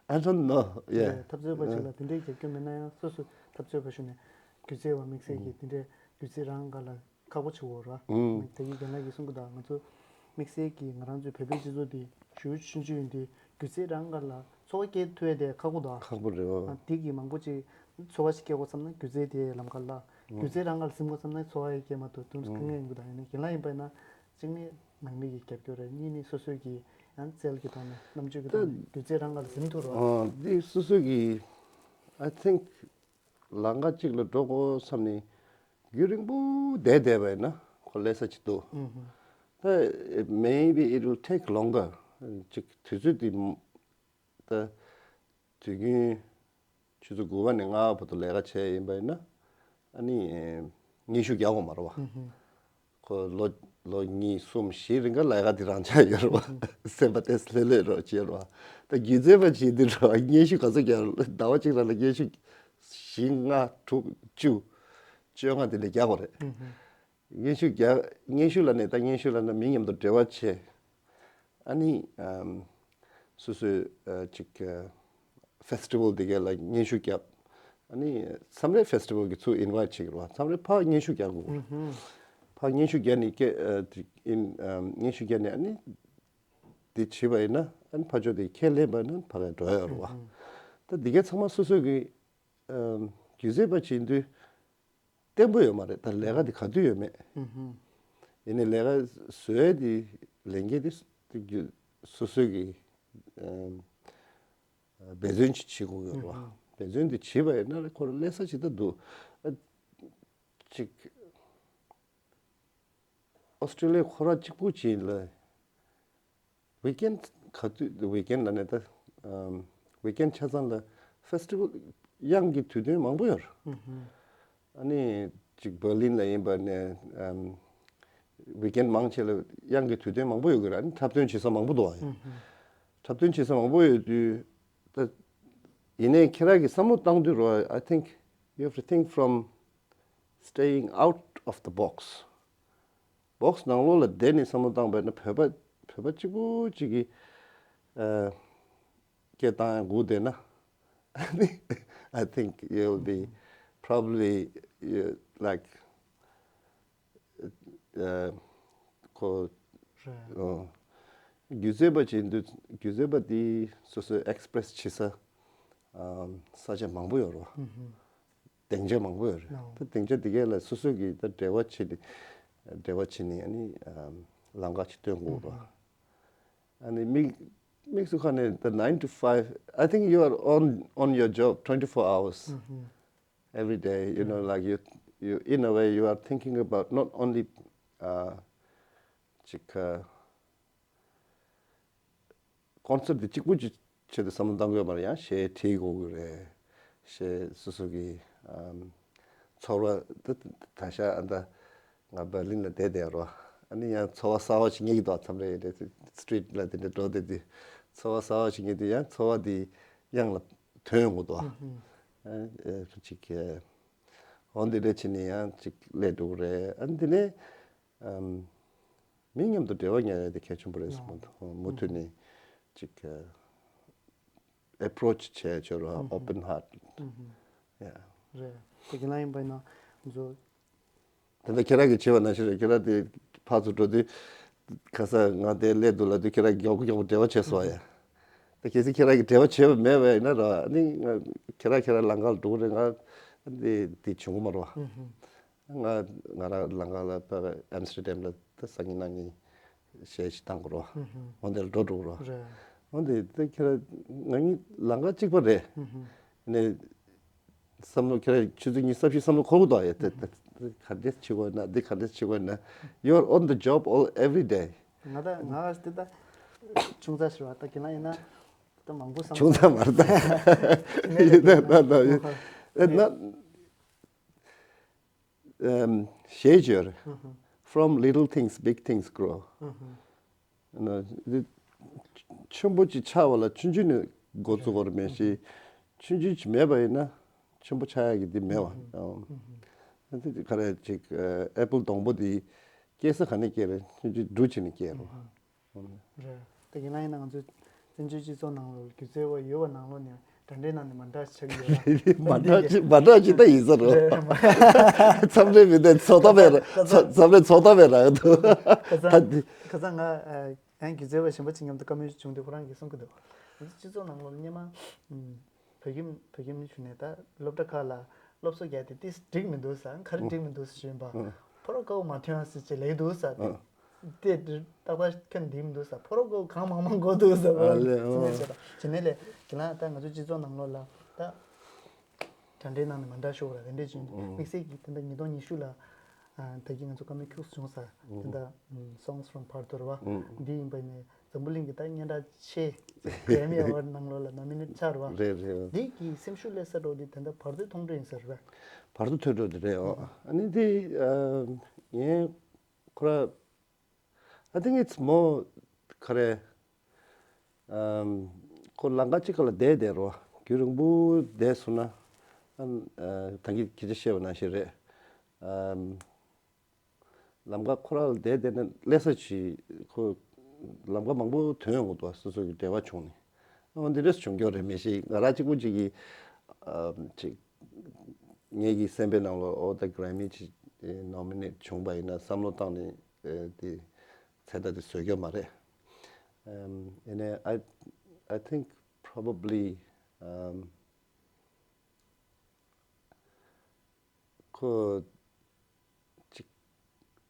I don't know. Yeah. ཐབས་རྩོད་པ་ཅིག་ལ་དེ་འདྲའི་རྒྱབ་སྐྱོར་མེད་ན་ཡང་སོ་སོ་ཐབས་རྩོད་པ་ཞུ་ནས་སྒྱུ་རྩལ་བ་དམིགས་བསལ་གྱིས་དེ་འདྲའི་སྒྱུ་རྩལ་རང་ག་ལ་ཁག་པོ་ཆེ་བོ་ར། ད་གི་རྒན་ལགས་ཀྱིས་གསུང་གི་འདུག་ང་ཚོ་དམིགས་བསལ་གྱིས་ང་རང་ཚོའི་བོད་པའི་སྤྱི་ཚོགས་འདི་ཞེ་པོ་ཆུང་ཆུང་ཡིན་དུས་སྒྱུ་རྩལ་རང་ག་ལ་འཚོ་བ་སྐྱེལ་ཐུབ་ཡ་དེ་ཁག་པོ་འདུག་ཁག་པོ་རེད་བ། དེ་གི་མང་པོ་ཅིག་འཚོ་བ་ཞིག་སྐྱེལ་དགོས་བསམ་ན་སྒྱུ་རྩལ་དེ་ལམ་ཁ་ལ། སྒྱུ་རྩལ་རང་ག་ལ་ཟིན་དགོས་བསམ་ན་འཚོ་བ་ཡི་སྐྱེལ་མ་ཐུབ་དུས་དཀའ་ངལ་ཡིན་གི་འདུག་ཡིན་ནའི་རྒན་ལགས་ཡིན་པ་ཡིན་ན་གཅིག་ནི་ནང་མི་གི་རྒྱབ་སྐྱོར་རེད། གཉིས་ནི་སོ་སོའི་གི་ཡང་རྩལ་གྱི་ཐོག་ནས་རྣམ་དཔྱོད་ཀྱི་ཐོག་ནས་སྒྱུ་རྩལ་རང་ག་ལ་ཟིན་ཐུབ་རོགས། འདི་སོ་སོ་གི I think ལམ་ཁ་གཅིག་ལ་འགྲོ་དགོས་བསམ་ནས་རྒྱུན་རིང་པོ་བསྡད་བསྡད་པ་ཡིན་ན་ཁོ་ལས་ས་ཅིག་འདུག་ད་maybe it will take longer. ཅིག་དུས་ཚོད་འདི་ད་དུས་རྒྱུན་ཆུ་ཚོད་དགུ་པ་ནས་ལྔ་པ་བར་དུ་ལས་ཀ་བྱས་ཡིན་པ་ཡིན་ན་ཨ་ནི་སྙན་ཞུ་རྒྱག་དགོས་མ་རེད་བ། ཁོ་ལོ་ལོ་གཉིས་གསུམ་བཞི་རིང་ག་ལས་ཀ་འདི་རང་ཆགས་ཡོད་རེད་བ། སེམས་པ་ཏོག་ཙམ་ལྷོད་ལྷོད་རོགས་བྱེད་རོགས། ད་སྒྱུ་རྩལ་པ་བྱེད་དུས་རོགས་སྙན་ཞུ་ག་ཚོད་རྒྱག་ཟླ་བ་གཅིག་རང་ལ་སྙན་ཞུ་བཞི་ལྔ་དྲུག་བཅུ་བཅོ་ལྔ་དེ་འདྲ་རྒྱག་དགོས་རེད། སྙན་ཞུ་རྒྱག་སྙན་ཞུ་ལབ་ནས་ད་སྙན་ཞུ་ལབ་ན་མི་མཉམ་དུ་འབྲེལ་བ་བྱས། ཨ་ནི་ཨམ་སོ་སོའི་ཨ་ཅིག་ཨ་ཕེ་སི་ཊི་བལ་དེ་ག་ལ་སྙན་ཞུ་བརྒྱབ། ཨ་ནི་མཚམས་རེ་ཕེ་སི་ཊི་བལ་གི་ཚུར་ཨིན་ཝའི་ཊི་བྱེད་ཀྱི་རེད་བ། མཚམས་རེ་ཕར་སྙན་ཞུ་རྒྱག་དགོས། ཕར་སྙན་ཞུ་བརྒྱབ་ནས་སྐད་ཨ་ཨིན་ཨམ་སྙན་ཞུ་བརྒྱབ་ནས་ཨ་ནི་དེ་བྱས་པ་ཡིན་ན་ཨ་ནི་ཕར་ཕྱོགས་དེ་ཁས་ལེན་པ་ཡིན་ན་ཕར་ག་འགྲོ་ཡ་རེད་བ། ད་འདི་ག་ཚང་མ་སོ་སོ་གི་ཨམ་སྒྱུ་རྩལ་པ་བྱེད་དུས། བརྟན་པོ་ཡོད་མ་རེད། ད་ལས་ཀ་དེ་ག་དུས་ཡོད་མེད། ཡིན་ནའི་ལས་ཀ་བཟོ་ཡས་དེ་ལས་འགན་དེ་སོ་སོ་གི་འབད་བརྩོན་ཅིག་བྱེད་དགོས་ཡོད་རེད་བ། འབད་བརྩོན་དེ་བྱས་པ་ཡིན་ན་ཁོ་རང་ལས་ས་ཅིག་ད་འདུག་ཅིག་ཨོ་སི་ཀྲི་ལི་ཡ་ཁོ་རང་གཅིག་པུ་ཅིག་ལ། ཝིག་ཨེན་ག་དུས་ཝིག་ཨེན་ལབ་ནས་ད་ཝིག་ཨེན་ཆ་ཚང་ལ་ཕེ་སི་ཊི་བལ་དབྱངས་ཀྱི་དུས་སྟོན་མང་པོ་ཡོད་རེད། ཨ་ནི་ཅིག་བྷར་ལིན་ལ་ཡིན་པ་ནས་ཝིག་ཨེན་མང་ཆེ་ལ་དབྱངས་ཀྱི་དུས་སྟོན་མང་པོ་ཡོད་ཀྱི་རེད། ཨ་ནི་འཁྲབ་སྟོན་བྱེད་ས་མང་པོ་འདུག་ཨ། འཁྲབ་སྟོན་བྱེད་ས་མང་པོ་ཡོད་དུས་ད་ཡིན་ནའི་ཁྱེད་རང་གིས་བསམ་བློ་བཏང་དུས་རོ། I think you have to think from staying out of the box. སྦོག་སི་ནང་ལོགས་ལ་བསྡད་ནས་བསམ་བློ་བཏང་པ་ཡིན་ན་བོད་པ་བོད་པ་གཅིག་པུ་གཅིག་གིས་ཨ་སྐད་བཏང་ཡ་སྒུག་བསྡད་ན། I think you'll be probably you, like ཨ་ཁོ་རེད། ཨོ། སྒྱུ་རྩལ་པ་བྱེད་དུས་སྒྱུ་རྩལ་པ་དེ་སོ་སོའི་ཨེག་སི་པི་རེ་སི་བྱེད་ས་ཨམ་ས་ཆ་མང་པོ་ཡོད་རེད་བ། སྡིངས་ཆ་མང་པོ་ཡོད་རེད། ད་སྡིངས་ཆ་དེ་གས་ལ་སོ་སོ་གིས་ད་འབྲེལ་བ་བྱེད་དེ་འབྲེལ་བ་བྱེད་ནས་ཨ་ནི་ཨམ་ལམ་ཁ་ཅིག་སྟོན་དགོས་རེད་བ། ཨ་ནི་དམིགས་དམིགས་སུ་ཁ་ནས་the nine to five, I think you are on on your job twenty-four hours every day, you know, like you you in a way you are thinking about not only uh ཅིག་ཀོན་སར་ཊི་འདི་གཅིག་པུ་ཅིག་ཆེད་དུ་བསམ་བློ་བཏང་དགོས་པ་རེད། ཡང་གཞས་བྲིས་དགོས་ཀྱི་རེད། གཞས་སོ་སོ་གི་ཨམ་ཚོར་བ་ད་ད་ཤ་ཨ་ད་ང་བར་ལིན་ལ་བསྡད་བསྡད་རོ། ཨ་ནི་ཡང་ཚོར་བ་གསར་བ་ཞིག་རྙེད་ཀྱི་འདུག་མཚམས་རེ་རེ་སི་ཊི་རིཊ་ལ་དེ་འདྲ་འགྲོ་བསྡད་དུས་ཚོར་བ་གསར་བ་ཞིག་རྙེད་དུས་ཡང་ཚོར་བ་དེ་དབྱངས་ལ་ཐོན་ཡོང་གི་འདུག་ཨ་ཨ་ཅིག་འོ་འདི་འདྲ་བྱས་ནས་ཡང་ཅིག་སླེབས་འགྲོ་གི་རེད། ཨ་ནི་དེ་ནས་ཨམ། མི་མཉམ་དུ་འབྲེལ་བ་ཉར་ཡ་དེ་གལ་ཆེན་པོ་རེད་བསམ་གྱི་འདུག་མུ་མཐུད་ནས་ཅིག་ཨེ་པྲོ་ཆི་བྱས་ཆོག་ར། ཨོ་པན་ཧར་ཊི། ཡ། རེད། དེ་རྒན་ལགས་ཡིན་པ་ཡིན་ན་ང་ཚོ། ད་ལྟ་ཁྱེད་རང་གིས་བྱས་པ་ནང་བཞིན་རེད། ཁྱེད་རང་དེ་ཕར་ཚུར་འགྲོ་དུས་ཁ་སང་ང་དེ་སླེབས་འདུག་ལབ་དུས་ཁྱེད་རང་མགྱོགས་པོ་མགྱོགས་པོ་འབྲེལ་བ་བྱས་སོང་ཡ། ད་གལ་སྲིད་ཁྱེད་རང་གིས་འབྲེལ་བ་བྱས་པ་མེད་པ་ཡིན་ན་ར། ཨ་ནི་ང་ཁྱེད་རང་ཁྱེད་རང་ལམ་ཁ་ལ་འགྲོ་གི་རེད། ང་དེ་དེ་བྱུང་གི་མ་རེད་བ། ང་ང་རང་ལམ་ཁ་ལ་ཕ་ཨམ་སི་ཊར་ཌམ་ལ་ད་སང་ཉིན་གནངས་ཉིན་གཞས་ཤིག་བཏང་དགོས་རོགས། འོ་འདི་ལ་འགྲོ་འགྲོ་རོགས། རེད། འོ་འདི་ད་ཁྱེད་རང་ང་གཉིས་ལམ་ཁ་གཅིག་པ་རེད། ནས་བསམ་བློ་ཁྱེད་རང་ཆུ་ཚོད་གཉིས་ས་ཕྱི་བསམ་བློ་འཁོར་གི་འདུག་ཡ། ད་ད་ད་ག་འདྲས་བྱེད་དགོས་ན་འདི་ག་འདྲས་བྱེད་དགོས་ན། You are on the job all every day. ང་ད་ང་ད་ད་ཆུང་ཙག་ཞིག་རེད་བ། ད་ཁྱེད་རང་ཡིན་ན་ད་མང་པོ་བསམ་ཆུང་ཙག་མ་རེད་ད། ཡིན་ན་ད་ད་ཡིན་ན། ཨམ། གཞས་བརྗོད། From little things, big things grow. ན་འདི་ཆེན་པོ་ཅིག་ཆགས་པ་ལ་ཆུང་ཆུང་ནས་འགོ་བཙུགས་པ་རེད། མེད་ཤི་ཆུང་ཆུང་ཅིག་མེད་པ་ཡིན་ན་ཆེན་པོ་ཆགས་ཡག་གི་འདི་མེད་པ། ཨ་འདི་ག་རེ་ཅིག་ཨེ་པལ་སྡོང་པོ་འདི་སྐྱེ་ས་ག་ནས་སྐྱེ་རེད། ཆུང་ཆུང་འབྲུ་ཅིག་ནས་སྐྱེ་རེད། རེད། དེ་ཡིན་ན་ཡིན་ན་ང་ཚོའི་བཙན་བྱོལ་སྤྱི་ཚོགས་ནང་ལོགས་སྒྱུ་རྩལ་བ་ཡོད་པ་ནང་ལོགས་ནས་འདྲ་འདྲའི་ནང་ནས་མ་འདྲ་ཆགས་ཀྱི་ཡོད་ལ། མ་འདྲ་ཅི་མ་འདྲ་ཅི་ད་ཡིན་ས་རེད། རེད། མཚམས་རེ་མི་འདྲ་ཚོགས་ཐབས་མེད་ར། ཁ་སང་མཚམས་རེ་ཚོགས་ཐབས་མེད་ར་འདུག་ཁ་སང་ད་འདི་ཁ་སང་ང་ཨ་ཡང་སྒྱུ་རྩལ་བ་གཞན་པ་ཅིག་མཉམ་དུ་བཀའ་མོལ་བྱུང་དུས་ཁོ་རང་གིས་གསུང་གི་འདུག་ང་ཚོ་སྤྱི་ཚོགས་ནང་ལོགས་སྔོན་མ་ཨུམ་བོད་ཁྱིམ་བོད་ཁྱིམ་ཞུ་ནས་ད་སློབ་གྲྭ་ཁག་ལ་སློབ་གསོ་རྒྱག་དེ་ཏིས་འགྲིག་མི་འདུག་ས། ག་རེ་འགྲིག་མི་འདུག་ཟེར་བཞིན་པ། ཕོ་རོག་དཀར་པོ་མ་ཐོན་ཡ་ཟེར་ཅིག་ལེགས་འདུག་ས། དེ་དེ་ཏག་ཏག་ཁྱོན་འདིའི་མི་འདུག་ས། ཕོ་རོག་དཀར་པོ་གང་མང་མང་དགོས་འདུག་ས། ཨ་ལེ། ཨོ། ཅི་ནས་ལས་ཀྱི་ལ་ད་ང་ཚོ་སྤྱི་ཚོགས་ནང་ལོགས་ལ་ད་དྲ་འབྲེལ་ནང་ནས་མ་འདྲ་ཤོག་ར་དེ་འདྲས་བྱུང་། དམིགས་བསལ་གྱིས་དེ་འདྲ་ཉིས་སྟོང་ཉི་ཤུ་ལ་ཨ་ད་གི་ང་ཚོ་ཀ་མེད་ཁྱུགས་བྱུང་ས་དེ་འདྲ་Songs from Pardo ར་བ་འདི་ཡིན་པ་ནས་འཛམ་བུ་གླིང་གི་ད་སྙན་གྲགས་ཆེ་Grammy Award ནང་ལོགས་ལ་ནོ་མི་ནེཊ་ཆགས་ར་བ། རེད་རེད། འདི་གི་སེམས་ཤུགས་སླེབས་ས་འགྲོ་འདི་དེ་འདྲ་བར་དོའི་མཐོང་གྲོལ་ཡིན་ས་རེད་བ། བར་དོ་ཐོས་གྲོལ་འདི་རེད། ཨོ། ཨ་ནི་འདི་ཨ་ངས་ཁོ་ར། I think it's more ག་རེ། ཨམ། ཁོ་ལམ་ཁ་གཅིག་ཁ་ལ་བསྡད་བསྡད་རོ། རྒྱུན་རིང་པོ་བསྡད་སོང་ན། ཨམ། ཨ། ད་གིན་སྐད་ཆ་བཤད་པ་ནང་བཞིན་རེད། ཨམ། ལམ་ཁ་ཁོ་རང་ལ་བསྡད་བསྡད་ན་སླེབས་ས་ཅིག་ཁོ་ལམ་ཁ་མང་པོ་ཐོན་ཡོང་གི་འདུག་སོ་སོ་གི་འབྲེལ་བ་བྱུང་ནས། ཨོ་འདི་འདྲས་བྱུང་རྒྱུ་རེད། མི་ཤེས། ང་རང་གཅིག་པུ་གཅིག་གིས་ཨམ་ཅིག་ངེད་ཀྱི་སེམས་པའི་ནང་ལ་ཨོ་ད་Grammy་ཅིག་ནོ་མི་ནེཊ་བྱུང་པ་ཡིན་ན་བསམ་བློ་བཏང་ནས་ཨེ་དེ་ཚེ་ད་དེ་བཟོ་རྒྱུ་མ་རེད། ཨམ་ཡིན་ནའི་I I think probably ཨམ་ཁོ་ཅིག་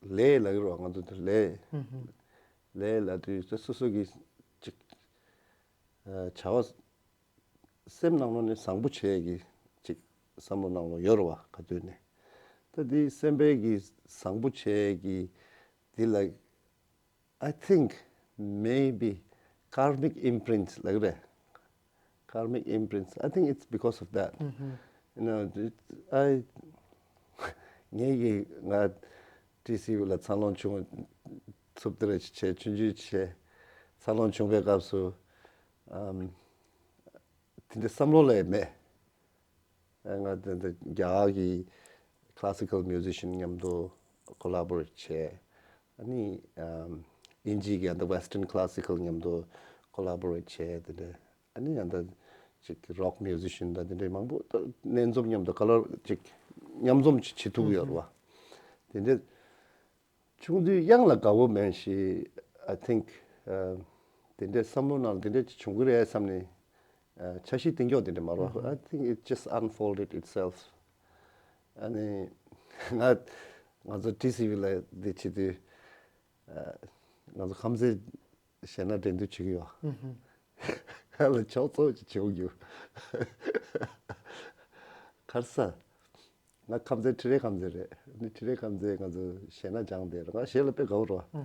ལས་ལ་ཡོད་རོགས། ང་ཚོ་དེ་ལས་ལས་ལ་དུས་སོ་སོ་གི་ཅིག་ཨ་བྱ་བ་སེམས་ནང་ལོགས་ནས་བཟང་པོ་བྱེད་ཀྱི་ཅིག་བསམ་བློ་ནང་ལོགས་ཡོད་རོགས་བ། ག་དུས་ནས་ད་དེ་སེམས་པའི་གི་བཟང་པོ་བྱེད་ཀྱི་དེ་ལ། I think maybe karmic imprints ལབ་རེད། Karmic imprints. I think it's because of that. You know, it- I ངེད་ཀྱིས་ང་ཊི་སི་ཡུ་ལ་འཚར་ལོངས་བྱུང་ཚུབ་དེ་རེད་བྱས། ཆུང་ཆུང་བྱས་འཚར་ལོངས་བྱུང་བའི་སྐབས་སུ་ཨམ། དེ་འདྲའི་བསམ་བློ་ལས་མེད། ཨ་ང་དེ་འདྲ་རྒྱ་གར་གྱི་classical musician མཉམ་དུ་collaborate བྱས། ཨ་ནི་ཨམ་དབྱིན་ཇི་གི་ཨ་ད་western classical མཉམ་དུ་collaborate བྱས། དེ་འདྲ་ཨ་ནི་ཨ་ད་ཅིག་rock musician དང་དེ་འདྲའི་མང་པོ་ད་སྣེ་འཛོམས་མཉམ་དུ་color ཅིག་མཉམ་འཛོམས་ཅིག་བྱེད་ཐུབ་ཡོད་རེད་བ། དེ་འདྲ། ཆུང་དུས་གཡང་ལ་དགའ་བོ་མེད་ཤི། I think ཨ་དེ་འདྲའི་བསམ་བློ་ནང་དེ་འདྲའི་ཅིག་བྱུང་གི་རེད་བསམ་ནས་ཨ་འཆར་གཞི་གཏིང་འཇོག་དེ་འདྲ་མ་རེད། I think it just unfolded itself. ཨ་ནི་ང་ང་ཚོ་ཊི་སི་ཝི་ལ་འདི་བྱེད་དུས་ཨ་ང་ཚོ་ཁམས་ཚན་གཞས་སྣ་འགྲན་བསྡུར་བྱེད་ཀྱི་ཡོད། ང་ལ་ཕྱོགས་གཙོ་བོ་ཅིག་བྱེད་དགོས་རྒྱུ། ག་རེ་ཟ། ང་ཁམས་ཚན་ཁྲི་རལ་ཁམས་ཚན་རེད། ཨ་ནི་ཁྲི་རལ་ཁམས་ཚན་ང་ཚོ་གཞས་སྣ་སྦྱངས་བསྡད་རེད། ང་གཞས་ལ་དཔེ་དགའ་བོ་རེད་བ།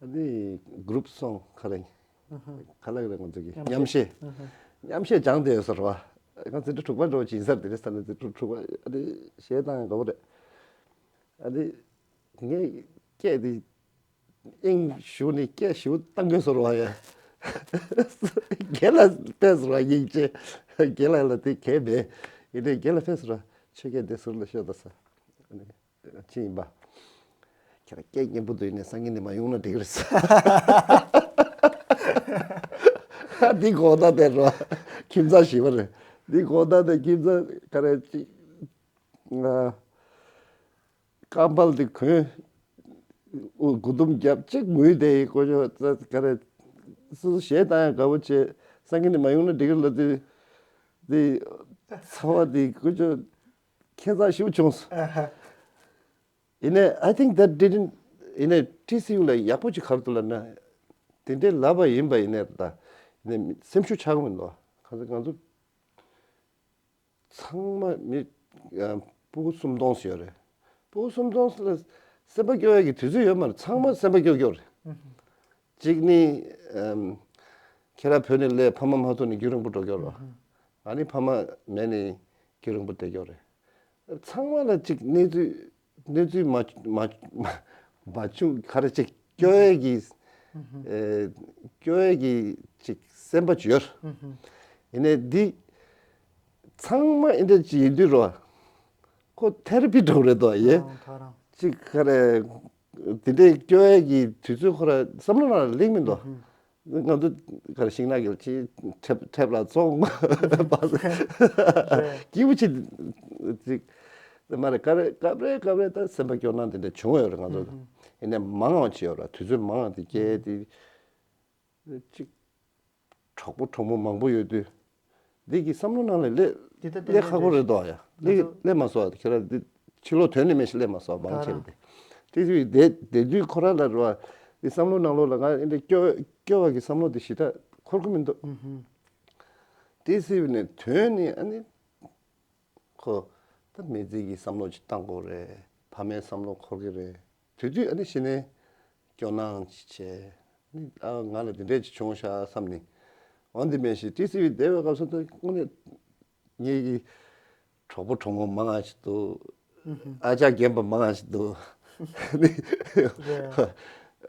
ཨ་ནི་group song ག་རེ་ག་ལ་རེད། ང་ཚོ་གི་མཉམ་གཞས་མཉམ་གཞས་སྦྱངས་བསྡད་ཡོད་ས་རེད་བ། ང་ཚོ་འདི་དྲུག་པ་འགྲོ་ཅིག་ཡིན་ས་རེད། དེ་རེད་ས་ནི་འདི་དྲུག་དྲུག་པ་ཨ་ནི་གཞས་བཏང་ཡང་དགའ་བོ་རེད། ཨ་ནི་ངས་སྐད་འདི་དབྱིངས་ཞུགས་ནས་སྐད་ཞུགས་བཏང་དགོས་ཟེར་བ་ཡ། རྒན་ལགས་ཕེབས་ཟེར་བ་ཡིན་ཅེ། རྒན་ལགས་ལ་དེ་གལ་མེད། ཡིན་ནའི་རྒན་ལགས་ཕེབས་ཟེར་བ་ཆོས་སྐད་དེ་ཟུར་ལ་ཤོད་ད་ས། ཅི་ཡིན་པ། ཁྱེད་རང་སྐད་སྙན་པོ་འདུག་ཡིན་ནའི་སང་ཉིན་ནས་མ་ཡོང་ན་འགྲིག་གི་རེད་ས། འདི་གོ་ད་དེ་རོ། ཁྱིམ་ཚང་ཞིག་པ་རེད། འདི་གོ་ད་དེ་ཁྱིམ་ཚང་ག་རེ་ཅི། ང་། རྐང་པ་དེ་གོན། འུ་དགུ་དུམ་རྒྱབ་གཅིག་ངུས་བསྡད་ཡིན་ཀོ་ཅོ་ཙ་ག་རེ། སོ་སོ་གཞས་བཏང་ཡང་དགའ་བོ་བྱེད། སང་ཉིན་ནས་མ་ཡོང་ན་འགྲིག་གི་ལ་དེ། དེ། ཚ་བ་དེ་ཀོ་ཅོ། ཁྱད་མཚར་ཞིག་བྱུང་སོང་། ཡིན་ནའི་I think that didn't ཡིན་ནའི་ཊི་སི་ཡུ་ལ་ཡག་པོ་ཅིག་ག་རེ་འདུག་ལབ་ན། དེ་འདྲའི་ལབ་པ་ཡིན་པ་ཡིན་ནའི་ད། ཡིན་ནའི་སེམས་ཤུགས་ཆག་གི་མི་འདུག་ང་ཚོ་ང་ཚོ། ཚང་མ་མི་ཨ་ཕྲུ་གུ་སུམ་སྟོང་ཞིག་ཡོད་རེད། ཕྲུ་གུ་སུམ་སྟོང་ལ་སེམས་པ་སྐྱོ་ཡ་གི་དུས་ཚོད་ཡོད་མ་རེད། ཚང་མ་སེམས་པ་སྐྱོ་སྐྱོ་རེད། གཅིག་ནི་ཨམ་ཁྱེད་རང་བོད་ནས་སླེབས་ཕ་མ་མ་ཐུག་ནས་རྒྱུན་རིང་པོ་འགྲོ་སྐྱོ་རེད། ཨ་ནི་ཕ་མ་མེད་ནས་རྒྱུན་རིང་པོ་བསྡད་སྐྱོ་རེད། ཚང་མ་ལ་གཅིག་གནས་ཚུལ་གནས་ཚུལ་མ་མ་མ་མ་བྱུང་ག་རེ་གཅིག་སྐྱོ་ཡ་གི་ ཨེ་སྐྱོ་ཡས་ཀྱི་ཅིག་སེམས་པ་ཅིག་ཡོད། ཡིན་ནའི་འདི་ཚང་མ་ཨེ་འདྲ་ཅིག་ཡིན་དུས་རོ། ཁོ་ཐེ་ར་པི་འགྲོ་རེད་དོ་ཡེ། ཨང་། ཐག་རང་། ཅིག་ག་རེ། དེ་འདྲའི་སྐྱོ་ཡས་ཀྱི་དུས་ཚོད་ཁོ་ར་བསམ་བློ་ནང་ལ་སླེབས་མི་འདུག་ང་ཚོ་ག་རེ་ཤིང་ནགས་ཀྱི་ཅིག་ཁྲེབ་ཁྲེབ་ལ་བཙོང་སྐྱིད་པོ་ཅིག་ཅིག་མ་རེད། ག་རེ་སྐབས་རེ་སྐབས་རེ་ད་སེམས་པ་སྐྱོ་སྣང་དེ་འདྲ་བྱུང་ཡོད་རེད་ང་ཚོ། ཡིན་ནའི་མང་བ་ཅིག་ཡོད་ར། དུས་ཚོད་མང་བ་དེ་སྐྱེལ་དེ། གཅིག་གྲོགས་པོ་གྲོགས་མོ་མང་པོ་ཡོད་དུས། འདི་གི་བསམ་བློ་ནང་ལ་སླེབས་འདི་ལྟ་སྟེ་སླེབས་ཁག་པོ་རེད་དོ་ཡ། ང་སླེབས་ཚོ་སླེབས་མ་སོང་ཁྱེད་རང་འདི་ཕྱི་ལོགས་དོན་ནས་མེད་ཞིག་སླེབས་མ་སོང་མང་ཆེ་བ་དེ། དེ་དུས་དེ་དེ་དུས་ཁོ་རང་ལ་རེད་བ། འདི་བསམ་བློ་ནང་ལོགས་ལ་ང་འདི་སྐྱོ་སྐྱོ་བ་གི་བསམ་བློ་དེ་ཞེ་དྲག་འཁོར་གི་མི་འདུག་དེ་སྲིད་ནས་དོན་ནི་ཨ་ནི། ཁོ་ད་མི་ཚེ་གི་བསམ་བློ་ཅིག་བཏང་དགོས་རེད། ཕ་མའི་བསམ་བློ་འཁོར་གི་རེད། དེ་དུས་ཨ་ནི་གཞི་ནས་སྐྱོ་སྣང་ཅིག་བྱས། ཨ་ནི་ཨ་ང་ལ་དེ་འདྲས་ཅིག་བྱུང་ཤག་བསམ་ནས། འོན་ཏེ་མེད་ཞིག་ཏི་སི་ཝི་བསྡད་པའི་སྐབས་སུ་ད་དངོས་གནས་ངེད་ཀྱི་གྲོགས་པོ་གྲོགས་མོ་མང་ང་ཞིག་འདུག་ཨ་ཅག་རྒན་པ་མང་ང་ཞིག་འདུག་ཨ་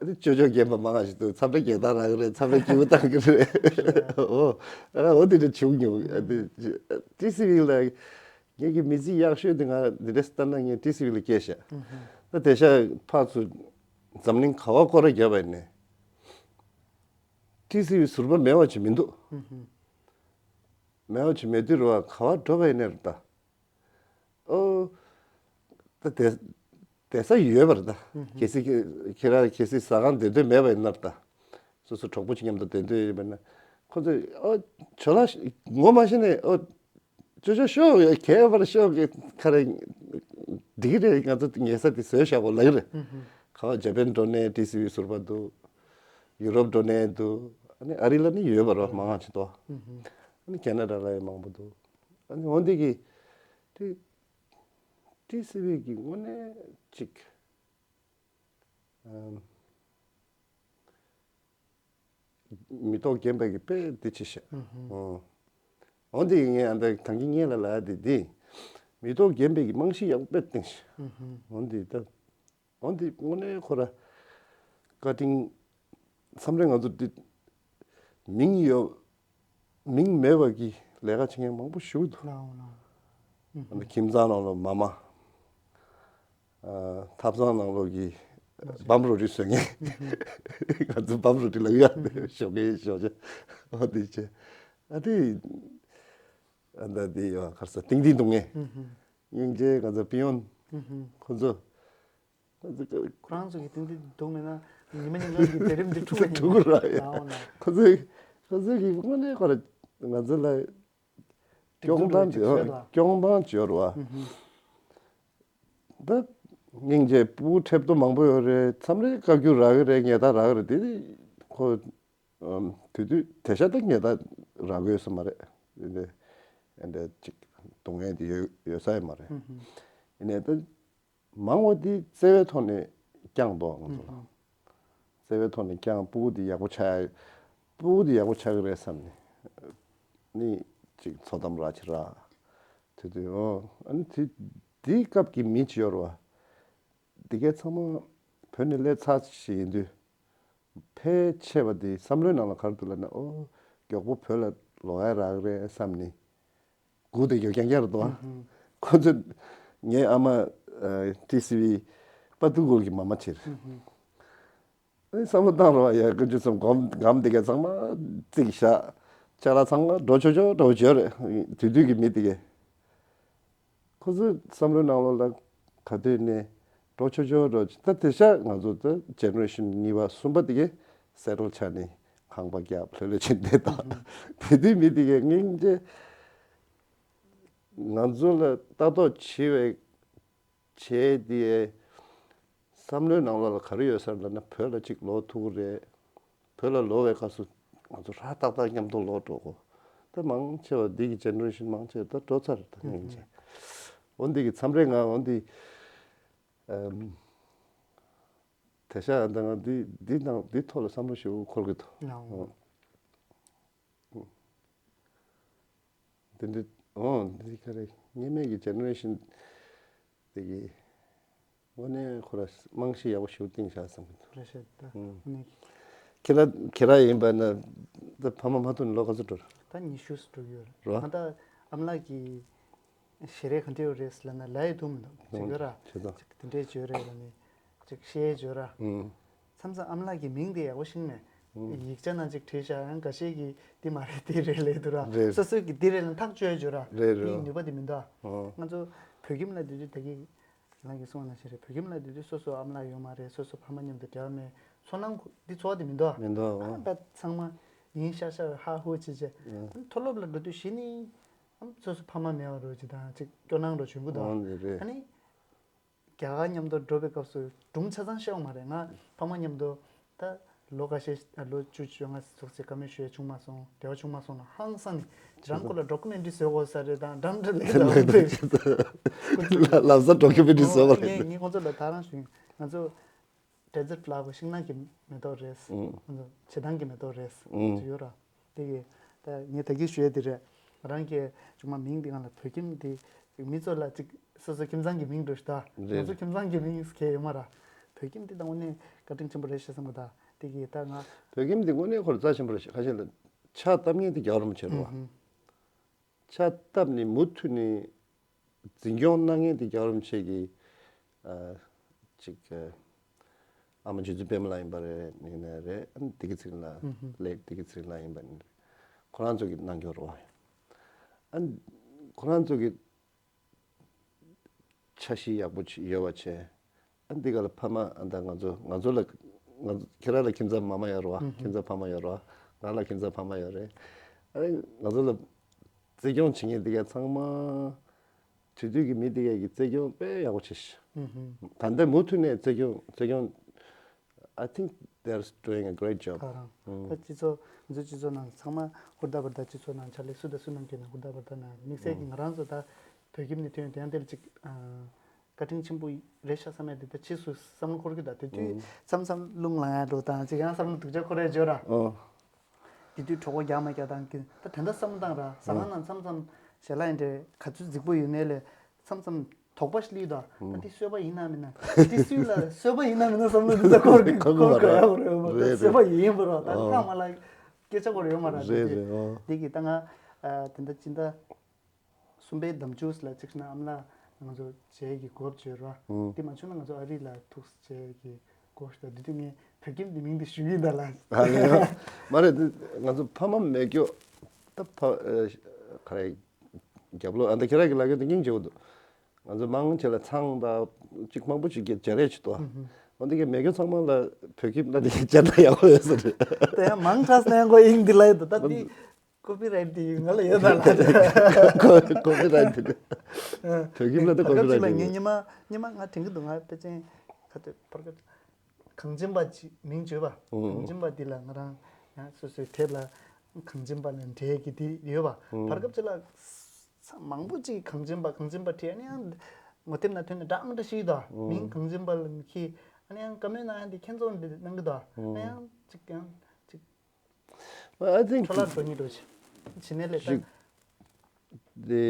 ནི་ཅོ་ཅོ་རྒན་པ་མང་ང་ཞིག་འདུག་མཚམས་རེ་རྒྱག་སྟངས་རག་གི་རེད། མཚམས་རེ་སྐྱིད་པོ་བཏང་གི་རེད། འོ་ཨ་འོ་དེ་འདྲ་བྱུང་མྱོང་། ཨ་དེ་ཏི་སི་ཝི་ལ། ངེད་ཀྱི་མི་ཚེ་ཡག་ཤོས་དེ་ང་འདི་འདྲ་ལྟ་ན་ངས་ཏི་སི་ཝི་ལ་སྐྱེས་ཤག་ད་དེ་ཤག་ཕར་ཚུར་འཛམ་གླིང་ག་བ་སྐོར་ར་བརྒྱབ་པ་ཡིན་ནའི་ཏི་སི་ཝི་ཟུར་པ་མེད་པ་ཅིག་མི་འདུག་མེད་པ་ཅིག་མེད་དུས་རེད་བ། ག་བ་འགྲོ་བ་ཡིན་ནའི་རེད་ད། ཨོ། ད་དེ་དེ་ས་ཡོད་པ་རེད་ད། གལ་སྲིད་ཁྱེད་ཁྱེད་རང་གལ་སྲིད་ཟ་ཁང་བསྡད་འདོད་མེད་པ་ཡིན་ན་རེད་ད། སོ་སོ་གྲོགས་པོ་ཅིག་མཉམ་དུ་བསྡད་འདོད་ཡོད་པ་ན། ཁོ་ཚོས་ཨོ་ཇོ་ལགས་ངོ་མ་ཤེས་ནས་ཨོ་ཅོ་ཅོ་ཤོག་གས་པར་ཤོག་གས་ཁ་རེ་འགྲིག་གི་རེད། ང་ཚོ་ཉལ་ས་དེ་བཟོས་བཞག་གོ་ལབ་ཀྱི་རེད། ག་བ་ཇ་པན་འགྲོ་ནས་ཏི་སི་ཝི་ཟུར་པ་འདུག་ཡུ་རོབ་འགྲོ་ནས་འདུག་ཨ་ནི་ཨ་རི་ལ་ནི་ཡོད་པ་རོ་མང་ང་ཅིག་འདུག་ཨ་ནི་ཁེ་ན་ཌ་ལ་ཡང་མང་པོ་འདུག་ཨ་ནི་འོན་ཏེ་གི་ཏི་ཏི་སི་ཝི་གི་དངོས་གནས་ཅིག་ཨམ། མི་ཐོག་རྒན་པ་གི་དཔེ་འདི་ཆེ་ཤག་ཨོ། འོན་ཏེ་ངས་ཨ་འདྲ་ཐང་གི་ངས་ལ་ལ་དེ་དེ། མི་ཐོག་རྒན་པའི་གི་རྨང་གཞི་ཡག་པོ་དཔེ་བཏིང་ཤག་འོན་ཏེ་ད། འོན་ཏེ་དངོས་གནས་ཁོ་ར། བཀའ་དྲིན། མཚམས་རེ་ང་ཚོ་འདི། མིང་ཡོད། མིང་མེད་པ་གི་ལས་ཀ་བྱེད་མཁན་མང་པོ་ཞིག་འདུག་ལའོ་ལའོ། ཨ་ནི་ཁྱིམ་ཚང་ནང་ལ་མ་མ། ཨ་ཐབ་ཚང་ནང་ལོགས་ཀྱི་བམ་རོ་ཊི་བཟོ་མཁན། ང་ཚོ་བམ་རོ་ཊི་ལབ་ཡ། ཞོགས་ཀས་ཞོགས་ཇ། ཨ་དེ་བྱས། ཨ་དེ། ཨ་ད་དེ་ཡོད་གར་ས་ཏིང་ཏིང་འདུག་ངས། སྙིང་རྗེ་ང་ཚོ་པི་ཡོན། ཁོ་ཚོ། ཁོ་ཚོ་ཁོ་རང་ཚོ་གི་ཏིང་ཏིང་འདུག་མེད་ན་ཉི་མ་ཉིན་གང་གི་དེ་རིམ་འདི་འཁྲུག་གི་ཐུག་གི་ར་ཡ། ལའོ་ལའོ། ཁོ་ཚོ་ཁོ་ཚོ་གི་དངོས་གནས་ཁོ་ར་ང་ཚོ་ལ། སྐྱོང་སྟངས་ཅིག་ཡོད་ར། སྐྱོང་སྟངས་ཅིག་ཡོད་ར་བ། ད་སྙིང་རྗེ་སྤུ་གུ་ཁྲེབ་ཏོ་མང་པོ་ཡོད་རེད། མཚམས་རེ་བཀའ་བཀྱོན་རག་གི་རེད། ཉེས་རྡུང་རག་གི་རེད། དེ་ཁོ་དེ་དུས་དེ་ཤ་ད་ཉེས་རྡུང་རག་གི་ཡོད་ས་མ་རེད། དེ་འདྲ་དེ་འདྲ་ཅིག་སྡུག་བསྔལ་དེ་ཡོད་ཡོད་ས་ཡོད་མ་རེད། ཡིན་ནའི་ད། མང་བ་འདི་བརྩེ་བའི་ཐོག་ནས་བསྐྱངས་འདུག་ང་ཚོ་ལ། བརྩེ་བའི་ཐོག་ནས་བསྐྱངས། སྤུ་གུ་འདི་ཡག་པོ་ཆགས་ཡ། སྤུ་གུ་འདི་ཡག་པོ་ཆགས་ཀྱི་རེད་བསམ་ནས། ནི་ཅིག་འཚོ་གཏམ་ར་ཆེ་ར། དེ་དུས་ཨོ་ཨ་ནི་དེ་དེའི་སྐབས་ཀྱི་མི་ཅིག་ཡོད་རེད་བ། འདི་གའི་ཚང་མ་བོད་ནས་སླེབས་ཚར་ཞིག་ཡིན་དུས། ཕལ་ཆེ་བ་དེ་བསམ་བློའི་ནང་ལ་ག་རེ་འདུག་ལབ་ན། ཨོ་མགྱོགས་པོ་བོད་ལ་ལོག་ཡ་རག་གི་རེད་བསམ་ནས། སྒུག་བསྡད་ཀྱང་རྐྱང་རྐྱང་རེད་དོ། ཁོ་ཚོས་ངའི་ཨ་མ་ཨ་ཏི་སི་ཝི་པ་ཏུ་གུལ་གྱི་མ་མ་བྱེད། ཨ་ནི་བསམ་བློ་བཏང་རོགས་ཡ། དཀོན་མཆོག་གསུམ་སྒོམ་སྒམ་དེ་ག་ཚང་མ་བརྩིགས་བཞག་ཅ་ལག་ཚང་མ་འགྲོ་ཆོག་ཆོག་འགྲོ་བྱོས་རེད། དུས་དུས་ཀྱི་མི་དེ་གས། ཁོ་ཚོའི་བསམ་བློའི་ནང་ལོགས་ལ་ག་དུས་ནས་འགྲོ་ཆོག་ཆོག་འགྲོ། ད་དེ་ཤག་ང་ཚོ་ད་ཇེ་ནེ་རེ་ཤན་གཉིས་པ་གསུམ་པ་དེ་གས་སེ་ཊལ་ཆགས་ནས་ཁང་པ་བརྒྱབ་ལྷོད་ལྷོད་བྱས་བསྡད་དང་། དེ་དུས་མི་དེ་གས་སྙིང་རྗེ། ང་ཚོ་ལ་ལྟ་རྟོག་བྱེད་པའི་བྱས་ཏེ། བསམ་བློའི་ནང་ལོགས་ལ་ག་རེ་ཡོད་ས་རེད་ལབ་ན། བོད་ལ་གཅིག་ལོག་ཐུབ་ཀྱི་རེད། བོད་ལ་ལོག་པའི་སྐབས་སུ་ང་ཚོ་ར་ཏག་ཏག་མཉམ་དུ་ལོག་འགྲོ་དགོས། ད་མང་ཆེ་བ་འདི་གི་ཇེ་ནེ་རེ་ཤན་མང་ཆེ་བ་ད་འགྲོ་ཚར་རེད། ད་སྙིང་རྗེ། འོ་འདི་གི་མཚམས་རེ་ང་འོ་འདི་ཨམ། དེ་ཤག་ད་ང་འདི་འདི་ནང་འདི་ཐོག་ལ་བསམ་བློ་ཞེ་པོ་འཁོར་གི་འདུག་ཨོ། འདི་འདི་ཨོ་འདི་ག་རེ་སྔོན་མའི་གི་ཇེ་ནེ་རེ་ཤན་དེ་གི་དངོས་གནས་ཁོ་ར་རྨང་གཞི་ཡག་པོ་ཞིག་བཏིང་བཞག་བསམ་གི་འདུག་རེད་ཤག་ད། ཨུམ། ཨ་ནི་ ཁྱེད་རང་ཁྱེད་རང་ཡིན་པ་ན་ད་ཕ་མ་མ་ཐུག་ནས་ལོ་ག་ཚོད་འགྲོ་རེད། ད་ཉི་ཤུ་ཙམ་འགྲོ་གི་ཡོད་རེད། རོ། ང་ད་ཨ་མ་ལགས་ཀྱི་ཞལ་རས་ག་འདྲ་ཡོད་རེད་ཟེར་ལབ་ན་ལབ་ཡ་ཐུབ་མི་འདུག་ཅིག་ཡོད་ར། བྱེད་དོ། ཅིག་དེ་འདྲས་བརྗོད་རེད་ལབ་ནས་ཅིག་བཤད་བརྗོད་ར། ཨུམ། མཚམས་མཚམས་ཨ་མ་ལགས་ཀྱི་མིང་དེ་ཡག་པོ་ཤེས་མེད། ཡིག་ཆ་ནང་ཅིག་བྲིས་བཞག་ཡང་འགའ་ཤས་ཀྱིས་འདི་མ་རེད་འདི་རེད་ལབ་འདུག་ར། རེད། སོ་སོས་ཀྱིས་འདི་རེད་ལབ་ཐག་གཅོད་བརྗོད་ར། རེད་རེད། འདིའི་ནུས་པ་དེ་མི་འདུག་ཨ། ཨོ། ང་ཚོ་བོད་ཁྱིམ་ལ་དུས་དུས་ད་གི་ཁྱེད་རང་གིས་གསུངས་པ་ནང་བཞིན་རེད། བོད་ཁྱིམ་ལ་དུས་དུས་སོ་སོ་ཨ་མ་ལགས་ཡོད་མ་རེད། སོ་སོ་ཕ་མ་མཉམ་དུ་འབྲེལ་བ་མེད། ཚོར་སྣང་འདི་ཚོར་བ་དེ་མི་འདུག་ཨ། ཨ་ད་ཚང་མ་ཡིན་ཤག་ཤག་ཧ་ཧུ་བྱེད་བྱེད། ཨ། མཐོ་སློབ་ལ་འགྲོ་དུས་གཞི་ནས་ཨམ་སོ་སོ་ཕ་མ་མེད་པ་རོ་ཅིག་དང་ཅིག་སྐྱོ་སྣང་རོ་བྱུང་གི་འདུག་ཨོ་འདི་རེད། ཨ་ནི་རྒྱ་གར་མཉམ་དུ་འགྲོ་བའི་སྐབས་སུ་སྒྲུང་ཆ་ཚང་ཤེས་ཡོང་མ་རེད། ང་ཕ་མ་མཉམ་དུ་ད་ལོ་ཁ་ཤས་ལོ་བཅུ་བཅོ་ལྔ་ཙམ་ཙམ་བཀའ་མོལ་ཞུ་ཡ་བྱུང་མ་སོང་། འབྲེལ་བ་བྱུང་མ་སོང་ན་ཧང་སང་ནས་དེ་རང་སྐོར་ལ་ཌོ་ཀུ་མེན་ཊ་རི་བཟོ་དགོས་ས་རེད་དང་འགྲམ་འགྲམ་ལས་ལབ་འདུག་ལབ་ས་ཌོ་ཀུ་མེན་ཊ་རི་བཟོ་བ་རེད། ངས་ངས་ཁོང་ཚོ་ལ་ད་རང་ཞུ་ཡིན། ང་ཚོ་ཌེ་ཛར་ཊི་ལབ་པ་ཤིང་ནགས་ཀྱི་མེ་ཏོག་རེད། ཨང་། ང་ཚོ་བྱེ་ཐང་གི་མེ་ཏོག་རེད། ཨང་། ཅིག་ཡོད་ར། དེ་གི་ད་ངས་ད་གིན་ཞུ་ཡ་དེ་རེད། ང་རང་གི་ཅུང་མ་མིང་དེ་སྒང་ལ་བོད་ཁྱིམ་དེ་ཅིག་མི་ཚོ་ལ་ཅིག་སོ་སོ་ཁྱིམ་ཚང་གི་མིང་འདྲ་ཞིག་ད། རེད། ང་ཚོ་ཁྱིམ་ཚང་གི་མིང་གལ་ཡོད་མ་ར། བོད་ཁྱིམ་དེ་ད་དངོས་གནས་བཀའ་དྲིན་ཆེན་པོ་རེད་ཤག་བསམ་གི་ད། དེ་གི་ད་ང་། བོད་ཁྱིམ་དེ་དངོས་གནས་ཁོ་ར་རྩ་ཆེན་པོ་རེད་ཤག་ཁ་ཤས་ལ་ཕྱག་བཏབ་མཁན་དེ་རྒྱལ་བ་རིན་པོ་ཆེ་རེད་བ། ཨུ་ཧུ། ཕྱག་བཏབ་ནས་མུ་མཐུད་ནས་འཛིན་སྐྱོང་གནང་མཁན་དེ་རྒྱལ་བ་རིན་པོ་ཆེ་གི་ཨ་ཅིག་ཨ་མ་རྗེ་བཙུན་པད་མ་ལགས་ཡིན་པ་རེད། ཡིན་ནའི་རེད། ཨ་བདེ་སྐྱིད་ཚེ་རིང་ལགས། ཨུ་ཧུ། ལས་བདེ་སྐྱིད་ཚེ་རིང་ལགས་ཡིན་པ་ནི་རེད། ཁོ་རང་ཚོ་གི་གནང་སྐྱོར་རེད་བ། ཨ་ཁོ་རང་ཚོ་གི་འཆར་གཞི་ཡག་པོ་ཅིག་ཡོད་པ་བྱས། ཨ་འདི་ག་ལ་ཕ་མ་ཨ་ད་ང་ཚོ་ང་ཚོ་ལ་ང་ཚོ་ཁྱེད་རང་ལ་ཁྱིམ་ཚང་མ་མ་ཡོད་རེད་བ། ཨུ་ཧུ། ཁྱིམ་ཚང་ཕ་མ་ཡོད་རེད་བ། ང་ལ་ཁྱིམ་ཚང་ཕ་མ་ཡོད་རེད། ཨ་ང་ཚོ་ལ་བརྩི་སྐྱོང་བྱེད་མཁན་འདི་ག་ཚང་མ། དེ་དུས་ཀྱི་མི་དེ་གས་ཀྱི་བརྩི་སྐྱོང་དཔེ་ཡག་པོ་བྱས་ཤག་ཨུ་ཧུ། ད་ལྟ་མུ་མཐུད་ནས་བརྩི་སྐྱོང་བརྩི་སྐྱོང་། I think they're doing a great job. ད་རང་ཨུ། ད་སྤྱི་ཚོགས་ང་ཚོ་སྤྱི་ཚོགས་ནང་ཚང་མ་ཧུར་ཐག་ཧུར་ཐག་སྤྱི་ཚོགས་ནང་ཕྱག་ལས་སུ་དང་སུ་གནང་གི་ན་ཧུར་ཐག་ཧུར་ཐག་ན་དམིགས་བསལ་གྱི་ཨུ། ང་རང་ཚོ་ད་བོད་ཁྱིམ་ནས་ཐོན་དེ་ཡང་དེར་ཅིག་ཨ་བཀའ་དྲིན་ཆེན་པོ་རེད་ཤག་བསམ་ཡ་དེ་ད་ཕྱིས་སུ་བསམ་བློ་འཁོར་གི་ད་དེ་དུས་ཨུ། མཚམས་མཚམས་རླུང་ལངས་ཡ་འགྲོ་དང་ཅིག་ཡང་བསམ་བློ་སྡུག་ཅག་འཁོར་ཡ་བརྗོད་ར། ཨོ། དེ་དུས་གྲོད་ཁོག་རྒྱགས་མ་རྒྱགས་དང་གི་ད་དེ་འདྲ་བསམ་བློ་བཏང་ར་ཟ་ཁང་ནང་མཚམས་མཚམས་ཞལ་ལག་ཡིན་འདྲ་ག་ཚོད་རྫིག་པོ་ཡོད་ནའི་ལས་མཚམས་མཚམས་དོགས་པ་ཞིག་སླེབས་དང་ད་དེ་གསོལ་བ་ཡིན་ན་མིན་ན་དེ་སུས་ལ་གསོལ་བ་ཡིན་ན་མིན་ན་བསམ་བློ་འདི་ཚ་འཁོར་གི་འཁོར་གི་ཡོད་རེད་བ། ད་གསོལ་བ་ཡིན་པ་ར་ད་ལྷག་མ་ལ་སྐད་ཆ་འཁོར་ཡོད་མ་ར། རེད་རེད། འདི་གི་ད་ང་དེ་འདྲ་ཅི་འདྲ། གསུམ་པའི་ཟླ་མཇུག་ལ་གཅིག་ན་ཨ་མ་ལགས་ང་ཚོ་མཇལ་གྱི་གོ་སྐབས་བྱོས་རོགས། ཨང་། དེ་མ་བྱུང་ན་ང་ཚོ་ཨ་རི་ལ་ཐུགས་མཇལ་གྱི་གོ་སྐབས་ཤིག་དང་དེ་དུས་ངས་བོད་ཁྱིམ་དེ་མིང་དེ་ཞུ་གི་ཡིན་ད་ལ། ཨ་ལེ། མ་རེད་དེ་ང་ཚོ་ཕ་མ་མེད་རྒྱུ་ད་ཕ་ཨ་ག་རེ་རྒྱབ་ལོགས་ཨ་ད་ཁྱེད་རང་གི་ལབ་རྒྱུ་དེ་སྙིང་རྗེ་པོ་འདུག་ང་ཚོ་མང་ཆེ་ལ་ཚང་ད་གཅིག་མང་པོ་ཅིག་གི་མཇལ་རེས་བྱེད་དོ། ཨང་། འོ་འདི་གའི་མེད་རྒྱུ་ཚང་མ་ལ་བོད་ཁྱིམ་ལ་དེ་མཇལ་ན་ཡག་པོ་ཡོད་ས་རེད། དེ་ཡང་མང་དྲགས་ན་ཡང་ཁོ་དབྱིངས་འདི་ལ་ཡོད་དོ་ད་འདི། ཀོ་པི་རའེ་ཊི་དེ་ཡིན་ང་ལ་ཡོད་ད་ལ། ཀོ་པི་རའེ་ཊི་དེ། བོད་ཁྱིམ་ལ་ད་ཀོ་པི་རའེ་ཊི་དེ། ངས་ཉི་མ་ཉི་མ་ང་དྲན་གི་འདུག་ང་ཕལ་ཆེར་ཁ་ཐོད་ཕར་ཁ་གངས་ཅན་པ་ཅིག་མིང་བརྗོད་པ། ཨོ། གངས་ཅན་པ་འདི་ལ་ང་རང་ཡང་སོ་སོའི་དེབ་ལ་གངས་ཅན་པ་ལ་འབྲེལ་གི་དེ་ཡོད་པ། ཨོ། བར་སྐབས་ཅིག་ལ་མང་པོ་ཅིག་གངས་ཅན་པ་གངས་ཅན་པ་བྲིས་ཨ་ནི་ཡང་ངོ་དེབ་ནང་ཐོན་ནས་འདྲ་མི་འདྲ་ཞིག་ཡོད་ད། ཨོ། མིང་གངས་ཅན་པ་ལ་མི་ཁྱི་ཨ་ནི་ཡང་བཀའ་མོལ་གནང་ཡ་འདི་ཁྱེད་ཚོ་འདི་གནང་གི་ད། ཨ་ནི་ཡང་ཅིག་ཡང་ཅིག I think འཕྲོ་བརླག་འགྲོ་ཉེན་འགྲོ་ཆེ་ཆེ་ནས་ལས་ཞིག་དེ་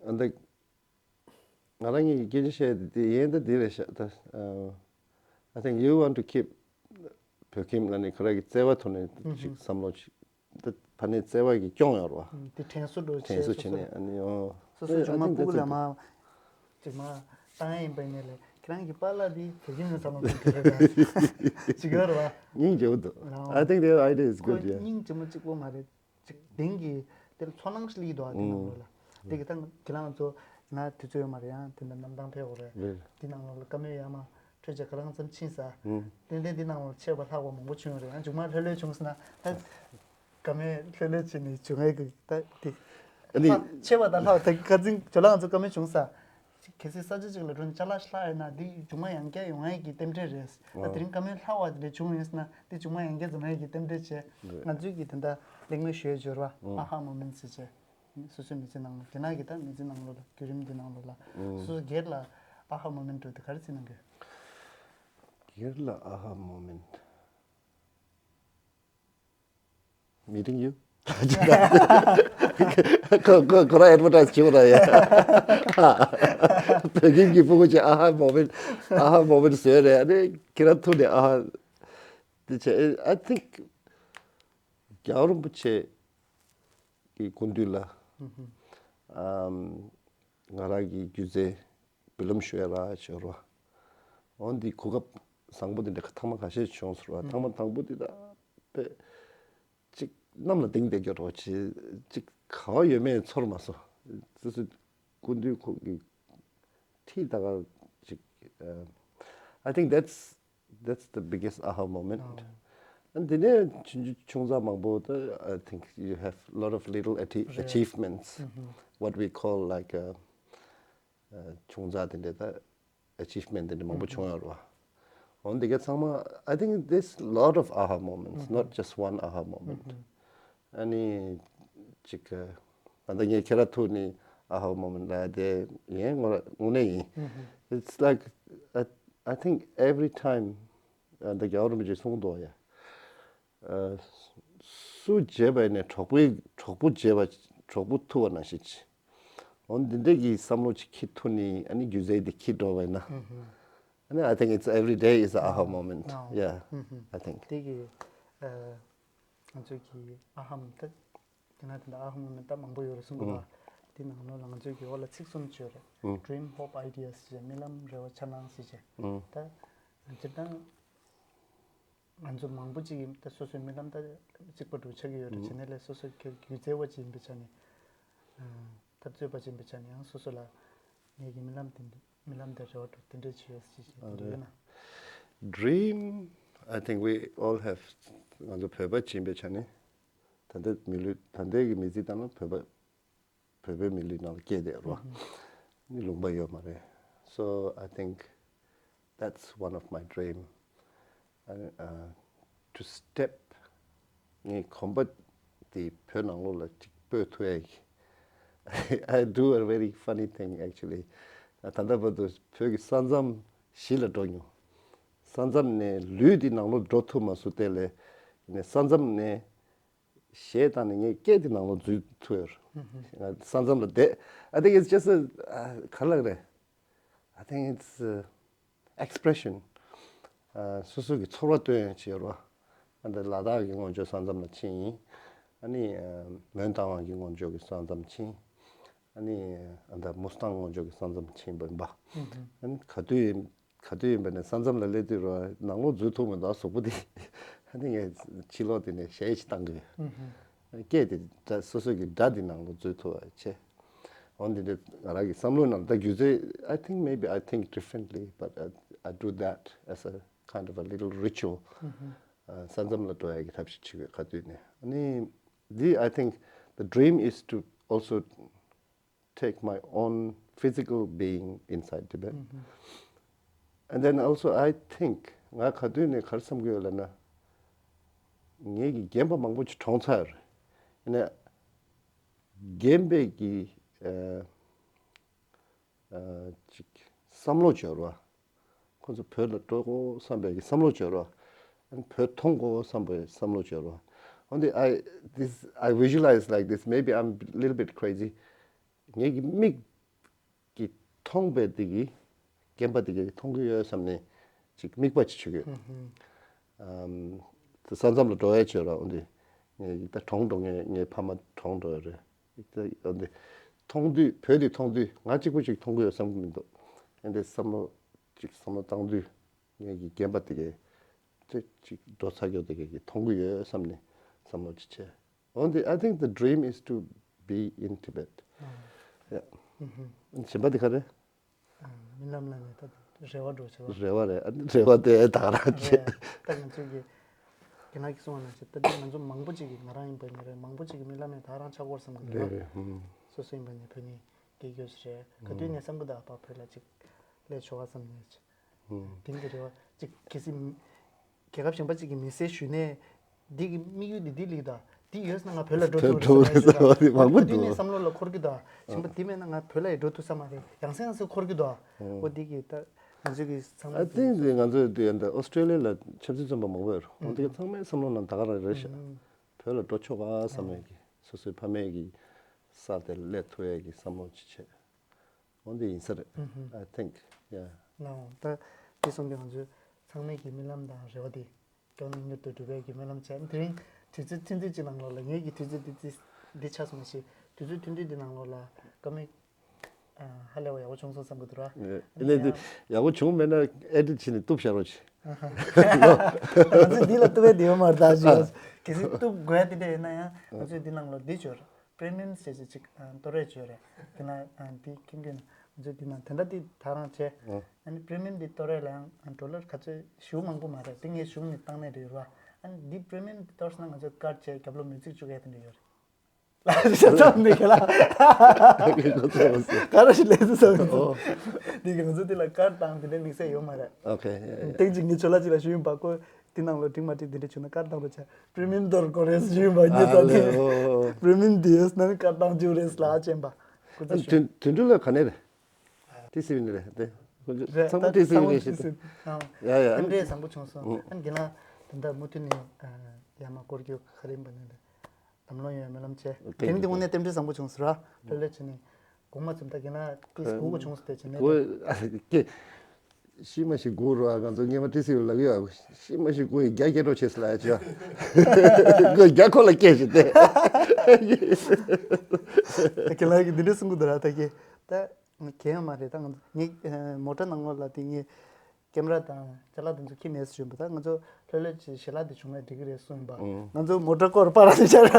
ཨ་འདི་ང་རང་གི་སྐད་ཆ་བཤད་དེ་ཡིན་ད་འདི་རེད་ཤག་ད་I think you want to keep བོད་ཁྱིམ་ལ་ནི་ཁོ་རང་གི་བརྩེ་བ་ཐོག་ནས་ཅིག་བསམ་བློ་ཅིག་ད་ཕ་ནས་བརྩེ་བ་གི་སྐྱོང་ཡོད་རེད་བ། དེ་དྲན་གསོ་འགྲོ་ཆེ་དྲན་གསོ་བྱེད་ནས་ཨ་ནི་ཨོ་སོ་སོའི་ཆུང་མ་སྤུ་གུ་ལ་མ། ཅིག་མ་བཏང་ཡ་ཡིན་པ་ཡིན་ནའི་ལས་ཁྱེད་རང་གི་པཱ་ལགས་འདི་བོད་ཁྱིམ་ནས་ཚང་མ་ཕུད་ཀྱི་རེད་ད། ཅིག་ཡོད་རེད་བ། སྙིང་རྗེ་པོ་འདུག I think the idea is good, yeah. སྙིང་རྗེ་མོ་གཅིག་པོ་མ་རེད། ཅིག་གདེང་གི་དེར་ཚོར་སྣང་ཞིག་སླེབས་འདུག་ཨ་དེ་ནང་ལོགས་ལ། དེ་གི་ད་ཁྱེད་རང་ཚོ་ང་དུས་ཚོད་ཡོད་མ་རེད་ཡང་དེ་འདྲ་གནམ་ཐང་ཕེབས་དགོས་རེད། རེད། དེ་ནང་ལོགས་ལ་བཀའ་མོལ་ཡར་མར་འཕྲོད་བཅས་ག་རང་ཙམ་ཕྱིན་ས། ཏན་ཏན་དེ་ནང་ལོགས་ལ་ཆེ་བ་ལྷག་པ་མང་པོ་བྱུང་ཡོད་རེད་ཡང་མཇུག་མ་ལྷོད་ལྷོད་བྱུང་སོང་ན་ད། བཀའ་མོལ་ལྷོད་ལྷོད་བྱས་ནས་བྱུང་ཡས་ཀྱི་ད་དེ། ཨ་ནི། ལྷག་ཆེ་བ་དང་ལྷག་ད་ག་ཚིག་ཇོ་ལགས་ང་ཚོ་བཀའ་མོལ་བྱུང་ས། གལ་སྲིད་ས་ཆ་གཅིག་ལ་འགྲོ་ནས་ཅ་ལག་ལྷག་ཡོད་ན་འདི་མཇུག་མ་ཡང་བསྐྱར་ཡོང་ཡས་ཀྱི་རྟེན་འབྲེལ་རེད། ད་དེ་རིང་བཀའ་མོལ་ལྷག་པ་དེ་འདྲ་བྱུང་ཡོད་ན་འདི་མཇུག་མ་ཡང་བསྐྱར་འཛོམས་ཡས་ཀྱི་རྟེན་འབྲེལ་བྱས། རེད། ང་ཚོས་ཀྱི་དེ་འདྲ་གླེང་མོལ་ཞུ་ཡས་འབྱོར་བ་ཨ་ཧ་མོ་མེན་ཊི་ཟེར་བྱས། སོ་སོའི་མི་ཚེ་ནང་ལ་དེ་ན་གི་ད་མི་ཚེ་ནང་ལོགས་ལ་བརྒྱུད་རིམ་འདི་ནང་ལོགས་ལ་སོ་སོ་སྒེར་ལ་ཨ་ཧ་མོ་མེན་ཊི་འགྲོ་དེ་ག་རེ་བརྩི་གནང་གི། སྒེར་ལ་ཨ་ཧ་མོ་མེན་ཊི། Meeting you? ཁོ་ཁོ་ཁོ་རང་ཨེཌ་ཝར་ཊའིཛ་བྱེད་པ་ར་ཡ། བོད་ཁྱིམ་གྱི་སྤུ་གུ་ཆེ་ཨ་ཧ་མོ་མེན་ཊི་ཨ་ཧ་མོ་མེན་ཊི་བཟོས་རེད། ཨ་ནི་ཁྱེད་རང་ཐུག་ནས་ཨ་ཧ། དེ་ཆེ་I think རྒྱལ་བ་རིན་པོ་ཆེ་གི་སྐུ་མདུན་ལ་ཨམ་ང་རང་གི་སྒྱུ་རྩལ་འབུལ་ལམ་ཞུ་ཡ་ལ་ཞུ་རོགས། འོན་ཏེ་གོ་སྐབས་བཟང་པོ་དེ་འདྲ་ཐེངས་མ་ཁ་ཤས་བྱུང་སོང་རོགས། ཐེངས་མ་དང་པོ་དེ་ད་དཔེ་གཅིག་གནམ་ལ་ལྡིང་བསྡད་རྒྱུ་རོགས་བྱེད་གཅིག་ག་བ་ཡོད་མེད་ཚོར་མ་སོང་། སོ་སོའི་སྐུ་མདུན་ཁོང་གི་ཁྲིད་ད་ག་ཅིག I think that's that's the biggest aha moment. And དེ་ནས་ཆུང་ཆུང་ཙག་མང་པོ་ད I think you have a lot of little atti- achievements, what we call like a, uh, ཆུང་ཙག་དེ་འདྲ་ད་achievement དེ་འདྲ་མང་པོ་བྱུང་ཡོད་རེད་བ། འོན་ཏེ་ག་ཚང་མ I think there's a lot of aha moments, not just one aha moment. ཨ་ནི་ཅིག་ད་ལྟ་ངས་ཁྱེད་ར་ཐུག་ནས་aha moment ལ་དེ་ཡིན་ངོ་དངོས་གནས་ཡིན། It's like I, I think every time ད་རྒྱལ་བ་རིན་པོ་ཆེས་གསུངས་འདུག་ཡ། སུ་བརྗེད་པ་ཡིན་ནས་གྲོགས་པོའི་གྲོགས་པོ་བརྗེད་པ་གྲོགས་པོ་ཐུག་པ་ནང་བཞིན་གྱི། འོ་འདི་འདྲ་གི་བསམ་བློ་ཅིག་འཁྱེར་ཐུབ་ནས་ཨ་ནི་སྒྱུ་རྩལ་འདི་འཁྱེར་འགྲོ་བ་ཡིན་ན། ཨ་ནི་I think it's every day is a aha moment. Yeah, I think. དེ་གི་ང་ཚོས་ཀྱི་ཨ་ཧམ་ད་དེ་ན་དེ་འདྲ་ཨ་ཧམ་ནི་ད་མང་པོ་ཡོད་རེད་གསུང་གི་འདུག་དེ་ནང་ལོགས་ལ་ང་ཚོས་ཀྱི་འོག་ལ་ཚིག་གསུམ་བརྗོད་རེད། Dream, hope, ideas ཟེར་རྨི་ལམ་རེ་བ་འཆར་སྣང་ཟེར་བྱས། ད་སྤྱིར་བཏང་ང་ཚོ་མང་པོ་ཅིག་གིས་ད་སོ་སོའི་རྨི་ལམ་ད་གཅིག་པ་འདྲ་ཆགས་ཀྱི་ཡོད་རེད། བྱས་ནས་ལས་སོ་སོ་སྒྱུ་རྩལ་བ་ཅིག་ཡིན་པའི་ཆ་ནས། འཐབ་རྩོད་པ་ཅིག་ཡིན་པའི་ཆ་ནས་ཡང་སོ་སོ་ལ་ངེད་ཀྱི་རྨི་ལམ་དེ་འདྲ་རྨི་ལམ་དེ་རེ་བ་འདྲ་དེ་འདྲ་བྱེད་ཡོད་ཟེར་ཞིག་དེ་འདྲ་ཡོད་ན། Dream, I think we all have. ང་ཚོ་བོད་པ་ཅིག་ཡིན་པའི་ཆ་ནས་ད་ལྟ་མི་ལུས་ད་ལྟའི་གི་མི་ཚེ་བཏང་ན་བོད་པ་བོད་པའི་མི་ལུས་ནང་ལ་སྐྱེས་བསྡད་རོགས། ནི་ལུང་པ་ཡོད་མ་རེད། So I think that's one of my dream. And, uh, to step ངའི་གོམ་པ་དེ་བོད་ནང་ལོགས་ལ་ཅིག་སྤོས་ཐུབ་ཡ་གི I do a very funny thing actually. ད་ལྟ་བར་དུ་བོད་ཀྱི་ས་མཚམས་བཞི་ལ་འགྲོ་མྱོང་། ས་མཚམས་ནས་ལུས་དེ་ནང་ལོགས་འགྲོ་ཐུབ་མ་སོང་དེ་ལས་ནས་ས་མཚམས་ནས། གཞས་བཏང་ནས་ངས་སྐད་དེ་ནང་ལོགས་འཛུལ་ཐུབ་ཡོད་རེད། ང་ས་མཚམས་ལ་བསྡད། I think it's just a ག་ལབ་རེད། I think it's a expression. སོ་སོ་གི་ཚོར་བ་སྟོན་ཡོད་རེད། ཨ་འདི་ལ་དྭགས་ཀྱི་སྔོན་ཆད་ས་མཚམས་ལ་ཕྱིན་ཡིན། ཨ་ནི་མོན་རྟ་དབང་གི་སྔོན་ཆད་ཀྱི་ས་མཚམས་ཕྱིན། ཨ་ནི་ཨ་འདི་མུ་སི་ཐང་སྔོན་ཆད་ཀྱི་ས་མཚམས་ཕྱིན་པ་ཡིན་པ། ཨ་ནི་ག་དུས་ཡིན། ག་དུས་ཡིན་པ་ནས་ས་མཚམས་ལ་སླེབས་དུས་རོ་ནང་ལོགས་འཛུལ་ཐུབ་མི་འདུག་གཟུགས་པོ་དེ། ཨ་ནི་ངས་ཕྱི་ལོགས་དེ་ནས་གཞས་ཞིག་བཏང་གི་ཡོད། སྐད་དེ་སྒྲ་སོ་སོ་གི་སྒྲ་དེ་ནང་ལོགས་འཛུལ་ཐུབ་པ་བྱས། འོ་འདི་འདྲ་ང་རང་གི་བསམ་བློའི་ནང་ད་སྒྱུ་རྩལ། I think maybe I think differently, but I, I do that as a kind of a little ritual. ས་མཚམས་ལ་འགྲོ་ཡ་གི་ཐབས་ཤེས་བྱེད་དགོས་ག་དུས་ནས་ཨ་ནི། འདི་I think the dream is to also take my own physical being inside Tibet. And then also I think ང་ག་དུས་ནས་ག་རེ་བསམ་གྱི་ཡོད་ལབ་ན། ངེད་ཀྱི་རྒན་པ་མང་པོ་ཅིག་གྲོངས་ཚར་རེད། ཡིན་ན་རྒན་པའི་གི་ཨ་ཨ་ཅིག་བསམ་བློ་བྱོས་རོགས། ཁོ་ཚོ་བོད་ལ་འགྲོ་དགོས་བསམ་པའི་གི་བསམ་བློ་བྱོས་རོགས། ཨ་ནི་བོད་མཐོང་དགོས་བསམ་པའི་བསམ་བློ་བྱོས་རོགས། འོན་ཏེ་I this I visualize like this, maybe I'm a little bit crazy. ངེད་ཀྱི་མིག་གིས་མཐོང་པའི་དེ་གི་རྒན་པ་དེ་གི་མཐོང་གི་ཡོད་བསམ་ནས་ཅིག་དམིགས་པ་ཅིག་བྱེད་ཀྱི་ཡོད། ཨམ། ས་མཚམས་ལ་འགྲོ་ཡ་བྱོས་ར། འོན་ཏེ་ངས་ད་གྲོངས་འགྲོ། ངའི་ངའི་ཕ་མ་གྲོངས་འགྲོ་ཡ་རེད། ད་འོན་ཏེ་མཐོང་དུས་བོད་དེ་མཐོང་དུས་ང་གཅིག་པུ་ཅིག་མཐོང་གི་ཡོད་བསམ་གི་མི་འདུག་འོན་ཏེ་བསམ་བློ་ཅིག་བསམ་བློ་བཏང་དུས་ངེད་ཀྱི་རྒན་པ་དེ་གས་ཅིག་ཅིག་འགྲོ་ཚར་ཡོད་དེ་གས་ཀྱི་མཐོང་གི་ཡོད་བསམ་ནས་བསམ་བློ་ཅིག་བྱས། འོན་ཏེ་I think the dream is to be in Tibet. Yeah. གཞན་པ་དེ་ག་རེ། རྨི་ལམ་ལ་ནི་ད་རེ་བ་འགྲོ་བྱེད་པ། རེ་བ་རེད། ཨ་ནི་རེ་བ་དེ་ད་ག་རང་བྱེད། རེད། ད་ང་ཚོའི་གི་རྒན་ལགས་ཀྱིས་གསུངས་པ་ནང་བཞིན་ད་ལྟ་ང་ཚོ་མང་པོ་ཅིག་གིས་ང་རང་ཡིན་པ་ཡིན་ན་རེད། མང་པོ་ཅིག་གིས་རྨི་ལམ་ནི་ད་ག་རང་ཆགས་ཀྱི་ཡོད་བསམ་གི་འདུག་རེད་རེད། སོ་སོ་ཡིན་པ་ནི་བོད་ནས་སྐྱེས་རྒྱུ་ཞིག་རེད། ག་དུས་ནས་བསམ་གི་འདུག་ཨ་ཕ་བོད་ལ་ཅིག་སླེབས་ཆོག་ག་བསམ་ནས། དེང་གི་རེ་བ་ཅིག་གལ་སྲིད་རྒྱལ་ཁབ་གཞན་པ་ཅིག་གི་མི་སེར་ཞུས་ནས་འདི་གི་དམིགས་ཡུལ་འདི་འདི་ལེགས་དང་འདི་ཡོད་ན་ང་བོད་ལ་འགྲོ་ཐུབ་རེད་བསམ་ཡ་ཞིག་དང་། མང་པོ་འདུག་དེ་ནས་བསམ་བློ་ལ་འཁོར་གི་དང་། གཞན་པ་དེ་མེད་ན་ང་བོད་ལ་ཡི་འགྲོ་ཐུབ་ས་མ་རེད། ཡང་སེ་ཡང་སེ་འཁོར་གི་དང་། འོ་འདི་གི་ད་ང་ཚོའི་གི་ཚང་མ། I think ང་ཚོའི་དུས་ཡིན་ད་ཨོ་སི་ཀྲེ་ལི་ཡ་ལ་ཆབ་སྲིད་བཙོན་པ་མང་པོ་ཡོད་རེད། འོ་འདི་གི་ཚང་མའི་བསམ་བློ་ནང་ད་ག་རང་རེད་ཤག་བོད་ལ་འགྲོ་ཆོག་ག་བསམ་ཡ་གི་སོ་སོའི་ཕ་མེས་གི་ས་དེར་སླེབས་ཐུབ་ཡ་གི་བསམ་བློ་ཅིག་བྱས། འོ་འདི་ཡིན་ས་རེད། I think, yeah. ལའོ། ད་དེ་སོང་དུས་ང་ཚོའི་ཚང་མའི་གི་རྨི་ལམ་དང་རེ་བ་དེ་མགྱོགས་མྱུར་དུ་འགྲུབ་པའི་གི་རྨི་ལམ་བྱས། དེ་རིང་ དུས་ཚོད་ཐུང་ཐུང་ཅིག་ནང་ལོགས་ལ་ངེད་ཀྱི་དུས་ཚོད་འདི་འདི་འདི་ཆགས་སོང་མ་ཤེས། དུས་ཚོད་ཐུང་ཐུང་འདི་ནང་ལོགས་ལ་བཀའ་མོལ་ཨ་ཧ་ལས་པ་ཡག་པོ་བྱུང་སོང་བསམ་གྱི་འདུག་ར། ཨེ་ནས་འདི་ཡག་པོ་བྱུང་མེད་ན་ཨེ་ཌིཊ་བྱས་ནས་གཏུབ་བཞག་རོགས་བྱེད། ང་ཚོས་འདི་ལ་གཏུབ་པའི་དེ་ཡོད་མ་རེད་ད་ཞུ། གལ་སྲིད་གཏུབ་དགོས་ཡ་དེ་འདྲ་ཡོད་ན་ཡང་ང་ཚོས་འདི་ནང་ལོགས་འདི་བྱོས་ར། པི་རི་མི་ཡམ་ཟེར་ཅིག་ཅིག་ཨ་ཏོ་རེ་བྱོས་རེད། དེ་ན་ཨ་འདི་ཁྱིམ་རྒྱུད་ང་ཚོས་འདི་ན་དེ་འདྲ་འདི་ད་རང་བྱས། ཨ་ནི་པི་རི་མི་ཡམ་འདི་ཏོ་རེ་ལ་ཡང་ཌོ་ལར་ག་ཚོད་ཞེ་པོ་མང་པོ་མ་རེད། འདི་ངས་གཞུང་ནས་བཏང་ནས་རེད་ར། ཨ་ནི་འདི་པི་རི་མི་ཡམ་འདི་གཏོར་སོང་ན་ང་ཚོས་ཀར་བྱས་རྒྱབ་ལོགས་མི་ཚིག་བཅུག་ཡ་དེ་འདྲ་ཡོད་རེད། ལ་ཞིག་ཆ་ཚང་འདི་ག་ལ་ག་རེ་ཞིག་ལས་ཚུལ་བསམ་ཡོད། འདི་གི་ང་ཚོ་འདི་ལ་ཀར་བཏང་དེ་འདྲའི་དམིགས་བསལ་ཡོད་མ་རེད། ཨོ་ཁེ། ཐེངས་གཅིག་ངས་ཇོ་ལགས་གཅིག་ལ་ཞུས་ཡིན་པ། ཁོ་འདི་ནང་ལ་འགྲིག་མ་འགྲིག་འདི་འདྲ་བྱུང་ན་ཀར་བཏང་རོགས་བྱ། པི་རི་མི་ཡམ་འདོར་དགོས་རེད་ཞུས་ཡིན་པ། ངས་ད་ནི་པི་རི་མི་ཡམ་འདི་ཡོད་ན་ནི་ཀར་བཏང་རྒྱུ་རེད་ལ་ཅན་པ། ཁོ་ཚོ་ཞུ། དོན་དོན་འགྲུལ་ལ་ག་ནས་རེད། ཏི་སི་ཝི་ནས་རེད་དེ། ཁོ་ཚོ་རེད། ཚང་མ་ཏི་སི་ཝི་ནས་ཞུ། ཡ་ཡ། ཨ་ནི་འདྲའི་བཟང་པོ་བྱུང་སོང་། ཨ་ནི་རྒན་ལགས་ད་ལྟ་མུ་མཐུད་ནས་ཡར་མར་སྐོར་རྒྱུ་ག་རེ་ཡིན་པ་ནས་རེད། ལམ་ལྷོང་ཡོང་བའི་སྨོན་ལམ་བྱས། དེ་རིང་འདི་དངོས་གནས་རྟེན་འབྲེལ་བཟང་པོ་བྱུང་ཟེར་བ། ལྷོད་ལྷོད་བྱས་ནས་དགོངས་པ་ཚོམ། ད་རྒན་ལགས་ཏིས་སྒུག་དགོས་བྱུང་ཟེར་དེ་བྱས་ནས། ཀྱེ། ཤི་མ་ཤི་སྒུག་རོགས། ང་ཚོ་སྔས་མ་ཏི་སི་ལབ་ཡོད། ཤི་མ་ཤི་སྒུག་ཡི་རྒྱ་སྐྱེད་རོགས་བྱེད་ཟེར་ལ་ཡ་ཅི་ཡ། རྒྱ་ཁོ་ལ་སྐྱེད་ཞིག་སྟེ། རྒན་ལགས་ཀྱིས་འདི་འདྲ་གསུང་གི་འདུག་ར། ད་ཀྱེ་ད། གན་ཡང་མ་རེད། ད་ང་ཚོ་ངའི་མོ་ཊ་ནང་ལོགས་ལ་དེ་ངས་ཀེམ་ར་དང་ཅ་ལག་དེ་ཚོ་ཁྱེར་མེད་ཟེར་བྱུང་བ། ད་ང་ཚོ་ལྷོད་ལྷོད་ཅིག་ཞལ་ལག་དེ་བྱུང་བས་འགྲིག་གི་རེད་གསུངས་ཡིན་པ། ང་ཚོ་མོ་ཊ་སྐོར་པ་རང་ཤར་ར།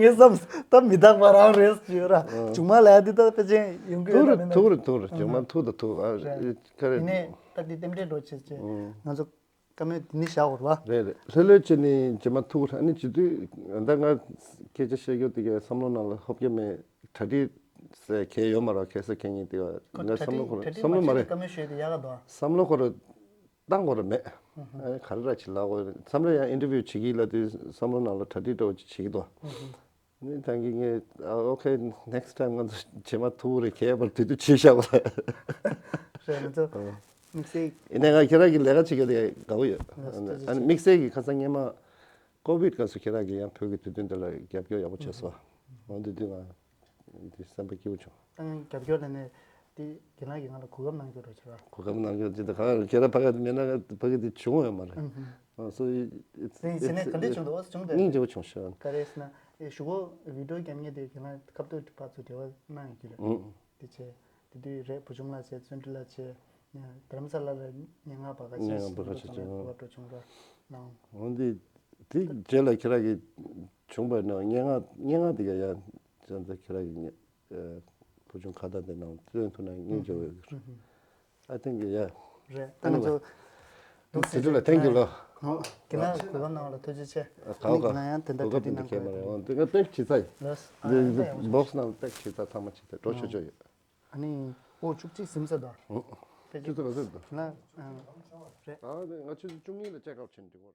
ངས་བསམ་ད་མི་རྟག་པ་རང་རེད་ཟེར་ཡོད་ར། བྱུང་མ་ལ་ཡ་དེ་ད་ཕལ་ཆེར་ཡོང་གི་ཐུག་ཡོད་རེད། ད་ཐུག་རེད། ཐུག་རེད། བྱུང་མ་ཐུག་ད་ཐུག་ཨ་རེད། ག་རེ། དེ་ནས་ད་དེ་རྟེན་འབྲེལ་འགྲོ་བྱེད་ཅེས་ང་ཚོ། བཀའ་མོལ་འདི་ནི་བཞག་འོར་བ། རེད་རེད། ལྷོད་ལྷོད་བྱས་ནས་རྗེས་མ་ཐུག་ཨ་ནི་བྱེད་དུས་ད་ང་སྐད་ཆ་བཤད་རྒྱུ་དེ་གའི་བསམ་བློ་ནང་ལ་ཧོབ་རྒྱ་མེད། གྲ་སྒྲིག་ཟེར་གལ་ཡོད་མ་རེད། གལ་སྲིད་གལ་ཉིན་དེ་ག་ང་གྲ་བསམ་བློ་སྒྲིག་ཁོ་ར་གྲ་སྒྲིག་བསམ་བློ་མ་མ་བྱས་བྱས་བཀའ་མོལ་ཞུས་དེ་ཡག་ག་འདུག་བསམ་བློ་ཁོ་ར་བཏང་དགོས་ར་མེད། ཨ་ནི་ག་རེ་ར་ཅིག་ལབ་དགོས་རེད། མཚམས་རེ་ཡང་ཨིན་ཊར་བིའུ་བྱེད་ཀྱི་ལབ་དུས་བསམ་བློ་ནང་ལ་གྲ་སྒྲིག་འདྲ་བོ་ཅིག་བྱེད་ཀྱི་འདུག་ནི་ཐང་གི་ངས་ཨ་ཨོ་ཁེ། ནེག་སི་ཊའིམ་ང་ཚོ་རྗེས་མ་ཐུག་རེ་ཁྱད་པར་དུས་དུས་བྱེད་བཞག་པ། རེད། ང་ཚོ་དམིགས་བསལ། ཡིན་ནའི་ང་ཁྱེད་རང་གི་ལས་ཀ་བྱེད་རྒྱུ་དེ་དགའ་པོ་ཡོད། ལགས་སོ། ཨ་ནི་དམིགས་བསལ་གྱི་ཁ་སང་སྔོན་མ་ཀོ་བིད་སྐབས་སུ་ཁྱེད་རང་གིས་ཡང་བོད་ཀྱི་དུས་སྟོན་དེ་ལ་རྒྱབ་སྐྱོར་ཡག་པོ་བྱས་སོང་། འོ་འདི་དུས་ང་འདི་སེམས་པ་སྐྱིད་པོ་བྱུང་། ད་ངས་རྒྱབ་སྐྱོར་ལ་ནས་དེ་རྒན་ལགས་ཀྱིས་ང་ལ་གོ་སྐབས་གནང་རྒྱུ་རོགས་བྱས་ར། གོ་སྐབས་གནང་རྒྱུ་ཅི་ད་ག་ཁྱེད་རང་ཕ་གི་མེད་ན་ཕ་གི་དེ་བྱུང་ཡོད་མ་རེད། ཨ་སོ་ཡི་དེ་ཡིན་ནའི་ག་འདྲས་བྱུང་འདུག་བྱུང་དེ་སྙིང་རྗེ་པོ་བྱུང་ཤག་ག་རེ་ཟེར་ན་ཨེ་གཞུག་གུ་བི་ཌི་ཡོ་རྒྱབ་མཁན་དེ་རྒན་ལགས་ཁ་ཐུག་ཕར་ཚུར་འབྲེལ་བ་གནང་ཡོད་ཀྱི་རེད། ཨུ། དེ་བྱས་དེ་དུས་རེད། བུ་ཆུང་ལགས་བྱས། བརྩོན་འགྲུས་ལགས་བྱས། རྡ་རམ་ས་ལ་ལ་སྙན་ངག་པ་ཁ་ཤས་སྙན་ངག་པ་ཁ་ཤས་ཚང་མས་བྱས། གོ་བ་འགྲོ་བྱུང་ར་གནང་། འོན་ཏེ་དེ་རྗེས་ལ་ཁྱེད་རང་གིས་བྱུང་བ་ནང་སྙན་ངག་སྙན་ངག་དེ་ག་ཡང་བྱས་ཙང་ཁྱེད་རང་གིས་བུ་ཆུང་ཁ་བརྡ་དེ་ནང་བཏོན་ཐུབ་ན་སྙིང་རྗེ་བོ་ཡོད་ཀྱི་རེད། ཨ་ཐེང་གི་ཡ། རེད། ད་ང་ཚོ་དེ་དུས་ལ་ཐེང་གི་ལོ། ཧོ། ཁྱེད་རང་གོ་སྐབས་གནང་བ་ལ་ཐུགས་རྗེ་ཆེ། ཨ་གའོ་གའོ། ང་ཡང་དེ་འདྲ་གོ་སྐབས་གྲ་སྒྲིག་གནང་དེ་གས་མ་དགོས་རེད། འོ་དེ་ང་པེག་བྱེད་ཚར་ཡིན། ལགས། ཨ་འདི་ཡང་ཡང་བོགས་ནང་པེག་བྱེད་ཚར། ཚང་མ་བྱེད་ཚར། འགྲོ་ཆོག་ཆོག་ཡོད། ཨ་ནི་ཨོ་བཅུ་གཅིག་ཟིན་ཚར་འདུག་ཨོ། པེག་ཆུ་ཚོད་ག་ཚོད་འདུག་ང་ཨ་རེད། ཨ་ང་ཆུ་ཚོད་བཅུ་གཉིས་ལ་ཅེག་ཨའུཊ་བྱེད་འགྲིག་གོ།